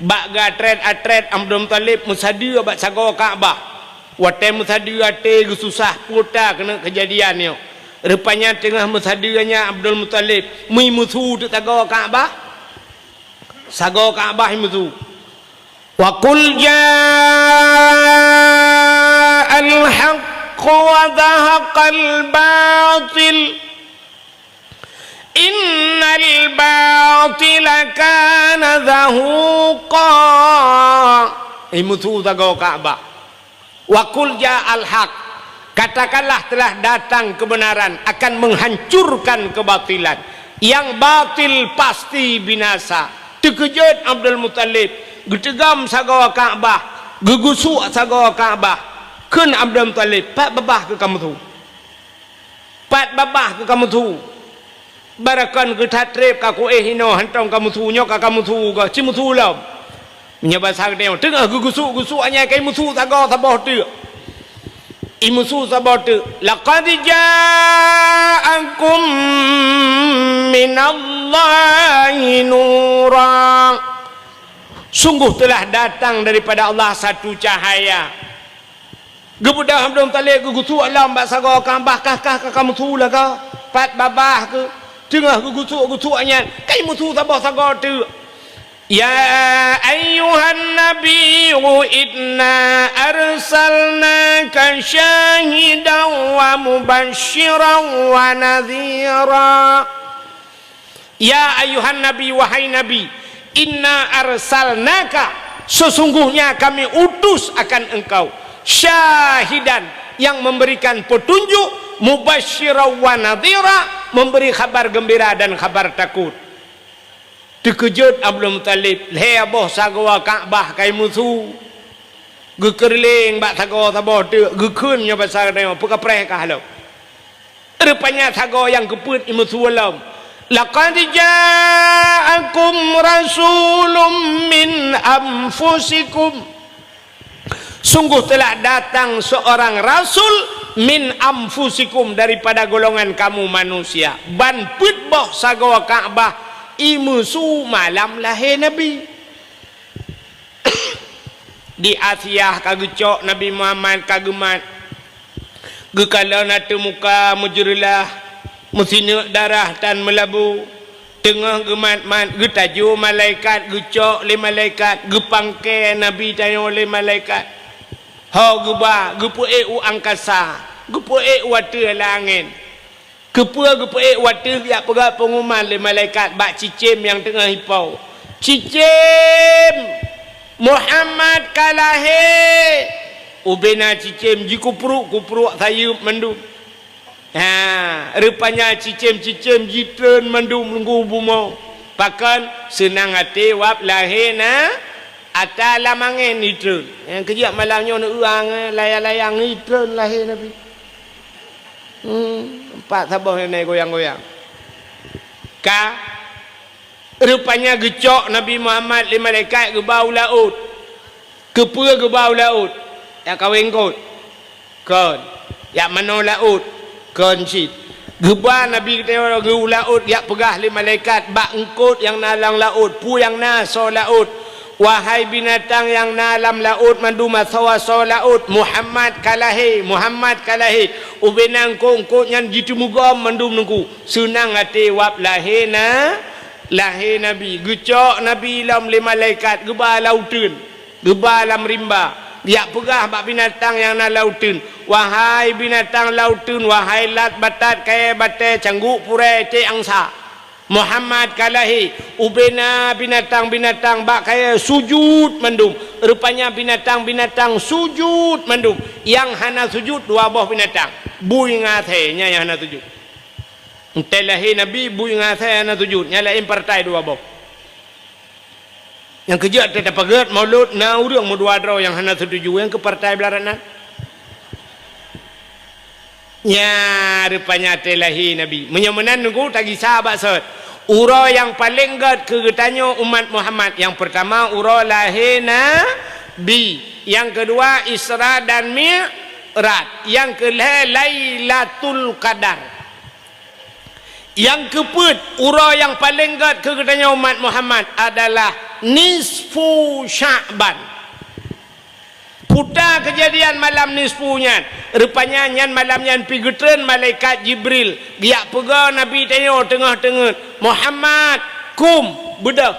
Bak gatrét-atrét Abdul Muthalib meusadeue bak sagoe Ka'bah. Watèe meusadeue até geususah, puta keuneuk keujadian nyoe. Rupanya teungoh meusadeue nyan Abdul Muthalib, meumusu teuk sagoe Ka'bah. Sagoe Ka'bah imusu. Wa qul ja'al haqq wa zahaqal batil. Innal batila kana zahuqa. Imusu sagoe Ka'bah. Wa qul ja'al haq, katakanlah telah datang kebenaran akan menghancurkan kebatilan. Yang batil pasti binasa. Teukeujot Abdul Muthalib, geuteugam sagoe Ka'bah, geugusuk sagoe Ka'bah. Kheun Abdul Muthalib, "Pat babah keu kamoe su? Pat babah keu kamoe su?" Barokon geuthat treb ka kuéh inoe hantong kamoe su, nyoe ka kamoe su goe, ci musu lom. Meunyoe basa geutanyoe, teungoh geugusuk-gusuk anyai kai musu sagoe saboh teuk. Imusu saboh teuk, "Laqad ja'akum minallahi nura." Sungguh telah datang daripada Allah satu cahaya. Geubeudôh Abdul Muthalib geugusuk lom bak sagoe Ka'bah, kah, kah, kah, kamoe su lagak, pat babah keu, teungoh geugusuk-gusuk nyan, kai musu saboh sagoe teuk. Ya ayyuhan nabiyyu inna arsalnaka syahidan wa mubasysyiran wa nadhira. Ya ayyuhan nabi, wahai Nabi, inna arsalnaka, sesungguhnya kami utus akan engkau, syahidan, yang memberikan petunjuk, mubasysyiran wa nadhira, memberi khabar gembira dan khabar takut. Teukeujot Abdul Muthalib, lhèe boh sagoe Ka'bah kai musu. Geukeureuleng bak sagoe saboh teuk, geukheun nyoe basa geutanyoe, peukapreh kah lom. Rupanya sagoe nyang keupeuet imusu lom. Laqad ja'akum rasulun min anfusikum. Sungguh telah datang seorang rasul min anfusikum, daripada golongan kamu manusia. Ban peuet boh sagoe Ka'bah imusu malam lahé Nabi. Di Asia ka geucok Nabi Muhammad, ka geumat. Geukalon ateueh muka meujeureulah, meusineuk darah tan meulabu. Teungoh geumat-mat, geutajoe malaikat, geucok lé malaikat, geupangke Nabi tanyoe lé malaikat. Ho geuba, geupeuék u angkasa, geupeuék u ateueh langét. Keupeue geupeuék u ateueh, geujak peugah peunguman lé malaikat bak cicém nyang teungoh ipo, "Cicém, Muhammad ka lahé!" Ubena cicém jikupruek-kupruek sayeuep mandum. Ha, rupanya cicém-cicém jitreun mandum nunggu bumoe. Pakon? Seunang até wab lahé na, ata lam angén jitreun. Nyang keujak malam nyoe neueuang, eh, layang-layang jitreun lahé Nabi. Hmm, empat saboh nyan goyang-goyang. Ka, rupanya geucok Nabi Muhammad lé malaikat geuba u laôt. Keupeue geuba u laôt? Jak kawén eungkôt? Kon. Jak manoe laôt? Kon cit. Geuba Nabi geutanyoe geu u laôt, jak peugah lé malaikat bak eungkôt nyang na lam laôt, peue nyang na soe laôt. Wahai binatang nyang na lam laôt mandum asoe-asoe laôt, Muhammad ka lahé, Muhammad ka lahé. Ubena eungkôt-eungkôt nyan jiteumugom mandum nungku. Seunang até wab lahé na, lahé Nabi. Geucok Nabi lom lé malaikat, geuba lam uteuen, geuba lam rimba. Jak peugah bak binatang nyang na lam uteuen, "Wahai binatang lam uteuen, wahai lat batat kayèe batèe cangguk purèe ék angsa." Muhammad ka lahé, ubena binatang-binatang bak kayèe sujut mandum. Rupanya binatang-binatang sujut mandum. Nyang hana sujut dua boh binatang, bui ngon asèe, nyan nyang hana sujut. Watèe lahé Nabi, bui ngon asèe hana sujut, nyang laén partai dua boh. Nyang keujeuet teuh tapeugèt Maulud na ureueng meudua droe nyang hana seutuju, nyang keu partai beularat nan. Nyan rupanya watèe lahé Nabi. Meunyoe meunan nunggu tagisa bak sot. Uroe nyang paleng gèt keu geutanyoe umat Muhammad, nyang peurtama uroe lahé Nabi, nyang keudua Isra dan Mi'raj, nyang keulhèe Lailatul Qadar. Nyang keupeuet, uroe nyang paleng gèt keu geutanyoe umat Muhammad adalah nisfu Sya'ban. Peue keujadian malam nisfu nyan? Rupanya nyan malam nyan pih geutreun malaikat Jibril, geujak peugah Nabi tanyoe teungoh teungeut, "Muhammad, kum, beudôh."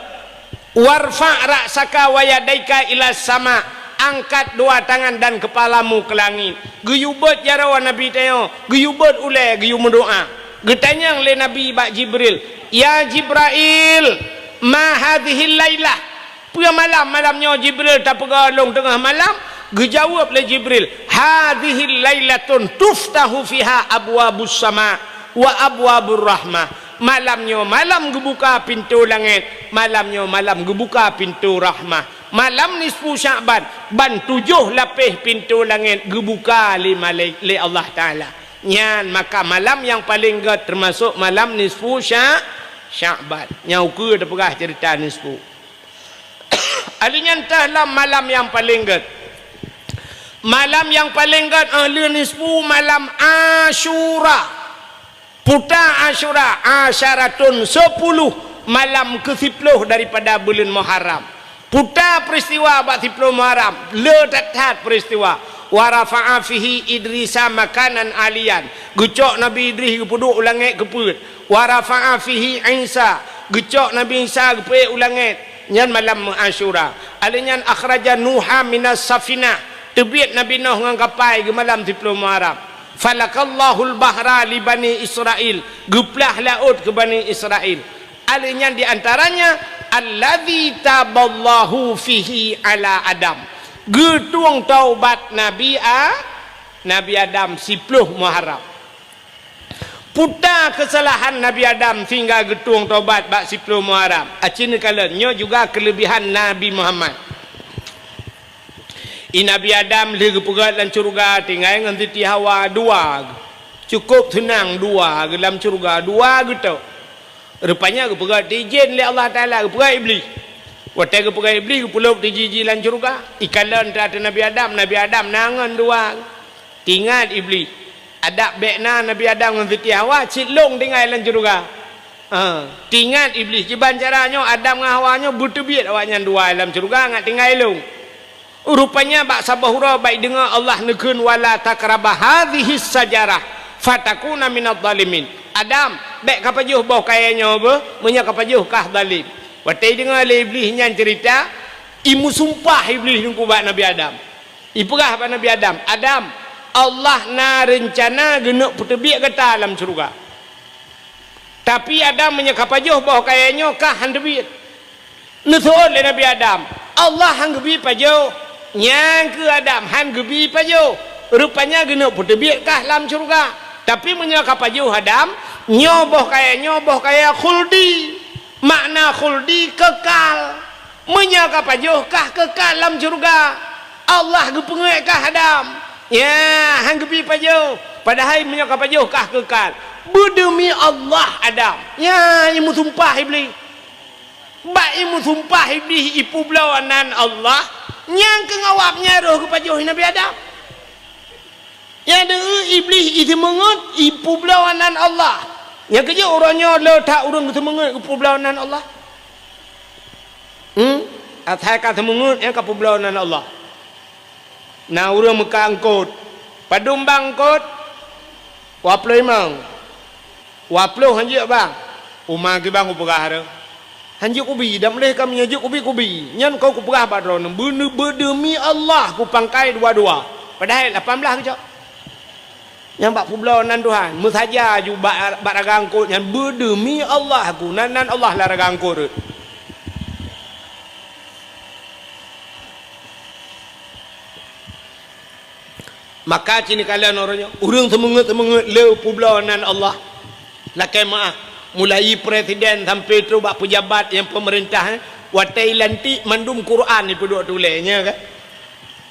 "Warfa' ra'saka wa yadaika ila sama," angkat dua tangan dan kepalamu ke langit. Geuyue beuet jaroe Nabi tanyoe, geuyue beuet ulèe, geuyue meudoa. Geutanyong lé Nabi bak Jibril, "Ya Jibrail, ma hadhihil lailah?" Peue malam, malam nyoe Jibril tapeugah lôn teungoh malam? Geujaweueb lé Jibril, "Hadhihil lailatun tuftahu fiha abwabus sama wa abwabur rahmah." Malam nyoe malam geubuka pintoe langét, malam nyoe malam geubuka pintoe rahmah. Malam nisfu Sya'ban, ban tujoh lapéh pintoe langét geubuka lé malai-, lé Allah Taala. Nyan maka malam nyang paleng gét teumasok malam nisfu Sya-, Sya'ban. Nyang ukeue teupeugah ceurita nisfu. Alheuh nyan teuh lom malam nyang paleng gét. Malam nyang paleng gét, eh, lheuh nisfu malam Asyura. Puta Asyura, asyaratun, sepuluh, malam keusiplôh daripada buleuen Muharram. Puta peuristiwa bak siplôh Muharram, le that-that peuristiwa. Wa rafa'a fihi Idrisa makanan aliyan. Geucok Nabi Idris geupeuduek u langét geupeuet. Wa rafa'a fihi Isa, geucok Nabi Isa geupeuék u langét, nyan malam Asyura. Alheuh nyan akhraja Nuha minas safinah, teubiet Nabi Nuh ngon kapai geumalam siplôh Muharram. Falakallahul bahra li Bani Israil, geuplah laôt keu Bani Israil. Alheuh nyan di antaranya, alladzi taballahu fihi ala Adam, geutueng taubat Nabi A-, Nabi Adam siplôh Muharram. Puta keusalahan Nabi Adam sehingga geutueng tobat bak siplôh Muharram. Aci neukalon, nyoe juga keuleubihan Nabi Muhammad. I Nabi Adam lheueh geupeugét lam syeuruga tinggai ngon Siti Hawa dua. Cukôp seunang dua geuh lam syeuruga, dua geuh tok. Rupanya geupeugét di jén lé Allah Taala, geupeugét Iblih. Watée geupeugét Iblih, geupeulop di jih-jih lam syeuruga. Ikalon teuma Nabi Adam, Nabi Adam na ngon dua. Tingat Iblih, adak bék na Nabi Adam ngon Siti Hawa cit lôn tinggai lam syeuruga. Ha, tingat Iblih, kiban cara nyoe Adam ngon Hawa nyoe beuteubiet awaknyan dua lam syeuruga ngat tinggai lôn. Rupanya bak saboh uroe bak ideungoe Allah neukheun, "Wala taqraba hadzihis syajarah fatakuna minadh dhalimin." Adam, bék kapajoh boh kayée nyoe beuh, meunyoe kapajoh kah zalim. Watée ideungoe lé Iblih nyan ceurita, imeusumpah Iblih teungku bak Nabi Adam. Ipeugah bak Nabi Adam, "Adam, Allah na reuncana geuneuk peuteubiet gata lam syeuruga. Tapi Adam, meunyoe kapajoh boh kayée nyoe kah hán teubiet." Neuseuôt lé Nabi Adam, "Allah hán geubi pajoh." Nyang keu Adam hán geubi pajoh. Rupanya geuneuk peuteubiet kah lam syeuruga. Tapi meunyoe kapajoh Adam, nyoe boh kayée nyoe boh kayée khuldi. Makna khuldi keukal. Meunyoe kapajoh kah keukal lam syeuruga, Allah geupeungét kah Adam. Ya, hán geubi pajoh. Padahai meunyoe kapajoh kah keukal. Beudeumi Allah Adam. Ya, imeusumpah Iblih. Bak imeusumpah Iblih ipeubloe nan Allah, nyang keu ngawab nyan roh geupajoh Nabi Adam. Nyang deuh Iblih iseumeungeut ipeubloe nan Allah. Nyang keujeuet uroe nyoe le that ureuëng geuseumeungeut geupeubloe nan Allah. Hmm? Asai ka seumeungeut nyang ka peubloe nan Allah. Na ureuëng meuka eungkôt. Padum bang eungkôt? Dua ploh limong. Dua ploh hán jeuet bang. Uma geuh bang kupeugah reuh. Hán jeuet kubi, dan meuleh ka meunyoe jeuet kubi, kubi. Nyan kon kupeugah bak droeneuh, beudeumi Allah kupangkai dua-dua. Padahai lapan blaih geucok. Nyang bak peubloe nan Tuhan, meusaja ju bak, bak ragangkot nyan, beudeumi Allah ku, nan, nan Allah lam ragangkot reuet. Maka cit neukalon uroe nyoe, ureuëng seumeungeut-seumeungeut le peubloe nan Allah. Lakée meuáh, mulai presiden sampai trok bak peujabat nyang peumeurintah, eh, watée lantik mandum Quran ipeuduek tuléh, nya kan?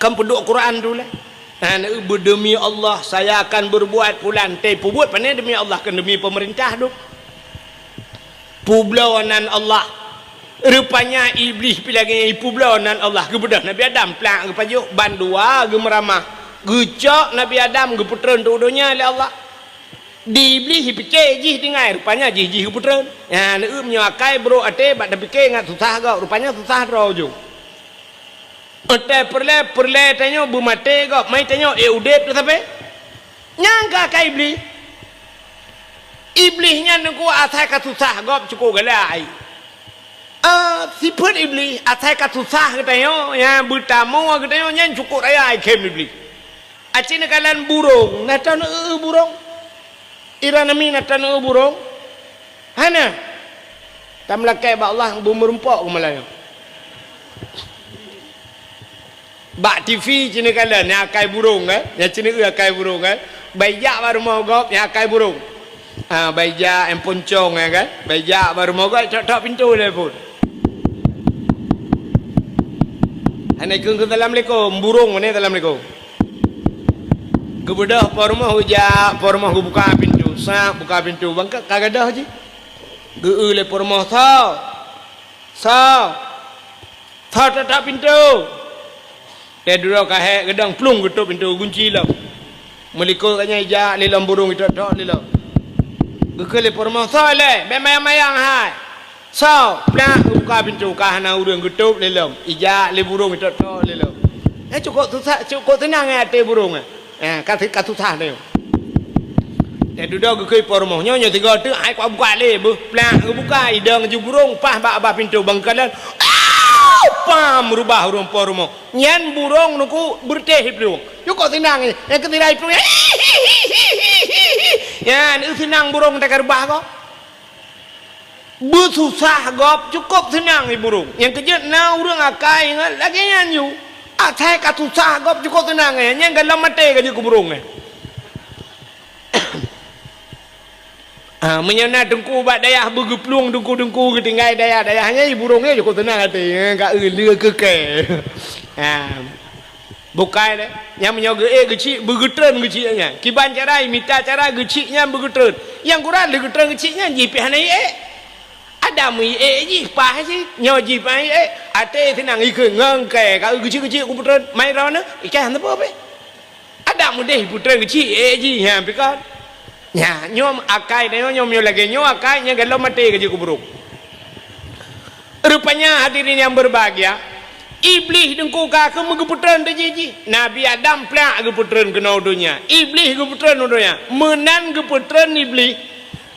Kan peuduek Quran tuléh. Nah, beudeumi Allah, saya akan berbuat pulan. Teuh peubuet pane demi Allah, kan demi peumeurintah dum. Peubloe nan Allah. Rupanya Iblih pi lagée nyan ipeubloe nan Allah. Geubeudôh Nabi Adam plak geupajoh, bandua geumeuramah. Geucok Nabi Adam geupeutreun u donya lé Allah. Di Iblih ipike jih tinggai, rupanya jih-jih geupeutreun. Nyan, eu, meunyoe akai brok até bak tapike ngat susah gob, rupanya susah droe ujong. Watée peureulée, peureulée tanyoe beumaté gob, mai tanyoe ék udeb teuh sabe. Nyang ka akai Iblih. Iblih nyan teungku asai ka susah gob cukôp galak. Ah, sifeuet Iblih, asai ka susah geutanyoe, nyang beutamoe geutanyoe nyan cukôp raya ikhém Iblih. Aci neukalon burông, na tan eu burông. Iran ami na tan eu burông. Hana. Tameulakée bak Allah beumeureumpok keumalanya. Bak T V ci neukalon nyang akai burông, kan? Nyang ci neueu akai burông, kan? Bai jak bak rumoh gob nyang akai burông. Ha, bai jak nyang poncong, kan? Bai jak bak rumoh gob, tok-tok pintoe lé phon. Hana ikheun keu assalamualaikum, burông meunan assalamualaikum. Geubeudôh po rumoh geujak, po rumoh geubuka pintoe, sak buka pintoe, bangkat ka gadôh jih. Geueu lé po rumoh, "Soe? Soe? Soe tok-tok pintoe?" Teuh dudoe ka hék geudong plueng geutôp pintoe gunci lom. Meulikot gobnyan ijak lé lom burông itok-tok lé lom. Geukheun lé po rumoh, "Soe lé? Bék mayang-mayang hai! Soe?" Plak geubuka pintoe ka hana ureuëng geutôp lé lom. Ijak lé burông itok-tok lé lom. Eh, cukôp susah, cukôp seunang eh até burông eh. Eh, ka, ka susah nyoe. Teuh dudoe geukheun po rumoh, "Nyoe, nyoe sigoe teuk hai kubuka lé." Beuh, plak geubuka, idong ju burông paih bak babah pintoe bangkalan. Au! Pam! Rubah ureuëng po rumoh. Nyan burông nuku beureutéh iplueng. Cukôp seunang, nyang keusirai iplueng. Nyan eu seunang burông teuka rubah gob. Beususah gob cukôp seunang i burông. Nyang keujeuet na ureuëng akai ngon lagée nyan ju. Asai ka susah gob cukôp seunang, eh, nyang galom maté ka jeuet keu burông, eh. Ah, meunyoe na teungku bak dayah beugeuplueng teungku-teungku geutinggai dayah-dayah nyan, i burông nyan cukôp seunang até, eh, ka eu lé keu kée. Ah. Bukai lé. Nyang meunyoe geuék geuchik, beugeutreun geuchik nyan. Kiban cara, mita cara geuchik nyan beugeutreun. Nyang gura lé geutreun geuchik nyan jih pih hana iék. Adam iék jih, paih jih, nyoe jih paih iék. Até seunang ikheun ngon kée, ka geuchik-geuchik kupeutreun. Mai droeneuh, ikai hana peue pih. Adam udeh peutreun geuchik ék jih, nyan pih kon. Nyan, nyoe akai, nyoe, nyoe, nyoe lagée nyoe akai, nyan galom maté ka jeuet keu burông. Rupanya hadirin yang berbahagia, Iblih teungku ka keumeung geupeutrön teujih-jih. Nabi Adam plak geupeutrön keunoe u donya. Iblih geupeutrön u donya. Meunan geupeutrön Iblih,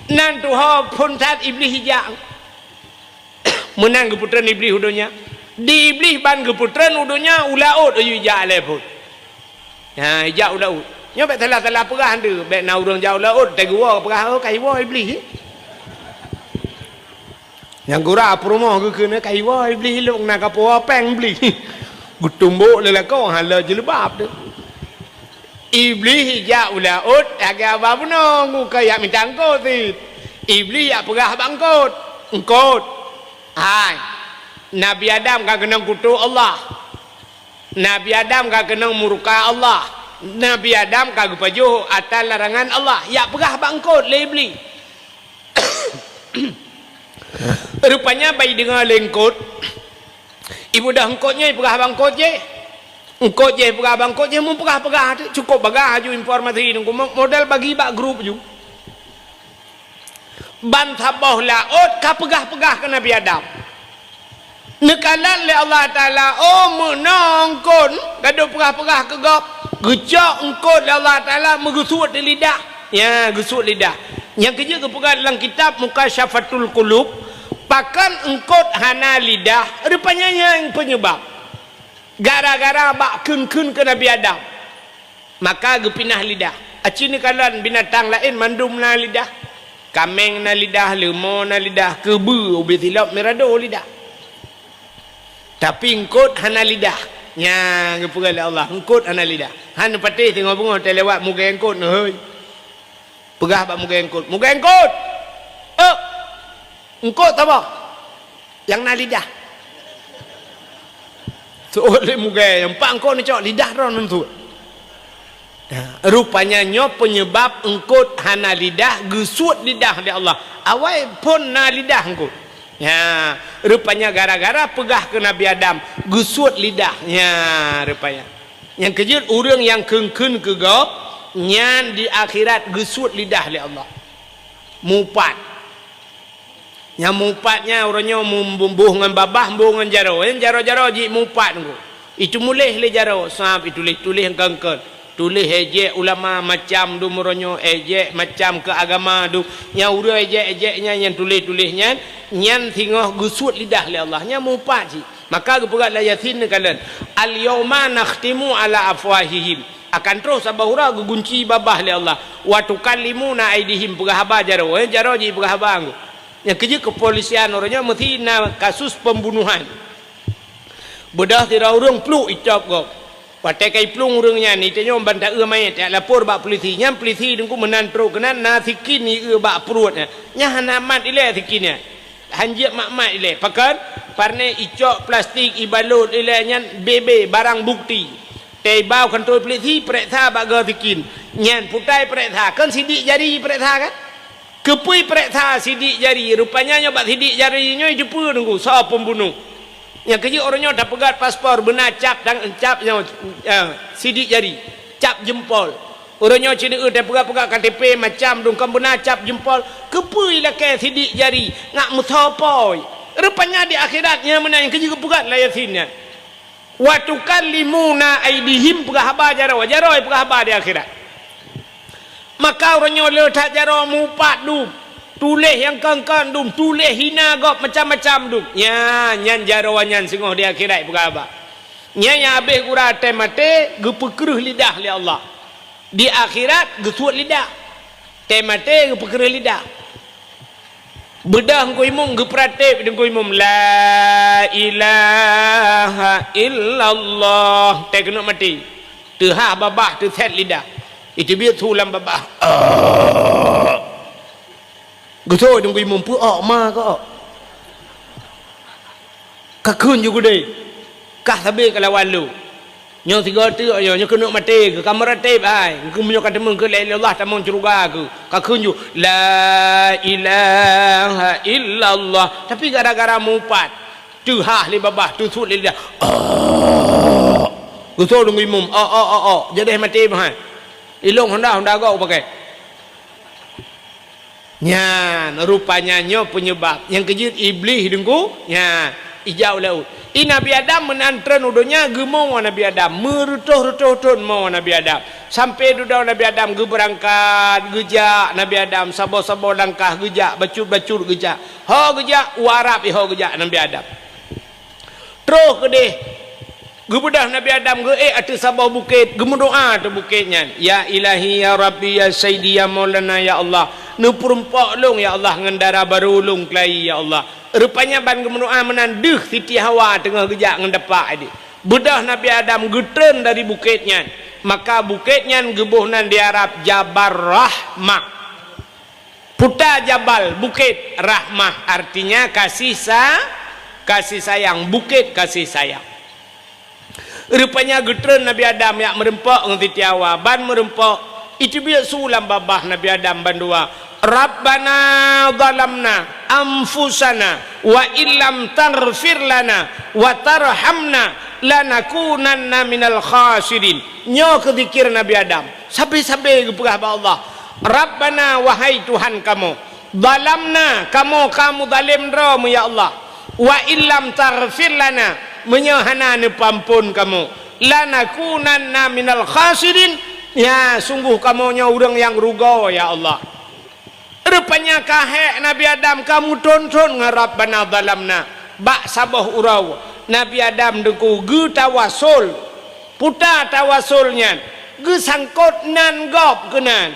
nan tuho phon that Iblih ijak. Meunan geupeutrön Iblih u donya. Di Iblih ban geupeutrön u donya, u laôt aju ijak lé phon. Ha, ijak u laôt. Nyoe bék salah-salah peugah teuh, bék na ureuëng jak u laôt, teuguwoe peugah, "Oh, ka iwoe Iblih." Nyang gura peurumoh geukheun, "Ka iwoe Iblih, lôn na kapoh péng Iblih." Geutumbok lé lakoe, hana jilbab teuh. Iblih ijak u laôt, lagée haba bunoe, ngon keu jak mita eungkôt cit. Iblih jak peugah bak eungkôt, "Eungkôt, hai, Nabi Adam ka keunong kutok Allah." Nabi Adam ka keunong murka Allah. Nabi Adam ka geupajoh atra larangan Allah. Jak peugah bak eungkôt lé Iblih. Rupanya ban ideungoe lé eungkôt, ibeudôh eungkôt nyoe ipeugah bak eungkôt jih. Eungkôt jih ipeugah bak eungkôt jih, meupeugah-peugah teuk, cukôp bagah aju informasi nyoe, model bagi bak grup ju. Ban saboh laôt ka peugah-peugah keu Nabi Adam. Neukalon lé Allah Taala, "Oh, meunoe eungkôt, gadôh peugah-peugah keu gob." Geucok eungkôt lé Allah Taala meugeusuet di lidah. Ya, geusuet lidah. Nyang keujeuet geupeugah lam kitab Mukasyafatul Qulub, pakon eungkôt hana lidah, rupanya nyan peunyeubab. Gara-gara bak kheun-kheun keu Nabi Adam. Maka geupinah lidah. Aci neukalon binatang laén mandum na lidah. Kaméng na lidah, leumo na lidah, keubeue ubé silop meurado lidah. Tapi eungkôt hana lidah. Nya geupeugah lé Allah, eungkôt hana lidah. Han patéh teungoh beungoh teulewat mugée eungkôt neuhôi. Peugah bak mugée eungkôt, "Mugée eungkôt! Ôk! Eungkôt saboh nyang na lidah." Seuôt lé mugée, "Nyang pat eungkôt neucok, lidah droeneuh seuôt." Nah, rupanya nyoe peunyeubab eungkôt hana lidah, geusuet lidah lé Allah. Awai phon na lidah eungkôt. Nya, rupanya gara-gara peugah keu Nabi Adam, geusuet lidah. Nya, rupanya. Nyang keujeuet ureuëng nyang kheun-kheun keu gob, nyan di akhirat geusuet lidah lé Allah. Mupat. Nyang mupat nyan uroe nyoe mum-, boh ngon babah, boh ngon jaroe. Nyan jaroe-jaroe jih mupat ngon. Itu muléh lé jaroe, sab ituléh-tuléh ngon kheun-kheun. Tuléh ejek ulama macam dum uroe nyoe, ejek macam keu agama dum. Nyang ureuëng ejek-ejek nyan, nyang tuléh-tuléh nyan, nyan singoh geusuet lidah lé Allah. Nyan mupat cit. Maka geupeugah lam Yasin neukalon, "Al-yauma nakhtimu ala afwahihim." Akan troh saboh uroe geugunci babah lé Allah. "Wa tukallimuna aidihim," peugah haba jaroe. Eh, jaroe jih peugah haba anggô. Nyang keujeuet keupolisian uroe nyoe meusti na kasus pembunuhan. Beudôh sidroe ureuëng pluek icop gob. Watée ka iplueng ureuëng nyan, itanyong ban taeu manyét, jak lapor bak polisi. Nyan polisi teungku meunan trok keunan na sikin ieu bak pruet nyan. Nyan hana mat ilée sikin nyan. Hanjeuet mat-mat ilée. Pakon? Parnée icok plastik ibalot ilée nyan bebe barang bukti. Teuiba u kantô polisi, pereksa bak goe sikin. Nyan putai pereksa, kon sidik jari pereksa kan? Keupeue pereksa sidik jari? Rupanya nyoe bak sidik jari nyoe jeupeue teungku, soe pembunuh. Nyang keujeuet uroe nyoe tapeugét paspor beuna cap dan cap nyoe, eh, sidik jari, cap jempol. Uroe nyoe cit tapeugét-peugét K T P macam dum kon beuna cap jempol. Keupeue ilakée sidik jari ngat meusoe poi? Rupanya di akhirat nyan meunan nyang keujeuet geupeugét lam Yasin nyan. "Wa tukallimuna aidihim," peugah haba jaroe, jaroe peugah haba di akhirat. Maka uroe nyoe le that jaroe mupat dum, tuléh nyang kon-kon dum, tuléh hina gob macam-macam dum. Nyan, nyan jaroe nyan singoh di akhirat peugah haba. Nyan nyang habéh gura teuh maté geupeukreuh lidah lé Allah. Di akhirat geusuet lidah. Teuh maté geupeukreuh lidah. Beudôh Teungku Imum geupeuratéb Teungku Imum, "La ilaha illallah." Teuh keuneuk maté. Teuhah babah, teusét lidah. Iteubiet su lam babah. Geusoe Teungku Imum, peu-ok ma keu-ok. Ka kheun ju keudeh. Kah sabe ka lawan lôn. Nyoe sigoe teuk nyoe, nyoe keuneuk maté keuh, ka meuratéb hai. Keuh meunyoe ka teumeung keu la ilaha illallah tamong syeuruga keuh. Ka kheun ju, "La ilaha illallah." Tapi gara-gara mupat, teuhah lé babah, teusuet lé lidah. Geusoe Teungku Imum, "Ok, ok, ok, ok." Jadeh maté meuhai. Ilong honda, honda gob pakai. Nyan, rupanya nyoe peunyeubab. Nyang keujeuet Iblih Teungku, nyan, ijak u laôt. I Nabi Adam meunan treun u donya, geumoe Nabi Adam. Meureutôh-reutôh thon moe Nabi Adam. Sampoe dudoe Nabi Adam geubeurangkat, geujak Nabi Adam, saboh-saboh langkah geujak, bacut-bacut geujak. Ho geujak, u Arab ho geujak Nabi Adam. Troh keudeh, geubeudôh Nabi Adam geuék ateueh saboh bukét, geumeudoá ateueh bukét nyan, "Ya Ilahi, ya Rabbi, ya Sayyidi, ya Maulana, ya Allah, neupeurumpok lôn, ya Allah, ngon dara barô lôn keulayi, ya Allah." Rupanya ban geumeudoá meunan deuh Siti Hawa teungoh geujak ngon dapak idéh. Beudôh Nabi Adam geutreun dari bukét nyan, maka bukét nyan geuboh nan di Arab Jabal Rahmah. Puta jabal, bukét, rahmah, artinya kasih sa-, kasih sayang, bukét kasih sayang. Rupanya geutreun Nabi Adam jak meurumpok ngon Siti Hawa, ban meurumpok, iteubiet su lam babah Nabi Adam bandua, "Rabbana zalamna anfusana wa illam taghfir lana wa tarhamna lanakunanna minal khasirin." Nyoe keuh zikir Nabi Adam. Sabe-sabe geupeugah bak Allah, "Rabbana, wahai Tuhan kamoe, zalamna, kamoe ka muzalém droe mu, ya Allah. Wa illam taghfir lana, meunyoe hana neupeuamphon kamoe, lanakunanna minal khasirin, ya, sungguh kamoe nyoe ureuëng nyang rugoe, ya Allah." Rupanya ka hék Nabi Adam ka meuthon-thon ngon Rabbana zalamna. Bak saboh uroe, Nabi Adam Teungku geutawasul. Puta tawasul nyan, geusangkot nan gob keunan.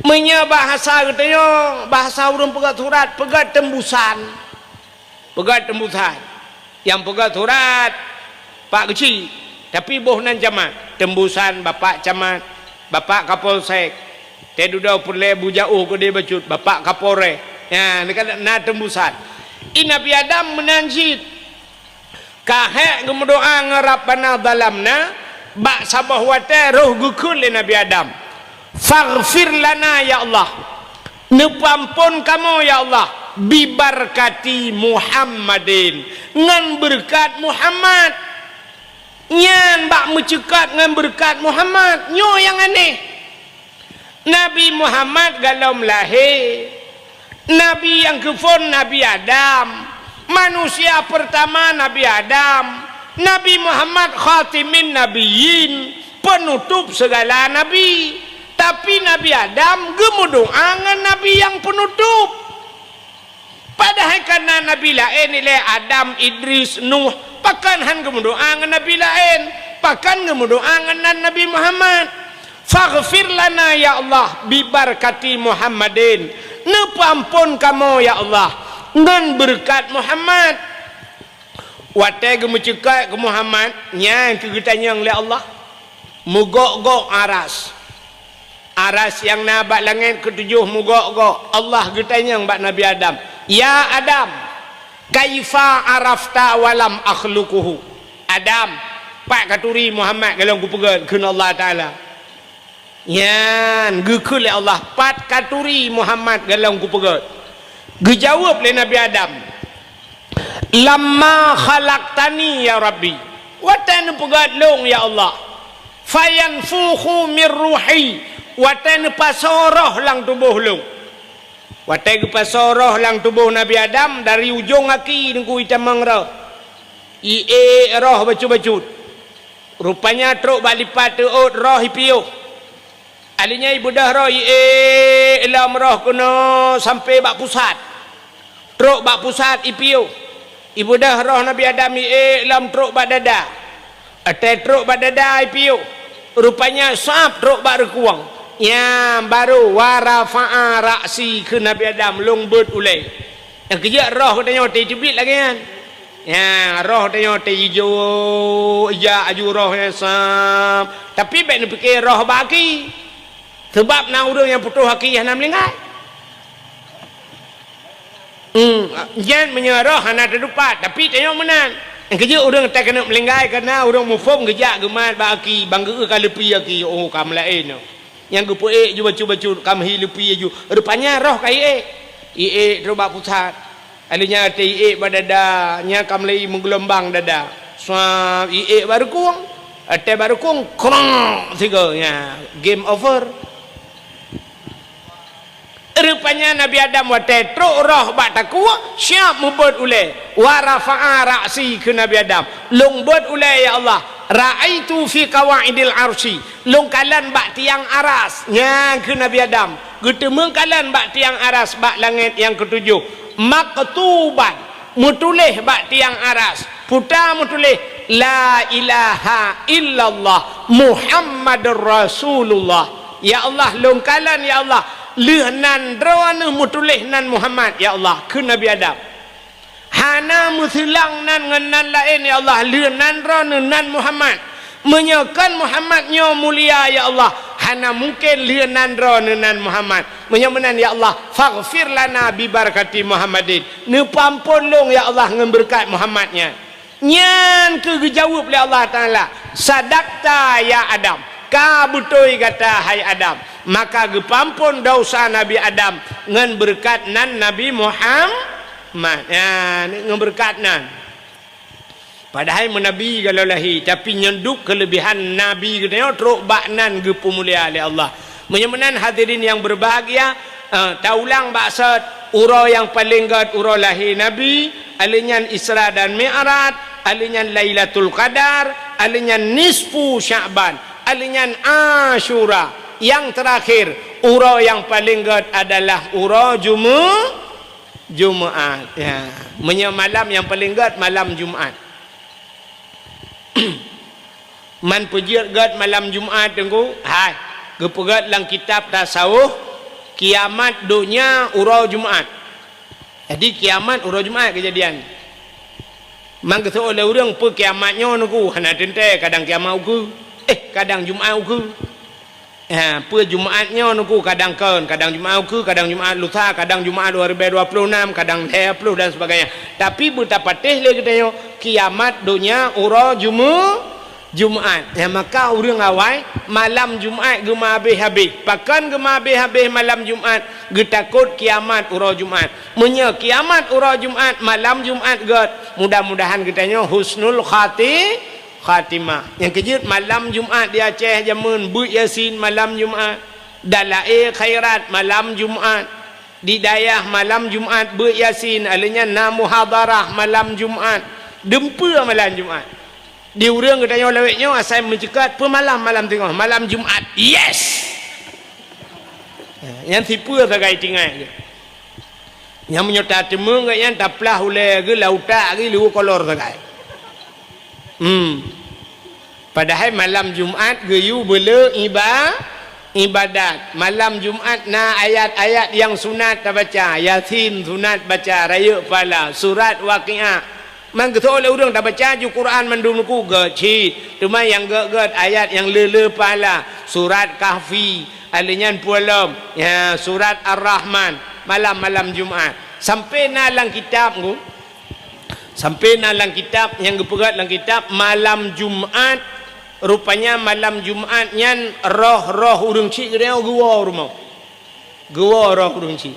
Meunyoe bahasa geutanyoe, bahasa ureuëng peugah surat, peugah tembusan. Peugah tembusan. Nyang peugah surat Pak Geuchik, tapi boh nan camat. Tembusan Bapak Camat, Bapak Kapolsek. Teududoe peureulée beujaoh keudeh bacut, Bapak Kapolres. Nyan, na tembusan. I Nabi Adam meunan cit. Ka hék geumeudoá ngon Rabbana zalamna, bak saboh watée roh geukheun lé Nabi Adam, "Faghfir lana, ya Allah, neupeuamphon kamoe, ya Allah, bibarkati Muhammadin, ngon beureukat Muhammad." Nyan bak meuceukat ngon beureukat Muhammad, nyoe nyang aneh. Nabi Muhammad gohlom lahé, Nabi nyang geuphon Nabi Adam, manusia peurtama Nabi Adam, Nabi Muhammad khatimin nabiyyin, Peunutôp sigala nabi. Tapi Nabi Adam geumeudoá ngon nabi nyang peunutôp. Padahai ka na nabi laén ilée Adam, Idris, Nuh, pakon hán geumeudoá ngon nabi laén? Pakon geumeudoá ngon nan Nabi Muhammad? "Faghfir lana ya Allah bibarakati Muhammadin." Neupeuamphon kamoe ya Allah ngon beureukat Muhammad. Watée geumeuceukat keu Muhammad, nyan keuh geutanyong lé Allah. Meugok-gok aras. Aras nyang na bak langét keutujoh meugok-gok. Allah geutanyong bak Nabi Adam, "Ya Adam, kaifa arafta walam akhluquhu?" "Adam, pat katuri Muhammad golom kupeugét?" kheun Allah Taala. Nyan geukheun lé Allah, "Pat katuri Muhammad golom kupeugét?" Geujaweueb lé Nabi Adam, "Lamma khalaqtani ya Rabbi." Watée neupeugét lôn ya Allah. "Fayanfukhu mir ruhi." Watée neupasoe roh lam tuboh lôn. Watée geupasoe roh lam tuboh Nabi Adam, dari ujong aki nungku itamong roh. Iék roh bacut-bacut. Rupanya trok bak lipat teuôt roh ipiôh. Alinyan ibeudôh roh iék lom roh keunoe sampoe bak pusat. Trok bak pusat ipiôh. Ibeudôh roh Nabi Adam iék lom trok bak dada. Watée trok bak dada ipiôh. Rupanya sab trok bak reukueng. Nyan barô, "Wa rafa'a ra'si," kheun Nabi Adam, "Lôn beuet ulée." Nyang keujeuet roh geutanyoe teubiet lagée nyan. Nyan, roh tanyoe teuijo, ija aju roh nyan sam. Tapi bék neupike roh bak aki. Sabab na ureuëng nyang putôh aki hana meulinggai. Hmm, nyan meunyoe roh hana teudupat, tapi tanyoe meunan. Nyang keujeuet ureuëng takeuneuk meulinggai, kareuna ureuëng muphom geujak geumat bak aki, bang geu ka leupie aki, oh, ka meulaén nyoe. Nyang geupeuék ju bacut-bacut, ka meuhi leupie ju. Rupanya roh ka iék. Iék trok bak pusat. Alinyan watée iék bak dada, nyan ka mulai meugeulumbang dada. Swab, iék bak reukueng. Watée bak reukueng, krong, sigoe, nyan, game over. Rupanya Nabi Adam watée trok roh bak takue, siab meubeuet ulée. "Wa rafa'a ra'si," kheun Nabi Adam, "Lôn beuet ulée ya Allah. Ra'aitu fi qawaidil arsy." Lôn kalon bak tiang aras. Nyan kheun Nabi Adam. Geuteumeung kalon bak tiang aras bak langét nyang keutujoh. Maktuban, meutuléh bak tiang aras. Peue ta meutuléh, "La ilaha illallah Muhammadur Rasulullah." Ya Allah, lôn kalon, ya Allah, lheueh nan droeneuh meutuléh nan Muhammad, ya Allah, kheun Nabi Adam. Hana meuseulang nan ngon nan laén, ya Allah, lheueh nan droeneuh nan Muhammad. Meunyoe kon Muhammad nyoe mulia, ya Allah, hana mungken lheueh nan droeneuh nan Muhammad. Meunyoe meunan, ya Allah, faghfir lana bi barakati Muhammadin. Neupeuamphon lôn, ya Allah, ngon beureukat Muhammad nyan. Nyan keuh geujaweueb lé Allah Taala, "Sadakta ya Adam, ka beutôi gata hai Adam." Maka geupeuamphon desya Nabi Adam ngon beureukat nan Nabi Muhammad. Nyan, ngon beureukat nan. Padahai meunabi golom lahé, tapi nyan dum keuleubehan nabi geutanyoe trok bak nan geupeumulia lé Allah. Meunyoe meunan hadirin nyang beubahgia, eh, taulang bak sot, uroe nyang paleng gét uroe lahé Nabi, alinyan Isra dan Mi'raj, alinyan Lailatul Qadar, alinyan nisfu Sya'ban, alinyan Asyura. Nyang teurakhir, uroe nyang paleng gét adalah uroe Jumu-, Jumaat. Ya. Meunyoe malam nyang paleng gét, malam Jumaat. Man peujeuet gét malam Jumaat, Teungku? Hai, geupeugét lam kitab tasawuf, kiamat donya uroe Jumaat. Jadi, kiamat uroe Jumaat keujadian. Man geuseuôt lé ureuëng, peue kiamat nyoe, Teungku? Hana teuntée, kadang kiamat ukeue. Eh, kadang Jumaat ukeue. Ha, peue Jumaat nyoe, Teungku? Kadang kon, kadang Jumaat ukeue, kadang Jumaat lusa, kadang Jumaat dua ribu dua puluh enam, kadang lhée ploh dan sebagainya. Tapi beutapatéh lé geutanyoe, kiamat donya uroe Jumu-, Jumaat. Nyang maka ureuëng awai malam Jumaat geumeuhabéh-habéh. Pakon geumeuhabéh-habéh malam Jumaat? Geutakot kiamat uroe Jumaat. Meunyoe kiamat uroe Jumaat, malam Jumaat gét, mudah-mudahan geutanyoe husnul khati-, khatimah. Nyang keujeuet malam Jumaat di Aceh jameun beuet Yasin malam Jumaat. Dalail khairat malam Jumaat. Di dayah malam Jumaat beuet Yasin, alinyan na muhadharah malam Jumaat. Dumpeue malam Jumaat. Di ureuëng geutanyoe lawét nyoe asai meuceukat peumalam malam teungoh, malam Jumat. Yes! Nyan sipeue sagai tinggai. Nyang meunyoe tateumé geuh nyan taplah ulée geuh lautak geuh liwu kolor sagai. Hmm. Padahai malam Jumat geuyue beule iba-, ibadat. Malam Jumat na ayat-ayat nyang sunat tabaca, Yasin sunat baca, rayeuk pahala, surat Waqiah. Man geutho lé ureuëng tabaca ju Quran mandum nuku gét cit. Teuma nyang gét-gét ayat nyang le-le pahala, surat Kahfi, alé nyan pulo lom, ya, surat Ar-Rahman, malam-malam Jumat. Sampai na lam kitab ku, sampai na lam kitab nyang geupeugét lam kitab malam Jumat, rupanya malam Jumat nyan roh-roh ureuëng cit geuwoe u rumoh. Geuwoe roh ureuëng cit.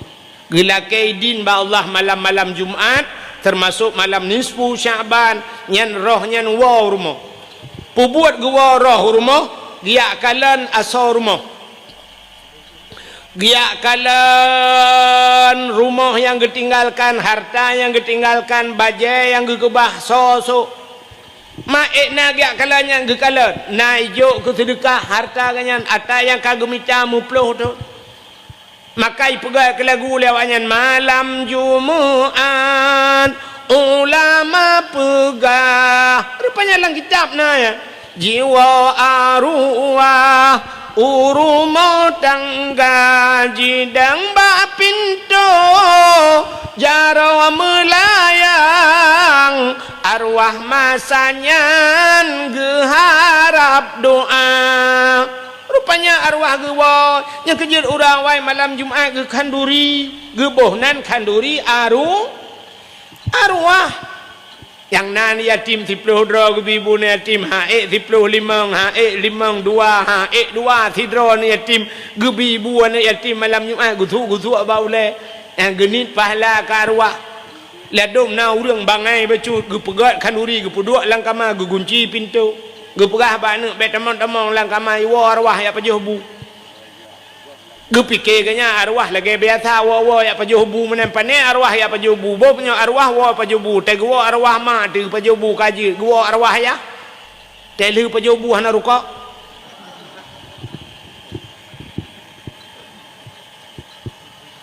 Geulakée idin bak Allah malam-malam Jumat, teumasok malam nisfu Sya'ban, nyan roh nyan woe u rumoh. Peubuet geuwoe roh u rumoh, geujak kalon asoe rumoh. Geujak kalon rumoh nyang geutinggalkan, harta nyang geutinggalkan, bajée nyang geukeubah, soe-soe. Ma ék na geujak kalon nyan geukalon, na ijok keu seudeukah harta geuh nyan, ata nyang ka geumita meuploh thon. Maka ipeugah keu lagu lé awaknyan, malam Jumat ulama peugah. Rupanya lam kitab na, ya. Jiwoe arwah u rumoh tangga, jidong bak pintoe jaroe meulayang, arwah masa nyan geuharab doa. Rupanya arwah geuwoe, nyang keujeuet ureuëng awai malam Jumat geukhanduri, geuboh nan khanduri aru-, arwah. Nyang na yatim siplôh droe geubi bu aneuk yatim, han ék siplôh limong, han ék limong dua, han ék dua sidroe aneuk yatim, geubi bu aneuk yatim malam Jumat, gusuk-gusuk bak ulée, nyang geuniet pahala keu arwah. Ladôm na ureuëng bangai bacut, geupeugét khanduri, geupeuduek lam kama, geugunci pintoe, geupeugah bak aneuk, "Bék tamong-tamong lam kama, iwoe arwah jak pajoh bu." Geupike geuh nyan arwah lagée biasa woe-woe jak pajoh bu meunan, pané arwah jak pajoh bu, boh nyoe arwah woe pajoh bu, teuh geuwoe arwah ma teuh pajoh bu ka jeuet, geuwoe arwah yah. Teuh lheueh pajoh bu hana rukok.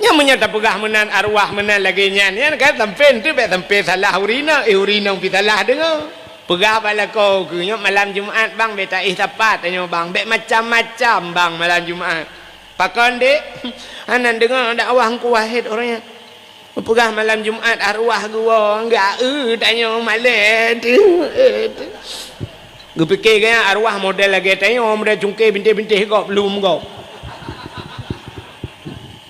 Nyan meunyoe tapeugah meunan arwah meunan lagée nyan, nyan kan sampoe teuh bék sampoe salah ureuëng inong, eh, ureuëng inong pih salah deungoe. Peugah bak lakoe keuh, "Nyoe malam Jumat bang, bék taéh sapat tanyoe bang, bék macam-macam bang malam Jumat." Pakon dek? Hana deungoe dakwah Teungku Wahid ureuëng nyan. Peugah malam Jumat arwah geuwoe, enggak, eh, tanyoe malée teuh, eh, teuh. Geupike geuh nyan arwah model lagée tanyoe, model cungke bintéh-bintéh gob, lom gob.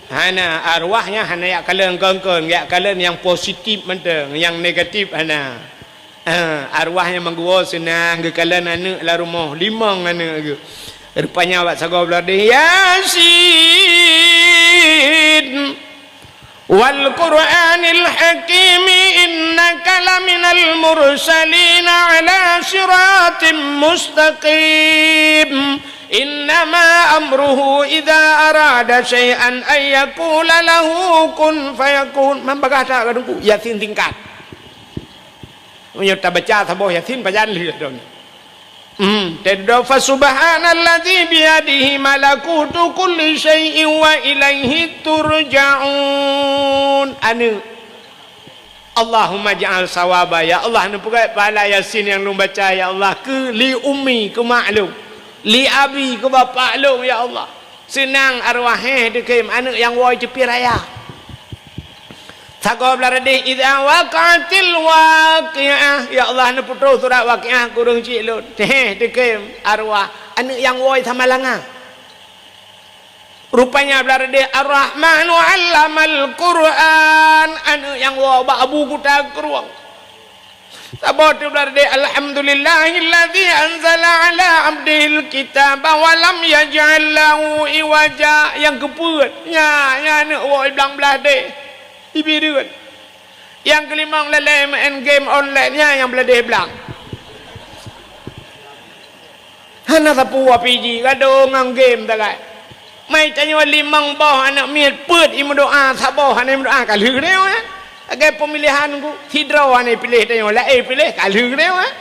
Hana, arwah nyan hana jak kalon kon-kon, jak kalon nyang positif mantong, nyang negatif hana. Ha, arwah nyang meuguwoe seunang geukalon aneuk lam rumoh, limong aneuk geuh. Rupanya bak sagoe blah deh, "Yasin, wal Qur'anil hakim, innaka laminal mursalin ala siratim mustaqim. Innama amruhu idza arada syai'an an yaqula lahu kun fayakun." Man bagah that ka Teungku, Yasin singkat. Meunyoe tabaca saboh Yasin pajan lheueh droeneuh. Hmm, teudoe, "Fa subhanalladzi biyadihi malakutu kulli syai'in wa ilaihi turja'un." Aneuk. Allahumma ja'al sawaba, ya Allah, neupeugét pahala Yasin nyang lôn baca, ya Allah, keu li ummi, keu mak lôn, li abi, keu bapak lôn, ya Allah. Seunang arwah, héh, teukem aneuk nyang woe teupie raya. Sagoe blah deh, "Idza waqa'atil waqi'ah." Ya Allah, neupeutroh surat Waqiah keu ureuëng chik lôn. Héh, teukem arwah, aneuk nyang woe sama langa. Rupanya blah deh, "Ar-Rahmanu 'allamal Qur'an." Aneuk nyang woe bak Abu Kuta Krueng. Saboh teuh blah deh, "Alhamdulillahilladzi anzala 'ala 'abdihil kitaba wa lam yaj'al lahu iwaja." Nyang keupeuet, nya, nya aneuk woe blang blah deh. Ibi reuet. Nyang keulimong lalée main game online, nya nyang blah deh blang. Hana sapeue api jih, gadôh ngon game sagai. Mai tanyoe limong boh aneuk miet peuet imeudoa, saboh hana imeudoa, ka lheueh nyoe, eh. Lagée peumilihan ku, sidroe hana ipiléh tanyoe, laén ipiléh, ka lheueh nyoe, eh.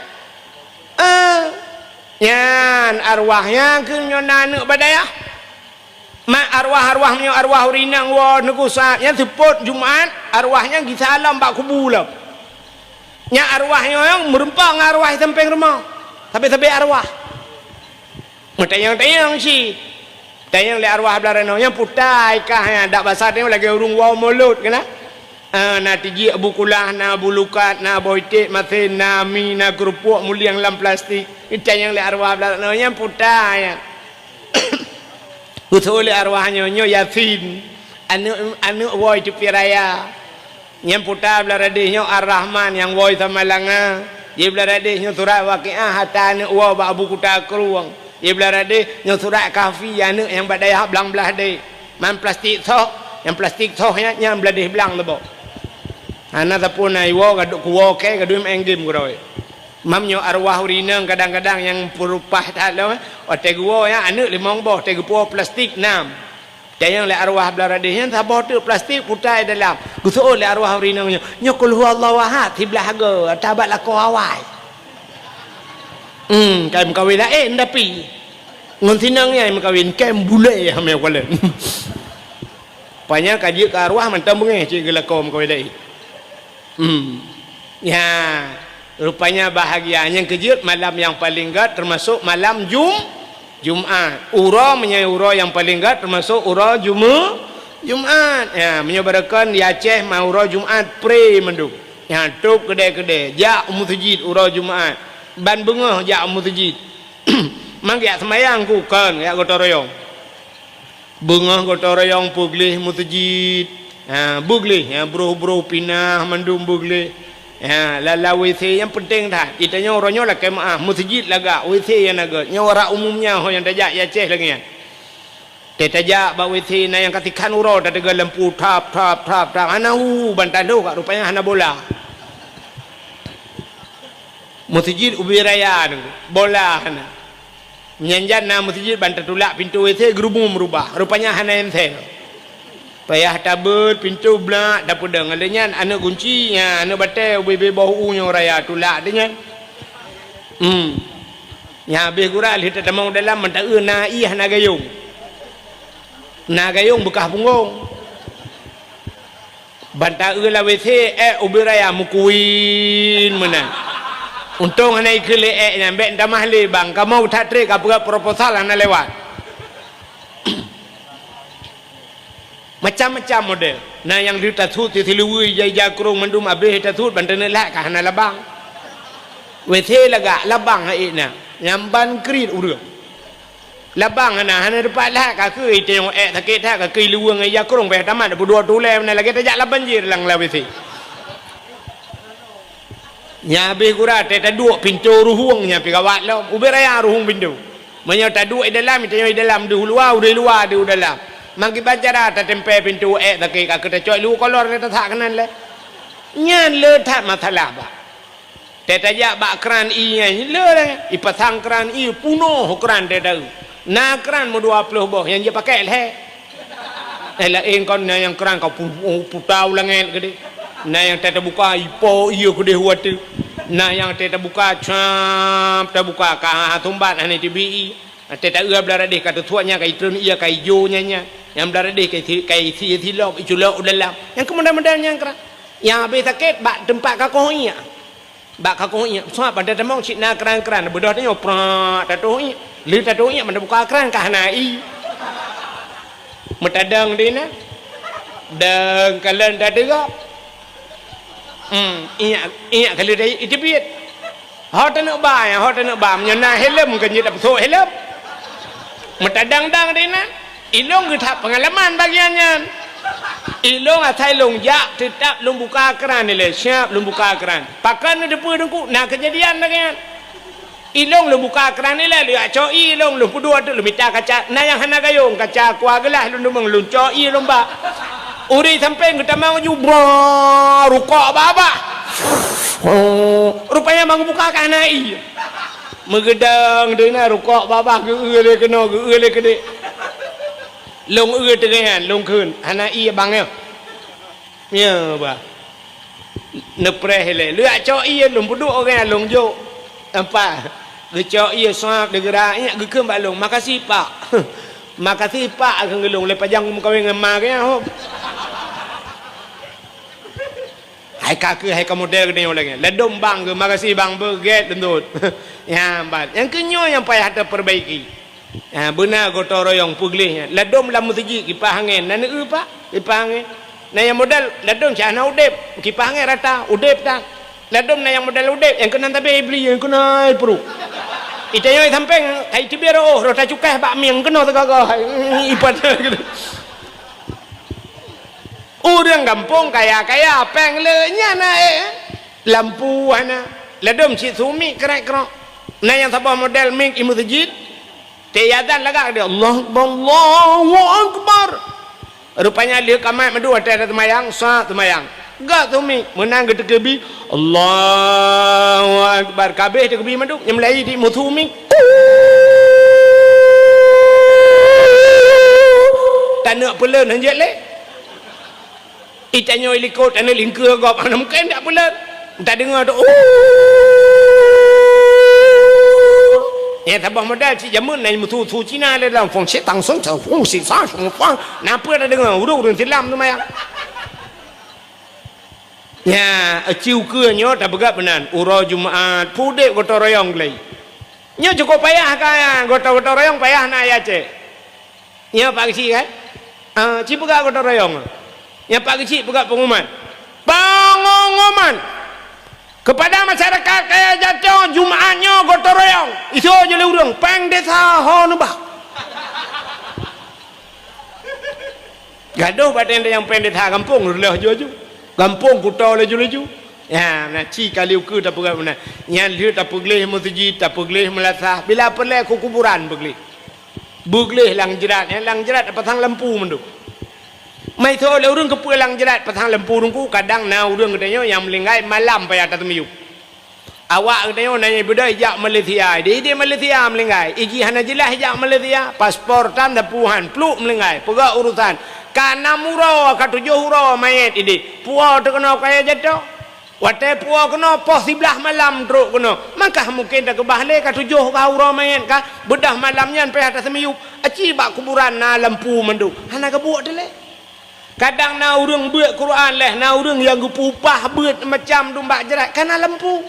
Ah, nyan arwah nyan keuh nyoe na aneuk bak dayah. Mak arwah-arwah meunyoe arwah ureueng inong woe Teungku Ustaz, nyan seupôt Jumat, arwah nyan gisa lom bak kubu lom. Nyan arwah nyoe meureumpok ngon arwah sampéng rumoh. Sabe-sabe arwah. Meutanyong-tanyong cit. Tanyong lé arwah blah ranoe, "Nyan putai kah nyan, dak basa tanyong lagèe ureueng woe mulod keunan?" Ah, na tijik Abu Kulah, na Abu Lukat, na Boy Tek Masen, na mi, na keurupuk mulieng lam plastik. Tanyong lé arwah blah ranoe, "Nyan putai nyan?" Geuseuôt lé arwah nyoe, "Nyoe Yasin, aneuk, aneuk woe Teupie Raya." Nyang puta blah radeh nyoe Ar-Rahman nyang woe Samalanga. Di blah radeh nyoe surat Waqiah ata aneuk woe bak Abu Kuta Krueng. Di blah radeh nyoe surat Kahfi aneuk nyang bak dayah blang blah deh. Man plastik soh, nyang plastik soh nyan, nyan blah deh blang teuboh. Hana sapeue na iwoe, gadôk kuwoe kèe, gadôk main game keudroe. Mam nyoe arwah ureueng inong kadang-kadang nyang peurupah that lom, watèe geuwoe nyan aneuk limong boh, watèe geupuwoe plastik nam. Tanyong lé arwah blah radeh nyan saboh teuk plastik putai dalam. Geuseuôt lé arwah ureueng inong nyoe, "Nyoe Qul Huwallahu Ahad siblah go, ata bak lakoe awai." Hmm, kai meukawen laén tapi. Ngon sinong nyan meukawen, kai bulèe hamé kalon. Panya ka jeuet keu arwah mantong beungèh cit geulakoe meukawen laén. Hmm. Ya, rupanya bahagia nyang keujeuet malam nyang paleng gèt teumasok malam Jum-, Jumat. Uroe meunyoe uroe nyang paleng gèt teumasok uroe Jume-, Jumat. Ya, meunyoe barokon di Aceh ma uroe Jumat pre mandum. Ya, tôb keudè-keudè, jak u meuseujid uroe Jumat. Ban beungoh jak u meuseujid. Mang jak seumayang ku kon, jak gotong royong. Beungoh gotong royong peugleh meuseujid. Ha, beugleh, ha, broh-broh pinah mandum beugleh. Ha, lala W C nyang peunteng that. Geutanyoe uroe nyoe lakèe meu'ah, meuseujid lagak, W C nyang na gèt. Nyoe rak umum nyan ho nyang tajak i Aceh lagèe nyan. Teuh tajak bak W C na nyang ka tikhan uroe tateuga lampu thap, thap, thap, thap. Hana hu ban taloh ka rupanya hana bola. Meuseujid ubé raya nyoe, bola hana. Nyan jan na meuseujid ban tatulak pintoe W C geurubung meurubah. Rupanya hana ensel. Payah tabeuet pintoe blak tapeudong. Lheueh nyan aneuk gunci, nya, aneuk batèe ubé-bé boh u nyoe raya tulak teuh nyan. Hmm. Nya habéh gura lheueh tatamong dalam mantong na ié hana gayông. Na gayông beukah punggong. Ban taeu lam W C, ék ubé raya meukuin meunan. Untông hana ikheun lé ék nyan, bèk tamah lé bang. Kamoe that trép ka peugah proposal hana lewat. Macam-macam model. Na nyang lheueh tasut siluweue ija-ija krông mandum abéh tasut ban taneuk lhak ka hana labang. W C lagak, labang ha ék na. Nyang ban kriet ureueng. Labang hana, hana teupat lhak, ka keu iteueng ék sakét that, ka keu iluweue ngon ija krông payah tamat, peuduek tulèe meunan lagèe tajak lam banjir lam W C. Nya habéh gura teuh taduek pintoe ruhueng nyan pih gawat lom. Ubé raya ruhueng pintoe. Meunyoe taduek i dalam, iteueng i dalam deuh luwa, udeh luwa deuh dalam. Mangkiban cara tatempèe pintoe ék sakét, ka keu tacok iluweue kolor lé tasak keunan lé. Nyan le that masalah, bah. Teuh tajak bak kran ié nyan, le lagèe ipasang kran ié, punoh kran teuh taeu. Na kran meudua ploh boh nyang jipakèk lhèe. Eh, laén kon na nyang kran ka pu-, pu-, puta u langèt keudéh. Na nyang teuh tabuka ipo ié keudéh u ateueh. Na nyang teuh tabuka, cap, tabuka ka sumbat hana teubiet ié. Teuh taeu blah radeh ka teusuak nyan ka itreun ié ka ijo nyan nyan. Nyang blah radeh ka isi, ka isi silop, iculok u dalam. Nyang keumudian-mudian nyang kran. Nyang habéh sakét bak teumpat kakoh ié. Bak kakoh ié, sabab pada tamong cit na kran-kran, beudôh tanyoe prak tatoh ié. Lheueh tatoh ié, meunan buka kran ka hana ié. Meutadong di na. Dong kalon tadeungö. Hmm, ié, ié ka lheueh iteubiet. Ho taneuk ba, ho taneuk ba, meunyoe na helm kan jeuet tapeusok helm. Meutadong-dong di na. Ilôn geuthak peungalaman bagian nyan. Ilôn asai lôn jak, teutap lôn buka kran ilèe, siap lôn buka kran. Pakon neuteupeue Teungku, na keujadian lagèe nyan. Ilôn lôn buka kran ilèe, lôn jak cok ié ilôn, lôn peuduek teuk, lôn mita kaca, na nyang hana gayông, kaca aqua gelas lôn deungon, lôn cok ié lôn ba. Ureueng sampéng geutamong laju, bra, rukok babah. Rupanya ban geubuka ka hana ié. Meugeudong deuh na rukok babah geu-eu lé keunoe, geu-eu lé keudéh. Lôn eu teungoh nyan, lôn kheun, hana ié bang nyoe. Nyoe bah. Neupreh ilèe. Lôn jak cok ié, lôn peuduek ureueng nyan, lôn jok. Nampak? Geucok ie suap, deugeura, nyak geukheun bak lôn, "Makasih, Pak." "Makasih, Pak," kheun lôn, "lé pajan kumeukawen ngon ma geuh nyan, hom." Hai ka keuh, hai ka model geutanyoe lagèe nyan. Ladôm bang geuh, "Makasih, Bang," beugèt leuntôt. Nyan ban. Nyang keu nyoe nyang payah tapeurbaiki. Ha, beuna gotong royong peugleh nyan. Ladôm lam meuseujid kipah angén, na neueu, Pak, kipah angén. Na nyang model ladôm cit hana udép, kipah angén rata, udép that. Ladôm na nyang model udép, nyang keunan tabé bri, nyang keunan pruet. Itanyoe sampéng, kai teubiet rôh, rôh tacukéh bak mieng keunoe teugaga. Ipat. Ureueng gampông kaya-kaya, péng le nyan na, eh. Lampu hana. Ladôm cit su mik krek-krok. Na nyang saboh model mik i meuseujid. Teuazan lagak dia, "Allahu Akbar, Allahu Akbar." Rupanya lheueh ka mat mandum watèe teumayang, sa teumayang. Gak su mik, meunan geuteukeubie, "Allahu Akbar." Ka abéh teukeubie mandum, nyang meulayeue di musu mik. Taneuk peuleuen hanjeuet lé. Itanyoe likot, taneuk lingkeue gob, hana mungken dak peuleuen. Tadeungoe tu, "Uh." Nyang saboh model cit jameun na musu-su Cina lé dalam, "Fong shi tang song tang fong shi sa shong fang." Na peue tadeungoe, ureueng-ureueng silam teumayang. Nya, aci ukeue nyoe tapeugah meunan, uroe Jumat, pudép gotong royong gleh. Nyoe cukôp payah ka, gotong-gotong royong payah na ayat cek. Nyoe Pak Geuchik kan? Ah, ci peugah gotong royong. Nyan Pak Geuchik peugah pengumuman. Pengumuman kepada masyarakat Kaya Jato, Jumat nyoe gotong royong. Isoe jih lé ureueng, péng desa ho neubah. Gadoh batèe nyang péng desa gampông reuloh laju-laju. Gampông kuto laju-laju. Ya, na ci kali ukeue tapeugah meunan. Nyan lheueh tapeugleh meuseujid, tapeugleh meulasah. Bila peureulèe keu kuburan peugleh. Beugleh lam jrat, nyang lam jrat pasang lampu mandum. Maisoe lé ureueng keupeue lam jrat pasang lampu teungku, kadang na ureueng geutanyoe nyang meuninggai malam payah tateumiyueb. Awak geutanyoe na nyang beudôh ijak Malaysia, di, di Malaysia meuninggai, iji hana jeulaih ijak Malaysia, paspor tan da puhan, pluk meuninggai, peugah urusan, ka nam uroe, ka tujoh uroe manyét idéh, puwoe teukeunoe Kaya Jato. Watèe puwoe keunoe, poh siblaih malam trok keunoe. Maka mungken takeubah lé ka tujoh ka uroe manyét ka, beudôh malam nyan payah taseumiyueb. Aci bak kuburan na lampu mandum. Hana geubuek teuh lé. Kadang na ureueng beuet Quran lé, na ureueng nyang geupeu-upah beuet macam dum bak jrat, ka na lampu.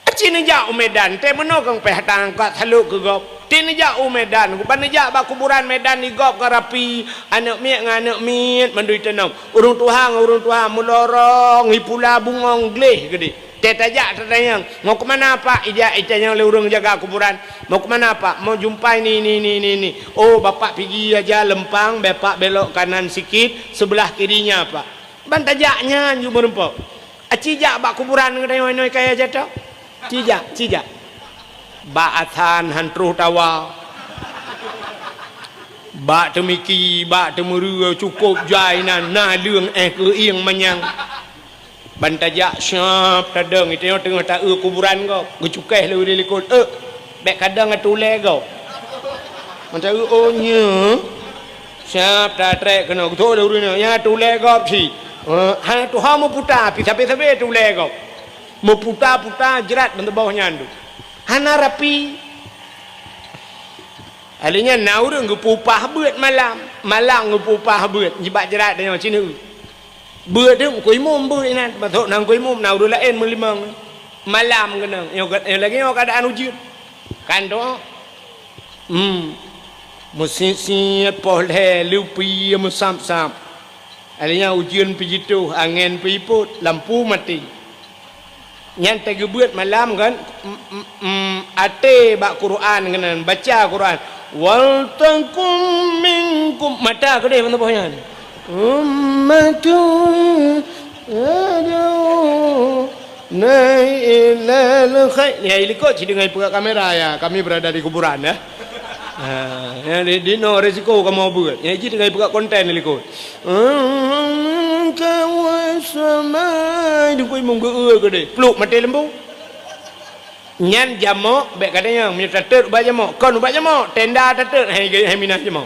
Aci neujak u Medan, teuh meunoe kong payah tangkat salok keu gob. Teuh neujak u Medan, ban neujak bak kuburan Medan di gob ka rapi, aneuk miet ngon aneuk miet mandum iteunong. Ureueng tuha ngon ureueng tuha meulorong, ipula bungong gleh keudéh. Teuh tajak tatanyong, "Mau keu mana, Pak?" Ijak itanyong lé ureueng jaga kuburan. "Mau keu mana, Pak?" "Mau jumpai ni, ni, ni, ni, ni." "Oh, Bapak pigi aja leumpang, Bapak belok kanan sikit, sebelah kirinya, Pak." Ban tajak nyan ju meureumpok. Aci jak bak kuburan geutanyoe inoe Kaya Jato. Ci jak, ci jak. Bak asan han troh tawa. Bak teumiki, bak teumeureu cukôp jai nan, na leueng éh keuieng manyang. Ban tajak siab tadong, geutanyoe teungoh taeu kuburan gob, geucukéh lé ureueng likot, "Eh, bèk kadang atulèe gob." Mantong, "Oh, nyoe." Siab tatrek keunoe, geuthok lé ureueng nyoe, "Nyan atulèe gob cit." Eh, hana tuha meuputa, pi sabe-sabe atulèe gob. Meuputa-puta jrat ban teuboh nyan tu. Hana rapi. Alèh nyan na ureueng geupeu-upah beuet malam. Malam geupeu-upah beuet, jibak jrat tanyoe sineuk. Beuet deuek Teungku Imum beuet inan, teumasok na Teungku Imum, na ureueng laén meulimong. Malam keunong, nyoe, nyoe lagèe nyoe keuadaan ujeuen. Kan tu? Hmm. Meusiet-siet poh lhèe, lupi meusab-sab. Alèh nyan ujeuen pih jitôh, angén pih ipot, lampu maté. Nyan tageubeuet malam kan, m-, m-, m-, até bak Quran keunan, baca Quran. "Wal takum minkum," mata keudéh mantong boh nyan. "Ummatun yad'una ilal khair." Ya, ilikot cit deungon peugah kamera ya, kami berada di kuburan ya. Ha, ya, di, di no resiko kamoe beuet. Ya, cit deungon peugah konten ilikot. Teungku Imum geu-eu keudéh. Pluk maté lampu. Nyan jamok, bèk katanyong, meunyoe tatot ubak jamok. Kon ubak jamok, tenda tatot, hai, hai minah jamok.